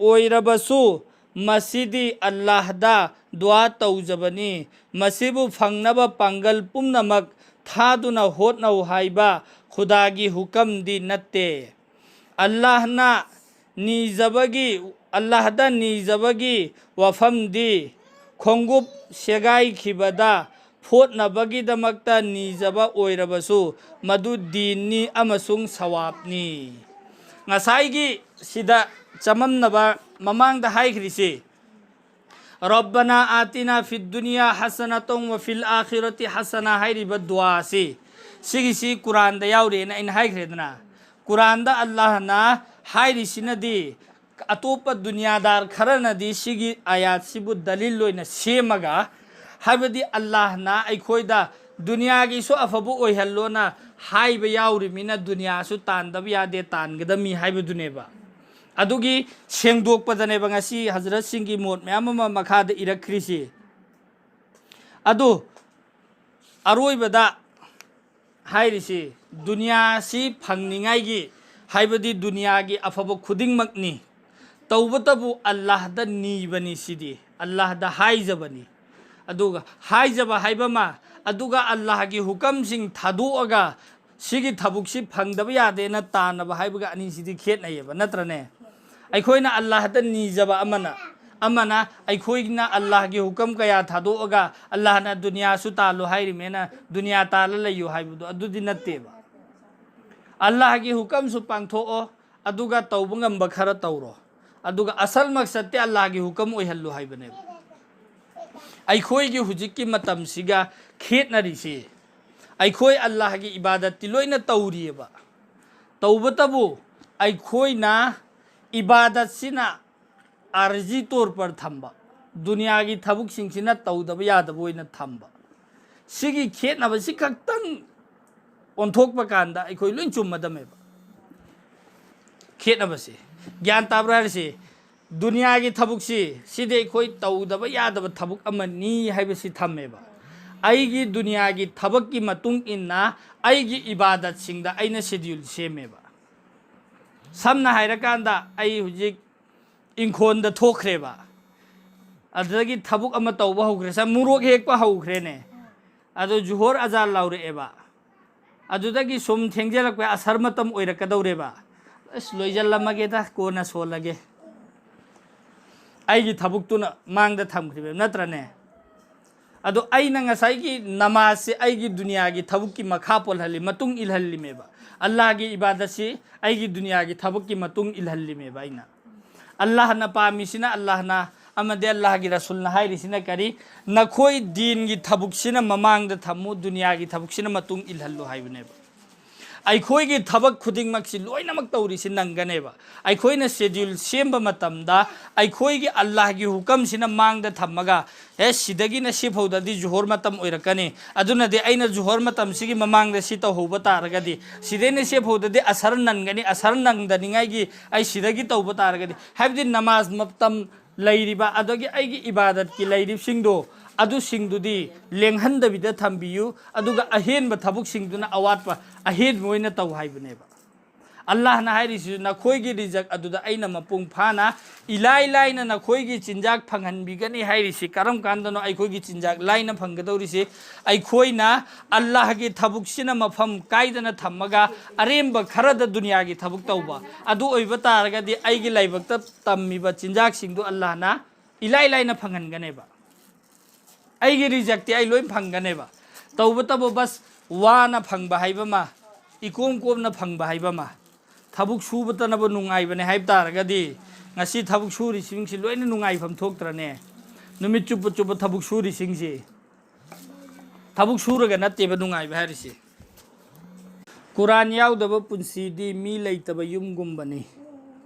ꯑꯣꯏꯔꯕꯁꯨ, ꯃꯁꯤꯗꯤ ꯑꯜꯂꯥꯍꯗ ꯗꯨꯋꯥ ꯇꯧꯖꯕꯅꯤ꯫ ꯃꯁꯤꯕꯨ ꯐꯪꯅꯕ ꯄꯥꯡꯒꯜ ꯄꯨꯝꯅꯃꯛ ꯊꯥꯗꯨꯅ ꯍꯣꯠꯅꯧ ꯍꯥꯏꯕ ꯈꯨꯗꯥꯒꯤ ꯍꯨꯀꯝꯗꯤ ꯅꯠꯇꯦ꯫ ꯑꯜꯂꯥꯍꯅ ꯅꯤꯖꯕꯒꯤ, ꯑꯜꯂꯥꯍꯗ ꯅꯤꯖꯕꯒꯤ ꯋꯥꯐꯝꯗꯤ ꯈꯣꯡꯎꯞ ꯁꯦꯒꯥꯏꯈꯤꯕꯗ ꯐꯣꯠꯅꯕꯒꯤꯗꯃꯛꯇ ꯅꯤꯖꯕ ꯑꯣꯏꯔꯕꯁꯨ, ꯃꯗꯨ ꯗꯤꯟꯅꯤ ꯑꯃꯁꯨꯡ ꯁꯋꯥꯕꯅꯤ꯫ ꯉꯁꯥꯏꯒꯤ ꯁꯤꯗ ꯆꯃꯝꯅꯕ ꯃꯃꯥꯡꯗ ꯍꯥꯏꯈ꯭ꯔꯤꯁꯤ, "ꯔꯕꯅꯥ ꯑꯥꯇꯤꯅꯥ ꯐꯤꯗ ꯗꯨꯅꯤꯌꯥ ꯍꯁꯅꯇꯧ ꯋꯥ ꯐꯤꯜ ꯑꯥꯈꯤꯔꯇꯤ ꯍꯁꯅꯥ" ꯍꯥꯏꯔꯤꯕ ꯗꯨꯋꯥ ꯑꯁꯤ, ꯁꯤꯒꯤꯁꯤ ꯀꯨꯔꯥꯟꯗ ꯌꯥꯎꯔꯦꯅ ꯑꯩꯅ ꯍꯥꯏꯈ꯭ꯔꯦꯗꯅ꯫ ꯀꯨꯔꯥꯟꯗ ꯑꯜꯂꯥꯍꯅ ꯍꯥꯏꯔꯤꯁꯤꯅꯗꯤ ꯑꯇꯣꯞꯄ ꯗꯨꯅꯤꯌꯥꯗꯥꯔ ꯈꯔꯅꯗꯤ ꯁꯤꯒꯤ ꯑꯌꯥꯠꯁꯤꯕꯨ ꯗꯂꯤꯜ ꯑꯣꯏꯅ ꯁꯦꯝꯃꯒ, ꯍꯥꯏꯕꯗꯤ ꯑꯜꯂꯥꯍꯅ ꯑꯩꯈꯣꯏꯗ ꯗꯨꯅꯤꯌꯥꯒꯤꯁꯨ ꯑꯐꯕ ꯑꯣꯏꯍꯜꯂꯣꯅ ꯍꯥꯏꯕ ꯌꯥꯎꯔꯤꯕꯅꯤꯅ ꯗꯨꯅꯤꯌꯥꯁꯨ ꯇꯥꯟꯗꯕ ꯌꯥꯗꯦ, ꯇꯥꯟꯒꯗꯕꯅꯤ ꯍꯥꯏꯕꯗꯨꯅꯦꯕ꯫ ꯑꯗꯨꯒꯤ ꯁꯦꯡꯗꯣꯛꯄꯗꯅꯦꯕ ꯉꯁꯤ ꯍꯖꯔꯠꯁꯤꯡꯒꯤ ꯃꯣꯠ ꯃꯌꯥꯝ ꯑꯃ ꯃꯈꯥꯗ ꯏꯔꯛꯈ꯭ꯔꯤꯁꯤ꯫ ꯑꯗꯨ ꯑꯔꯣꯏꯕꯗ ꯍꯥꯏꯔꯤꯁꯤ ꯗꯨꯅꯤꯌꯥꯁꯤ ꯐꯪꯅꯤꯡꯉꯥꯏꯒꯤ, ꯍꯥꯏꯕꯗꯤ ꯗꯨꯅꯤꯌꯥꯒꯤ ꯑꯐꯕ ꯈꯨꯗꯤꯡꯃꯛꯅꯤ꯫ ꯇꯧꯕꯇꯕꯨ ꯑꯜꯂꯥꯍꯗ ꯅꯤꯕꯅꯤ, ꯁꯤꯗꯤ ꯑꯜꯂꯥꯍꯗ ꯍꯥꯏꯖꯕꯅꯤ꯫ ꯑꯗꯨꯒ ꯍꯥꯏꯖꯕ ꯍꯥꯏꯕ ꯑꯃ, ꯑꯗꯨꯒ ꯑꯜꯂꯥꯍꯒꯤ ꯍꯨꯀꯝꯁꯤꯡ ꯊꯥꯗꯣꯛꯑꯒ ꯁꯤꯒꯤ ꯊꯕꯛꯁꯤ ꯐꯪꯗꯕ ꯌꯥꯗꯦꯅ ꯇꯥꯟꯅꯕ ꯍꯥꯏꯕꯒ ꯑꯅꯤꯁꯤꯗꯤ ꯈꯦꯠꯅꯩꯌꯦꯕ, ꯅꯠꯇ꯭ꯔꯅꯦ? ꯑꯩꯈꯣꯏꯅ ꯑꯜꯂꯥꯍꯗ ꯅꯤꯖꯕ ꯑꯃꯅ, ꯑꯃꯅ ꯑꯩꯈꯣꯏꯅ ꯑꯜꯂꯥꯍꯒꯤ ꯍꯨꯀꯝ ꯀꯌꯥ ꯊꯥꯗꯣꯛꯑꯒ ꯑꯜꯂꯥꯍꯅ ꯗꯨꯅꯤꯌꯥꯁꯨ ꯇꯥꯜꯂꯣ ꯍꯥꯏꯔꯤꯃꯦꯅ ꯗꯨꯅꯤꯌꯥ ꯇꯥꯜꯂ ꯂꯩꯌꯨ ꯍꯥꯏꯕꯗꯣ ꯑꯗꯨꯗꯤ ꯅꯠꯇꯦꯕ꯫ ꯑꯜꯂꯥꯍꯒꯤ ꯍꯨꯀꯝꯁꯨ ꯄꯥꯡꯊꯣꯛꯑꯣ, ꯑꯗꯨꯒ ꯇꯧꯕ ꯉꯝꯕ ꯈꯔ ꯇꯧꯔꯣ, ꯑꯗꯨꯒ ꯑꯁꯜ ꯃꯛꯁꯠꯇꯤ ꯑꯜꯂꯥꯍꯒꯤ ꯍꯨꯀꯝ ꯑꯣꯏꯍꯜꯂꯨ ꯍꯥꯏꯕꯅꯦꯕ꯫ ꯑꯩꯈꯣꯏꯒꯤ ꯍꯧꯖꯤꯛꯀꯤ ꯃꯇꯝꯁꯤꯒ ꯈꯦꯠꯅꯔꯤꯁꯤ, ꯑꯩꯈꯣꯏ ꯑꯜꯂꯥꯍꯒꯤ ꯏꯕꯥꯗꯠꯇꯤ ꯂꯣꯏꯅ ꯇꯧꯔꯤꯑꯕ, ꯇꯧꯕꯇꯕꯨ ꯑꯩꯈꯣꯏꯅ ꯏꯕꯥꯗꯠꯁꯤꯅ ꯑꯥꯔꯖꯤ ꯇꯣꯔ ꯄꯔ ꯊꯝꯕ, ꯗꯨꯅꯤꯌꯥꯒꯤ ꯊꯕꯛꯁꯤꯡꯁꯤꯅ ꯇꯧꯗꯕ ꯌꯥꯗꯕ ꯑꯣꯏꯅ ꯊꯝꯕ, ꯁꯤꯒꯤ ꯈꯦꯠꯅꯕꯁꯤ ꯈꯛꯇꯪ ꯑꯣꯟꯊꯣꯛꯄ ꯀꯥꯟꯗ ꯑꯩꯈꯣꯏ ꯂꯣꯏ ꯆꯨꯝꯃꯗꯝꯃꯦꯕ꯫ ꯈꯦꯠꯅꯕꯁꯦ ꯒ꯭ꯌꯥꯟ ꯇꯥꯕ꯭ꯔꯥ ꯍꯥꯏꯔꯤꯁꯦ? ꯗꯨꯅꯤꯌꯥꯒꯤ ꯊꯕꯛꯁꯤ, ꯁꯤꯗꯤ ꯑꯩꯈꯣꯏ ꯇꯧꯗꯕ ꯌꯥꯗꯕ ꯊꯕꯛ ꯑꯃꯅꯤ ꯍꯥꯏꯕꯁꯤ ꯊꯝꯃꯦꯕ꯫ ꯑꯩꯒꯤ ꯗꯨꯅꯤꯌꯥꯒꯤ ꯊꯕꯛꯀꯤ ꯃꯇꯨꯡ ꯏꯟꯅ ꯑꯩꯒꯤ ꯏꯕꯥꯗꯠꯁꯤꯡꯗ ꯑꯩꯅ ꯁꯦꯗ꯭ꯌꯨꯜ ꯁꯦꯝꯃꯦꯕ꯫ ꯁꯝꯅ ꯍꯥꯏꯔꯀꯥꯟꯗ, ꯑꯩ ꯍꯧꯖꯤꯛ ꯏꯪꯈꯣꯜꯗ ꯊꯣꯛꯈ꯭ꯔꯦꯕ, ꯑꯗꯨꯗꯒꯤ ꯊꯕꯛ ꯑꯃ ꯇꯧꯕ ꯍꯧꯈ꯭ꯔꯦ꯫ ꯁꯝ ꯃꯣꯔꯣꯛ ꯍꯦꯛꯄ ꯍꯧꯈ꯭ꯔꯦꯅꯦ꯫ ꯑꯗꯣ ꯖꯨꯍꯣꯔ ꯑꯖꯥꯟ ꯂꯥꯎꯔꯛꯑꯦꯕ꯫ ꯑꯗꯨꯗꯒꯤ ꯁꯨꯝ ꯊꯦꯡꯖꯤꯜꯂꯛꯄ, ꯑꯁꯔ ꯃꯇꯝ ꯑꯣꯏꯔꯛꯀꯗꯧꯔꯦꯕ꯫ ꯑꯁ, ꯂꯣꯏꯁꯤꯜꯂꯝꯃꯒꯦꯗ, ꯀꯣꯟꯅ ꯁꯣꯜꯂꯒꯦ꯫ ꯑꯩꯒꯤ ꯊꯕꯛꯇꯨꯅ ꯃꯥꯡꯗ ꯊꯝꯈ꯭ꯔꯤꯕ ꯅꯠꯇ꯭ꯔꯅꯦ? ꯑꯗꯣ ꯑꯩꯅ ꯉꯁꯥꯏꯒꯤ ꯅꯃꯥꯖꯁꯦ ꯑꯩꯒꯤ ꯗꯨꯅꯤꯌꯥꯒꯤ ꯊꯕꯛꯀꯤ ꯃꯈꯥ ꯄꯣꯜꯍꯜꯂꯤ, ꯃꯇꯨꯡ ꯏꯜꯍꯜꯂꯤꯃꯦꯕ꯫ ꯑꯜꯂꯥꯍꯒꯤ ꯏꯕꯥꯗꯠꯁꯤ ꯑꯩꯒꯤ ꯗꯨꯅꯤꯌꯥꯒꯤ ꯊꯕꯛꯀꯤ ꯃꯇꯨꯡ ꯏꯜꯍꯜꯂꯤꯃꯦꯕ ꯑꯩꯅ꯫ ꯑꯜꯂꯥꯍꯅ ꯄꯥꯝꯃꯤꯁꯤꯅ, ꯑꯜꯂꯥꯍꯅ ꯑꯃꯗꯤ ꯑꯜꯂꯥꯍꯒꯤ ꯔꯁꯨꯜꯅ ꯍꯥꯏꯔꯤꯁꯤꯅ ꯀꯔꯤ? "ꯅꯈꯣꯏ ꯗꯤꯟꯒꯤ ꯊꯕꯛꯁꯤꯅ ꯃꯃꯥꯡꯗ ꯊꯝꯃꯨ, ꯗꯨꯅꯤꯌꯥꯒꯤ ꯊꯕꯛꯁꯤꯅ ꯃꯇꯨꯡ ꯏꯜꯍꯜꯂꯨ" ꯍꯥꯏꯕꯅꯦꯕ꯫ ꯑꯩꯈꯣꯏꯒꯤ ꯊꯕꯛ ꯈꯨꯗꯤꯡꯃꯛꯁꯤ ꯂꯣꯏꯅꯃꯛ ꯇꯧꯔꯤꯁꯤ ꯅꯪꯒꯅꯦꯕ꯫ ꯑꯩꯈꯣꯏꯅ ꯁꯦꯗ꯭ꯌꯨꯜ ꯁꯦꯝꯕ ꯃꯇꯝꯗ ꯑꯩꯈꯣꯏꯒꯤ ꯑꯜꯂꯥꯍꯒꯤ ꯍꯨꯀꯝꯁꯤꯅ ꯃꯥꯡꯗ ꯊꯝꯃꯒ, "ꯑꯦ, ꯁꯤꯗꯒꯤꯅ ꯁꯤꯐꯥꯎꯗꯗꯤ ꯖꯨꯍꯣꯔ ꯃꯇꯝ ꯑꯣꯏꯔꯛꯀꯅꯤ, ꯑꯗꯨꯅꯗꯤ ꯑꯩꯅ ꯖꯨꯍꯣꯔ ꯃꯇꯝꯁꯤꯒꯤ ꯃꯃꯥꯡꯗ ꯁꯤ ꯇꯧꯍꯧꯕ ꯇꯥꯔꯒꯗꯤ, ꯁꯤꯗꯩꯅ ꯁꯤꯐꯥꯎꯗꯗꯤ ꯑꯁꯔ ꯅꯟꯒꯅꯤ, ꯑꯁꯔ ꯅꯪꯗꯅꯤꯡꯉꯥꯏꯒꯤ ꯑꯩ ꯁꯤꯗꯒꯤ ꯇꯧꯕ ꯇꯥꯔꯒꯗꯤ", ꯍꯥꯏꯕꯗꯤ ꯅꯃꯥꯖ ꯃꯇꯝ ꯂꯩꯔꯤꯕ, ꯑꯗꯒꯤ ꯑꯩꯒꯤ ꯏꯕꯥꯗꯠꯀꯤ ꯂꯩꯔꯤꯕꯁꯤꯡꯗꯣ, ꯑꯗꯨꯁꯤꯡꯗꯨꯗꯤ ꯂꯦꯡꯍꯟꯗꯕꯤꯗ ꯊꯝꯕꯤꯌꯨ, ꯑꯗꯨꯒ ꯑꯍꯦꯟꯕ ꯊꯕꯛꯁꯤꯡꯗꯨꯅ ꯑꯋꯥꯠꯄ ꯑꯍꯦꯟꯕ ꯑꯣꯏꯅ ꯇꯧ ꯍꯥꯏꯕꯅꯦꯕ꯫ ꯑꯜꯂꯥꯍꯅ ꯍꯥꯏꯔꯤꯁꯤꯁꯨ ꯅꯈꯣꯏꯒꯤ ꯔꯤꯖꯛ ꯑꯗꯨꯗ ꯑꯩꯅ ꯃꯄꯨꯡ ꯐꯥꯅ ꯏꯂꯥꯏ ꯂꯥꯏꯅ ꯅꯈꯣꯏꯒꯤ ꯆꯤꯟꯖꯥꯛ ꯐꯪꯍꯟꯕꯤꯒꯅꯤ ꯍꯥꯏꯔꯤꯁꯤ꯫ ꯀꯔꯝ ꯀꯥꯟꯗꯅꯣ ꯑꯩꯈꯣꯏꯒꯤ ꯆꯤꯟꯖꯥꯛ ꯂꯥꯏꯅ ꯐꯪꯒꯗꯧꯔꯤꯁꯤ? ꯑꯩꯈꯣꯏꯅ ꯑꯜꯂꯥꯍꯒꯤ ꯊꯕꯛꯁꯤꯅ ꯃꯐꯝ ꯀꯥꯏꯗꯅ ꯊꯝꯃꯒ ꯑꯔꯦꯝꯕ ꯈꯔꯗ ꯗꯨꯅꯤꯌꯥꯒꯤ ꯊꯕꯛ ꯇꯧꯕ꯫ ꯑꯗꯨ ꯑꯣꯏꯕ ꯇꯥꯔꯒꯗꯤ ꯑꯩꯒꯤ ꯂꯥꯏꯕꯛꯇ ꯇꯝꯃꯤꯕ ꯆꯤꯟꯖꯥꯛꯁꯤꯡꯗꯨ ꯑꯜꯂꯥꯍꯅ ꯏꯂꯥꯏ ꯂꯥꯏꯅ ꯐꯪꯍꯟꯒꯅꯦꯕ꯫ ꯑꯩꯒꯤ ꯔꯤꯖꯛꯇꯤ ꯑꯩ ꯂꯣꯏ ꯐꯪꯒꯅꯦꯕ꯫ ꯇꯧꯕꯇꯕꯨ ꯕꯁ ꯋꯥꯅ ꯐꯪꯕ ꯍꯥꯏꯕ ꯑꯃ, ꯏꯀꯣꯝ ꯀꯣꯝꯅ ꯐꯪꯕ ꯍꯥꯏꯕ ꯑꯃ, ꯊꯕꯛ ꯁꯨꯕꯇꯅꯕꯨ ꯅꯨꯡꯉꯥꯏꯕꯅꯦ ꯍꯥꯏꯕ ꯇꯥꯔꯒꯗꯤ ꯉꯁꯤ ꯊꯕꯛ ꯁꯨꯔꯤꯁꯤꯡꯁꯤ ꯂꯣꯏꯅ ꯅꯨꯡꯉꯥꯏꯐꯝ ꯊꯣꯛꯇ꯭ꯔꯅꯦ? ꯅꯨꯃꯤꯠ ꯆꯨꯞꯄ ꯆꯨꯞꯄ ꯊꯕꯛ ꯁꯨꯔꯤꯁꯤꯡꯁꯤ, ꯊꯕꯛ ꯁꯨꯔꯒ ꯅꯠꯇꯦꯕ ꯅꯨꯡꯉꯥꯏꯕ ꯍꯥꯏꯔꯤꯁꯤ꯫ ꯀꯨꯔꯥꯟ ꯌꯥꯎꯗꯕ ꯄꯨꯟꯁꯤꯗꯤ ꯃꯤ ꯂꯩꯇꯕ ꯌꯨꯝꯒꯨꯝꯕꯅꯤ꯫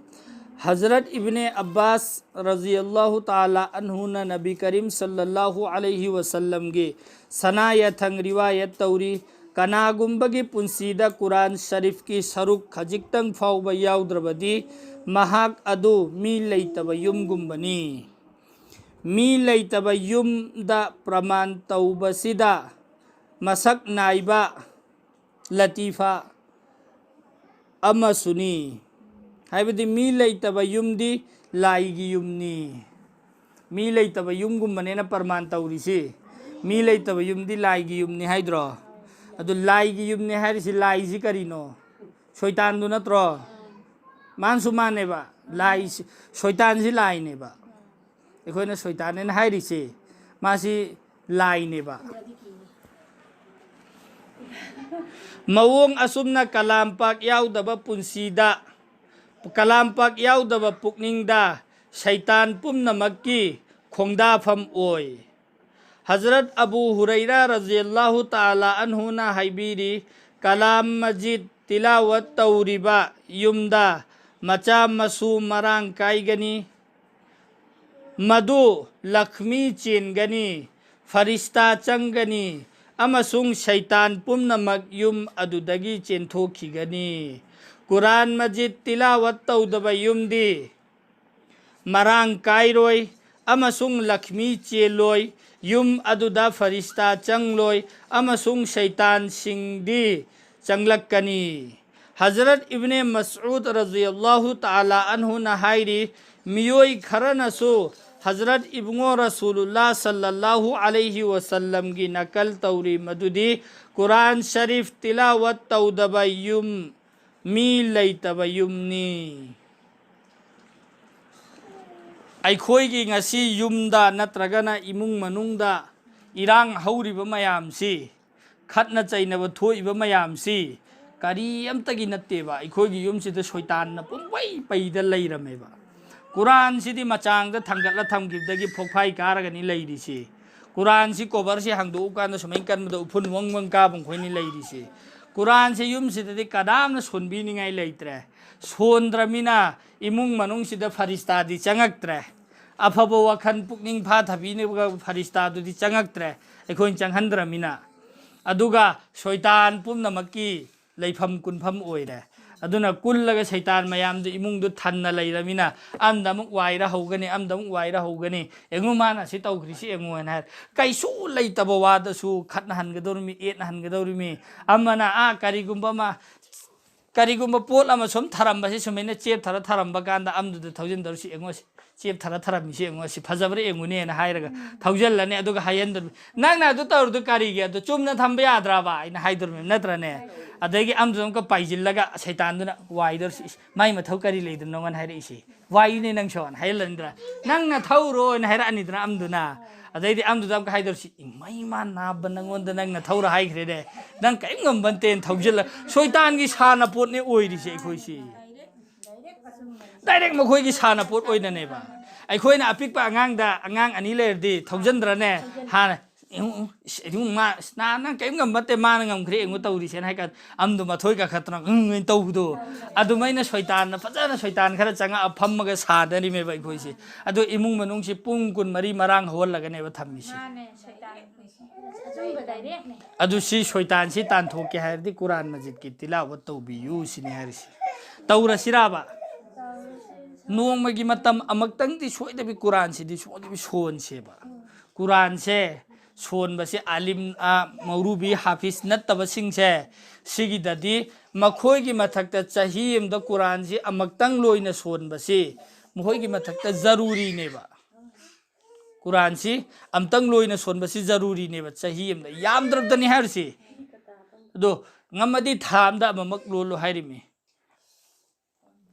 ꯍꯖꯔꯠ ꯏꯕꯅꯦ ꯑꯕꯥꯁ ꯔꯖꯤꯌꯜꯂꯥꯍꯨ ꯇꯥꯂꯥ ꯑꯟꯍꯨꯅ ꯅꯕꯤ ꯀꯔꯤꯝ ꯁꯜꯂꯜꯂꯥꯍꯨ ꯑꯂꯩꯍꯤ ꯋꯁꯜꯂꯝꯒꯤ ꯁꯅꯥ ꯌꯥꯊꯪ ꯔꯤꯋꯥꯌꯠ ꯇꯧꯔꯤ, "ꯀꯅꯥꯒꯨꯝꯕꯒꯤ ꯄꯨꯟꯁꯤꯗ ꯀꯨꯔꯥꯟ ꯁꯔꯤꯐꯀꯤ ꯁꯔꯨꯛ ꯈꯖꯤꯛꯇꯪ ꯐꯥꯎꯕ ꯌꯥꯎꯗ꯭ꯔꯕꯗꯤ ꯃꯍꯥꯛ ꯑꯗꯨ ꯃꯤ ꯂꯩꯇꯕ ꯌꯨꯝꯒꯨꯝꯕꯅꯤ"꯫ ꯃꯤ ꯂꯩꯇꯕ ꯌꯨꯝꯗ ꯄ꯭ꯔꯃꯥꯟ ꯇꯧꯕꯁꯤꯗ ꯃꯁꯛ ꯅꯥꯏꯕ ꯂꯇꯤꯐꯥ ꯑꯃꯁꯨꯅꯤ꯫ ꯍꯥꯏꯕꯗꯤ ꯃꯤ ꯂꯩꯇꯕ ꯌꯨꯝꯗꯤ ꯂꯥꯏꯒꯤ ꯌꯨꯝꯅꯤ꯫ ꯃꯤ ꯂꯩꯇꯕ ꯌꯨꯝꯒꯨꯝꯕꯅꯦꯅ ꯄ꯭ꯔꯃꯥꯟ ꯇꯧꯔꯤꯁꯤ꯫ ꯃꯤ ꯂꯩꯇꯕ ꯌꯨꯝꯗꯤ ꯂꯥꯏꯒꯤ ꯌꯨꯝꯅꯤ ꯍꯥꯏꯗ꯭ꯔꯣ? ꯑꯗꯨ ꯂꯥꯏꯒꯤ ꯌꯨꯝꯅꯤ ꯍꯥꯏꯔꯤꯁꯤ ꯂꯥꯏꯁꯤ ꯀꯔꯤꯅꯣ? ꯁꯣꯏꯇꯥꯟꯗꯨ ꯅꯠꯇ꯭ꯔꯣ? ꯃꯥꯅꯁꯨ ꯃꯥꯅꯦꯕ꯫ ꯂꯥꯏ, ꯁꯣꯏꯇꯥꯟꯁꯤ ꯂꯥꯏꯅꯦꯕ꯫ ꯑꯩꯈꯣꯏꯅ ꯁꯣꯏꯇꯥꯟꯅꯦꯅ ꯍꯥꯏꯔꯤꯁꯤ ꯃꯥꯁꯤ ꯂꯥꯏꯅꯦꯕ꯫ ꯃꯑꯣꯡ ꯑꯁꯨꯝꯅ ꯀꯂꯥꯝ ꯄꯥꯛ ꯌꯥꯎꯗꯕ ꯄꯨꯟꯁꯤꯗ, ꯀꯂꯥꯝ ꯄꯥꯛ ꯌꯥꯎꯗꯕ ꯄꯨꯛꯅꯤꯡꯗ ꯁꯩꯇꯥꯟ ꯄꯨꯝꯅꯃꯛꯀꯤ ꯈꯣꯡꯗꯥꯐꯝ ꯑꯣꯏ꯫ ꯍꯖꯔꯠ ꯑꯕꯨ ꯍꯨꯔꯩꯔꯥ ꯔꯖꯤꯌꯜꯂꯥꯍꯨ ꯇꯥꯂꯥ ꯑꯟꯍꯨꯅ ꯍꯥꯏꯕꯤꯔꯤ, "ꯀꯂꯥꯝ ꯃꯖꯤꯗ ꯇꯤꯂꯥꯋꯠ ꯇꯧꯔꯤꯕ ꯌꯨꯝꯗ ꯃꯆꯥ ꯃꯁꯨ ꯃꯔꯥꯡ ꯀꯥꯏꯒꯅꯤ꯫ ꯃꯗꯨ ꯂꯛꯃꯤ ꯆꯦꯟꯒꯅꯤ, ꯐꯔꯤꯁꯇꯥ ꯆꯪꯒꯅꯤ, ꯑꯃꯁꯨꯡ ꯁꯩꯇꯥꯟ ꯄꯨꯝꯅꯃꯛ ꯌꯨꯝ ꯑꯗꯨꯗꯒꯤ ꯆꯦꯟꯊꯣꯛꯈꯤꯒꯅꯤ"꯫ ꯀꯨꯔꯥꯟ ꯃꯖꯤꯗ ꯇꯤꯂꯥꯋꯠ ꯇꯧꯗꯕ ꯌꯨꯝꯗꯤ ꯃꯔꯥꯡ ꯀꯥꯏꯔꯣꯏ ꯑꯃꯁꯨꯡ ꯂꯛꯃꯤ ꯆꯦꯜꯂꯣꯏ, ꯌꯨꯝ ꯑꯗꯨꯗ ꯐꯔꯤꯁꯇꯥ ꯆꯪꯂꯣꯏ ꯑꯃꯁꯨꯡ ꯁꯩꯇꯥꯟꯁꯤꯡꯗꯤ ꯆꯪꯂꯛꯀꯅꯤ꯫ ꯍꯖꯔꯠ ꯏꯕꯅꯦ ꯃꯁꯎꯗ ꯔꯖꯤꯌꯜꯂꯥꯍꯨ ꯇꯥꯂꯥ ꯑꯟꯍꯨꯅ ꯍꯥꯏꯔꯤ, ꯃꯤꯑꯣꯏ ꯈꯔꯅꯁꯨ ꯍꯖꯔꯠ ꯏꯕꯨꯡꯉꯣ ꯔꯁꯨꯂꯨꯜꯂꯥ ꯁꯜꯂꯜꯂꯥꯍꯨ ꯑꯂꯩꯍꯤ ꯋꯁꯜꯂꯝꯒꯤ ꯅꯀꯜ ꯇꯧꯔꯤ, ꯃꯗꯨꯗꯤ ꯀꯨꯔꯥꯟ ꯁꯔꯤꯐ ꯇꯤꯂꯥꯋꯠ ꯇꯧꯗꯕ ꯌꯨꯝ ꯃꯤ ꯂꯩꯇꯕ ꯌꯨꯝꯅꯤ꯫ ꯑꯩꯈꯣꯏꯒꯤ ꯉꯁꯤ ꯌꯨꯝꯗ ꯅꯠꯇ꯭ꯔꯒꯅ ꯏꯃꯨꯡ ꯃꯅꯨꯡꯗ ꯏꯔꯥꯡ ꯍꯧꯔꯤꯕ ꯃꯌꯥꯝꯁꯤ, ꯈꯠꯅ ꯆꯩꯅꯕ ꯊꯣꯛꯏꯕ ꯃꯌꯥꯝꯁꯤ ꯀꯔꯤ ꯑꯝꯇꯒꯤ ꯅꯠꯇꯦꯕ꯫ ꯑꯩꯈꯣꯏꯒꯤ ꯌꯨꯝꯁꯤꯗ ꯁꯣꯏꯇꯥꯟꯅ ꯄꯨꯡꯄꯩ ꯄꯩꯗ ꯂꯩꯔꯝꯃꯦꯕ꯫ ꯀꯨꯔꯥꯟꯁꯤꯗꯤ ꯃꯆꯥꯡꯗ ꯊꯥꯡꯒꯠꯂ ꯊꯝꯈꯤꯕꯗꯒꯤ ꯐꯣꯛꯐꯥꯏ ꯀꯥꯔꯒꯅꯤ ꯂꯩꯔꯤꯁꯤ꯫ ꯀꯨꯔꯥꯟꯁꯤ ꯀꯣꯕꯔꯁꯤ ꯍꯥꯡꯗꯣꯛꯎ ꯀꯥꯟꯗ ꯁꯨꯃꯥꯏꯅ ꯀꯟꯕꯗ ꯎꯐꯨꯟ ꯋꯪ ꯋꯪ ꯀꯥꯕ ꯃꯈꯣꯏꯅꯤ ꯂꯩꯔꯤꯁꯤ꯫ ꯀꯨꯔꯥꯟꯁꯤ ꯌꯨꯝꯁꯤꯗꯗꯤ ꯀꯅꯥꯝꯅ ꯁꯣꯟꯕꯤꯅꯤꯡꯉꯥꯏ ꯂꯩꯇ꯭ꯔꯦ꯫ ꯁꯣꯟꯗ꯭ꯔꯃꯤꯅ ꯏꯃꯨꯡ ꯃꯅꯨꯡꯁꯤꯗ ꯐꯔꯤꯁꯇꯥꯗꯤ ꯆꯪꯉꯛꯇ꯭ꯔꯦ꯫ ꯑꯐꯕ ꯋꯥꯈꯜ ꯄꯨꯛꯅꯤꯡ ꯐꯥꯊꯕꯤꯅꯕ ꯐꯔꯤꯁꯇꯥꯗꯨꯗꯤ ꯆꯪꯉꯛꯇ꯭ꯔꯦ, ꯑꯩꯈꯣꯏꯅ ꯆꯪꯍꯟꯗ꯭ꯔꯃꯤꯅ꯫ ꯑꯗꯨꯒ ꯁꯣꯏꯇꯥꯟ ꯄꯨꯝꯅꯃꯛꯀꯤ ꯂꯩꯐꯝ ꯀꯨꯟꯐꯝ ꯑꯣꯏꯔꯦ꯫ ꯑꯗꯨꯅ ꯀꯨꯜꯂꯒ ꯁꯩꯇꯥꯟ ꯃꯌꯥꯝꯗꯨ ꯏꯃꯨꯡꯗꯨ ꯊꯟꯅ ꯂꯩꯔꯃꯤꯅ ꯑꯝꯗ ꯑꯃꯨꯛ ꯋꯥꯏꯔ ꯍꯧꯒꯅꯤ, ꯑꯝꯗ ꯑꯃꯨꯛ ꯋꯥꯏꯔ ꯍꯧꯒꯅꯤ꯫ "ꯌꯦꯡꯉꯨ, ꯃꯥꯅ ꯑꯁꯤ ꯇꯧꯈ꯭ꯔꯤꯁꯤ ꯌꯦꯡꯉꯨ" ꯍꯥꯏꯅ ꯍꯥꯏꯔ, ꯀꯩꯁꯨ ꯂꯩꯇꯕ ꯋꯥꯗꯁꯨ ꯈꯠꯅꯍꯟꯒꯗꯧꯔꯤꯃꯤ, ꯌꯦꯠꯅꯍꯟꯒꯗꯧꯔꯤꯃꯤ꯫ ꯑꯃꯅ ꯑꯥ ꯀꯔꯤꯒꯨꯝꯕ ꯑꯃ, ꯀꯔꯤꯒꯨꯝꯕ ꯄꯣꯠ ꯑꯃ ꯁꯨꯝ ꯊꯔꯝꯕꯁꯤ ꯁꯨꯃꯥꯏꯅ ꯆꯦꯞꯊꯔ ꯊꯔꯝꯕ ꯀꯥꯟꯗ ꯑꯝꯗꯨꯗ ꯊꯧꯖꯤꯟꯗꯧꯔꯤꯁꯤ ꯌꯦꯡꯉꯨ, ꯁꯤ ꯆꯦꯞꯊꯔ ꯊꯔꯝꯃꯤꯁꯤ ꯌꯦꯡꯉꯨ, ꯁꯤ ꯐꯖꯕ꯭ꯔꯥ ꯌꯦꯡꯉꯨꯅꯦꯅ ꯍꯥꯏꯔꯒ ꯊꯧꯖꯤꯜꯂꯅꯤ꯫ ꯑꯗꯨꯒ ꯍꯥꯏꯍꯟꯗꯣꯔꯤꯃꯤ, "ꯅꯪꯅ ꯑꯗꯨ ꯇꯧꯔꯤꯗꯨ ꯀꯔꯤꯒꯤ? ꯑꯗꯨ ꯆꯨꯝꯅ ꯊꯝꯕ ꯌꯥꯗ꯭ꯔꯕ?" ꯑꯩꯅ ꯍꯥꯏꯗꯣꯔꯤꯃꯤ, ꯅꯠꯇ꯭ꯔꯅꯦ? ꯑꯗꯒꯤ ꯑꯝꯗꯨꯗ ꯑꯃꯨꯛꯀ ꯄꯥꯏꯁꯤꯜꯂꯒ ꯁꯩꯇꯥꯟꯗꯨꯅ ꯋꯥꯏꯗꯧꯔꯤꯁꯤ, "ꯏꯁ, ꯃꯥꯏ ꯃꯊꯧ ꯀꯔꯤ ꯂꯩꯗꯅ ꯅꯉꯣꯟꯗ ꯍꯥꯏꯔꯛꯏꯁꯤ? ꯋꯥꯏꯅꯦ ꯅꯪꯁꯨ" ꯍꯥꯏꯍꯜꯂꯅꯤꯗꯅ, "ꯅꯪꯅ ꯊꯧꯔꯣ" ꯍꯥꯏꯅ ꯍꯥꯏꯔꯛꯑꯅꯤꯗꯅ ꯑꯝꯗꯨꯅ꯫ ꯑꯗꯩꯗꯤ ꯑꯝꯗꯨꯗ ꯑꯃꯨꯛꯀ ꯍꯥꯏꯗꯧꯔꯤꯁꯤ, "ꯏꯃꯩ, ꯃꯥ ꯅꯥꯕ ꯅꯪꯉꯣꯟꯗ ꯅꯪꯅ ꯊꯧꯔ ꯍꯥꯏꯈ꯭ꯔꯦꯅꯦ, ꯅꯪ ꯀꯔꯤꯝ ꯉꯝꯕ ꯅꯠꯇꯦꯅ ꯊꯧꯖꯤꯜꯂ", ꯁꯣꯏꯇꯥꯟꯒꯤ ꯁꯥꯟꯅꯄꯣꯠꯅꯦ ꯑꯣꯏꯔꯤꯁꯦ ꯑꯩꯈꯣꯏꯁꯤ꯫ ꯗꯥꯏꯔꯦꯛ ꯃꯈꯣꯏꯒꯤ ꯁꯥꯟꯅꯄꯣꯠ ꯑꯣꯏꯅꯅꯦꯕ꯫ ꯑꯩꯈꯣꯏꯅ ꯑꯄꯤꯛꯄ ꯑꯉꯥꯡꯗ, ꯑꯉꯥꯡ ꯑꯅꯤ ꯂꯩꯔꯗꯤ ꯊꯧꯖꯤꯟꯗ꯭ꯔꯅꯦ? ꯍꯥꯟꯅ, "ꯏꯕꯨꯡ, ꯏꯕꯨꯡ, ꯃꯥ, ꯏꯁ, ꯅꯥ, ꯅꯪ ꯀꯔꯤꯝ ꯉꯝꯕ ꯅꯠꯇꯦ, ꯃꯥꯅ ꯉꯝꯈ꯭ꯔꯦ ꯌꯦꯡꯉꯨ ꯇꯧꯔꯤꯁꯦꯅ" ꯍꯥꯏ ꯀꯥꯟꯗ ꯑꯝꯗꯣ ꯃꯊꯣꯏ ꯀꯥꯈꯠꯇꯅ "ꯎꯪ" ꯍꯥꯏꯅ ꯇꯧꯕꯗꯣ, ꯑꯗꯨꯃꯥꯏꯅ ꯁꯣꯏꯇꯥꯟꯅ, ꯐꯖꯅ ꯁꯣꯏꯇꯥꯟ ꯈꯔ ꯆꯪꯉꯛꯑ ꯐꯝꯃꯒ ꯁꯥꯗꯔꯤꯃꯦꯕ ꯑꯩꯈꯣꯏꯁꯦ꯫ ꯑꯗꯣ ꯏꯃꯨꯡ ꯃꯅꯨꯡꯁꯤ ꯄꯨꯡ ꯀꯨꯟꯃꯔꯤ ꯃꯔꯥꯡ ꯍꯧꯍꯜꯂꯒꯅꯦꯕ ꯊꯝꯃꯤꯁꯦ꯫ ꯃꯥꯅꯦ, ꯁꯣꯏꯇꯥꯟ꯫ ꯑꯆꯨꯝꯕ ꯗꯥꯏꯔꯦꯛꯅꯦ꯫ ꯑꯗꯨ ꯁꯤ ꯁꯣꯏꯇꯥꯟꯁꯤ ꯇꯥꯟꯊꯣꯛꯀꯦ ꯍꯥꯏꯔꯗꯤ ꯀꯨꯔꯥꯟ ꯃꯖꯤꯠꯀꯤ ꯇꯤꯂꯥꯋꯠ ꯇꯧꯕꯤꯌꯨ ꯁꯤꯅꯤ ꯍꯥꯏꯔꯤꯁꯤ꯫ ꯇꯧꯔꯁꯤꯔꯕ? ꯅꯣꯡꯃꯒꯤ ꯃꯇꯝ ꯑꯃꯛꯇꯪꯗꯤ ꯁꯣꯏꯗꯕꯤ ꯀꯨꯔꯥꯟꯁꯤꯗꯤ ꯁꯣꯏꯗꯕꯤ ꯁꯣꯟꯁꯦꯕ꯫ ꯀꯨꯔꯥꯟꯁꯦ ꯁꯣꯟꯕꯁꯤ ꯑꯥꯂꯤꯝ, ꯑ, ꯃꯧꯔꯨꯕꯤ ꯍꯥꯐꯤꯖ ꯅꯠꯇꯕꯁꯤꯡꯁꯦ, ꯁꯤꯒꯤꯗꯗꯤ ꯃꯈꯣꯏꯒꯤ ꯃꯊꯛꯇ ꯆꯍꯤ ꯑꯃꯗ ꯀꯨꯔꯥꯟꯁꯤ ꯑꯃꯨꯛꯇꯪ ꯂꯣꯏꯅ ꯁꯣꯟꯕꯁꯤ ꯃꯈꯣꯏꯒꯤ ꯃꯊꯛꯇ ꯖꯔꯨꯔꯤꯅꯦꯕ꯫ ꯀꯨꯔꯥꯟꯁꯤ ꯑꯝꯇꯪ ꯂꯣꯏꯅ ꯁꯣꯟꯕꯁꯤ ꯖꯔꯨꯔꯤꯅꯦꯕ, ꯆꯍꯤ ꯑꯃꯗ ꯌꯥꯝꯗ꯭ꯔꯕꯗꯅꯤ ꯍꯥꯏꯔꯤꯁꯤ꯫ ꯑꯗꯣ ꯉꯝꯃꯗꯤ ꯊꯥ ꯑꯃꯗ ꯑꯃꯃꯛ ꯂꯣꯜꯂꯣ ꯍꯥꯏꯔꯤꯃꯤ꯫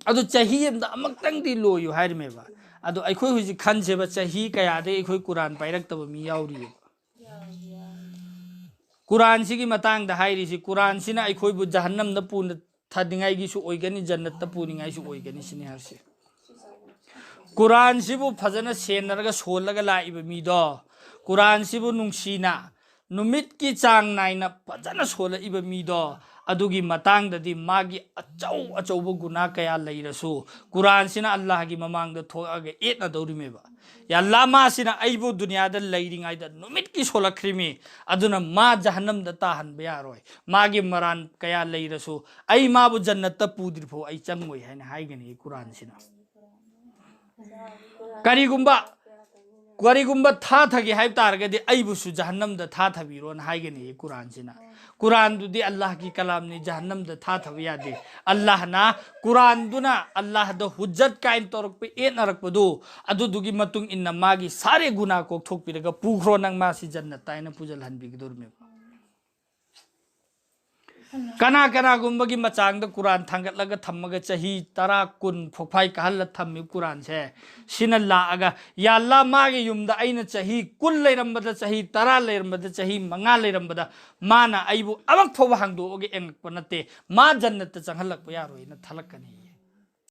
ꯑꯗꯨ ꯆꯍꯤ ꯑꯃꯗ ꯑꯃꯨꯛꯇꯪꯗꯤ ꯂꯣꯏꯌꯨ ꯍꯥꯏꯔꯤꯃꯦꯕ꯫ ꯑꯗꯣ ꯑꯩꯈꯣꯏ ꯍꯧꯖꯤꯛ ꯈꯟꯁꯦꯕ, ꯆꯍꯤ ꯀꯌꯥꯗꯒꯤ ꯑꯩꯈꯣꯏ ꯀꯨꯔꯥꯟ ꯄꯥꯏꯔꯛꯇꯕ ꯃꯤ ꯌꯥꯎꯔꯤꯑꯕ꯫ ꯀꯨꯔꯥꯟꯁꯤꯒꯤ ꯃꯇꯥꯡꯗ ꯍꯥꯏꯔꯤꯁꯤ, ꯀꯨꯔꯥꯟꯁꯤꯅ ꯑꯩꯈꯣꯏꯕꯨ ꯖꯍꯟꯅꯝꯗ ꯄꯨꯅ ꯊꯥꯅꯤꯡꯉꯥꯏꯒꯤꯁꯨ ꯑꯣꯏꯒꯅꯤ, ꯖꯟꯅꯠꯇ ꯄꯨꯅꯤꯡꯉꯥꯏꯁꯨ ꯑꯣꯏꯒꯅꯤ ꯁꯤꯅꯤ ꯍꯥꯏꯔꯤꯁꯤ꯫ ꯀꯨꯔꯥꯟꯁꯤꯕꯨ ꯐꯖꯅ ꯁꯦꯟꯅꯔꯒ ꯁꯣꯜꯂꯒ ꯂꯥꯛꯏꯕ ꯃꯤꯗꯣ, ꯀꯨꯔꯥꯟꯁꯤꯕꯨ ꯅꯨꯡꯁꯤꯅ ꯅꯨꯃꯤꯠꯀꯤ ꯆꯥꯡ ꯅꯥꯏꯅ ꯐꯖꯅ ꯁꯣꯜꯂꯛꯏꯕ ꯃꯤꯗꯣ, ꯑꯗꯨꯒꯤ ꯃꯇꯥꯡꯗꯗꯤ ꯃꯥꯒꯤ ꯑꯆꯧ ꯑꯆꯧꯕ ꯒꯨꯅꯥ ꯀꯌꯥ ꯂꯩꯔꯁꯨ, ꯀꯨꯔꯥꯟꯁꯤꯅ ꯑꯜꯂꯥꯍꯒꯤ ꯃꯃꯥꯡꯗ ꯊꯣꯛꯑꯒ ꯑꯦꯠꯅꯗꯧꯔꯤꯃꯦꯕ꯫ "ꯌꯥ ꯑꯜꯂꯥ, ꯃꯥꯁꯤꯅ ꯑꯩꯕꯨ ꯗꯨꯅꯤꯌꯥꯗ ꯂꯩꯔꯤꯉꯩꯗ ꯅꯨꯃꯤꯠꯀꯤ ꯁꯣꯜꯂꯛꯈ꯭ꯔꯤꯃꯤ, ꯑꯗꯨꯅ ꯃꯥ ꯖꯍꯟꯅꯝꯗ ꯇꯥꯍꯟꯕ ꯌꯥꯔꯣꯏ꯫ ꯃꯥꯒꯤ ꯃꯔꯥꯟ ꯀꯌꯥ ꯂꯩꯔꯁꯨ ꯑꯩ ꯃꯥꯕꯨ ꯖꯟꯅꯠꯇ ꯄꯨꯗ꯭ꯔꯤꯐꯥꯎ ꯑꯩ ꯆꯪꯉꯣꯏ" ꯍꯥꯏꯅ ꯍꯥꯏꯒꯅꯤ ꯀꯨꯔꯥꯟꯁꯤꯅ꯫ ꯀꯔꯤꯒꯨꯝꯕ, ꯀꯔꯤꯒꯨꯝꯕ ꯊꯥꯊꯒꯦ ꯍꯥꯏꯕ ꯇꯥꯔꯒꯗꯤ ꯑꯩꯕꯨꯁꯨ ꯖꯍꯟꯅꯝꯗ ꯊꯥꯊꯕꯤꯔꯣꯅ ꯍꯥꯏꯒꯅꯤ ꯀꯨꯔꯥꯟꯁꯤꯅ꯫ ꯀꯨꯔꯥꯟꯗꯨꯗꯤ ꯑꯜꯂꯥꯍꯒꯤ ꯀꯂꯥꯝꯅꯤ, ꯖꯍꯟꯅꯝꯗ ꯊꯥꯊꯕ ꯌꯥꯗꯦ꯫ ꯑꯜꯂꯥꯍꯅ ꯀꯨꯔꯥꯟꯗꯨꯅ ꯑꯜꯂꯥꯍꯗ ꯍꯨꯖꯠ ꯀꯥꯏꯅ ꯇꯧꯔꯛꯄ, ꯑꯦꯠꯅꯔꯛꯄꯗꯨ, ꯑꯗꯨꯗꯨꯒꯤ ꯃꯇꯨꯡ ꯏꯟꯅ ꯃꯥꯒꯤ ꯁꯥꯔꯦ ꯒꯨꯅꯥ ꯀꯣꯛꯊꯣꯛꯄꯤꯔꯒ ꯄꯨꯈ꯭ꯔꯣ, ꯅꯪ ꯃꯥꯁꯤ ꯖꯟꯅꯠꯇ ꯍꯥꯏꯅ ꯄꯨꯖꯜꯍꯟꯕꯤꯒꯗꯧꯔꯤꯕꯅꯦꯕ꯫ ꯀꯅꯥ ꯀꯅꯥꯒꯨꯝꯕꯒꯤ ꯃꯆꯥꯡꯗ ꯀꯨꯔꯥꯟ ꯊꯥꯡꯒꯠꯂꯒ ꯊꯝꯃꯒ ꯆꯍꯤ ꯇꯔꯥ, ꯀꯨꯟ ꯐꯣꯛꯐꯥꯏ ꯀꯥꯍꯜꯂ ꯊꯝꯃꯤ ꯀꯨꯔꯥꯟꯁꯦ, ꯁꯤꯅ ꯂꯥꯛꯑꯒ, "ꯌꯥ ꯑꯜꯂꯥ, ꯃꯥꯒꯤ ꯌꯨꯝꯗ ꯑꯩꯅ ꯆꯍꯤ ꯀꯨꯟ ꯂꯩꯔꯝꯕꯗ, ꯆꯍꯤ ꯇꯔꯥ ꯂꯩꯔꯝꯕꯗ, ꯆꯍꯤ ꯃꯉꯥ ꯂꯩꯔꯝꯕꯗ ꯃꯥꯅ ꯑꯩꯕꯨ ꯑꯃꯨꯛ ꯐꯥꯎꯕ ꯍꯥꯡꯗꯣꯛꯑꯒ ꯌꯦꯡꯉꯛꯄ ꯅꯠꯇꯦ, ꯃꯥ ꯖꯟꯅꯠꯇ ꯆꯪꯍꯜꯂꯛꯄ ꯌꯥꯔꯣꯏꯅ" ꯊꯠꯂꯛꯀꯅꯤ꯫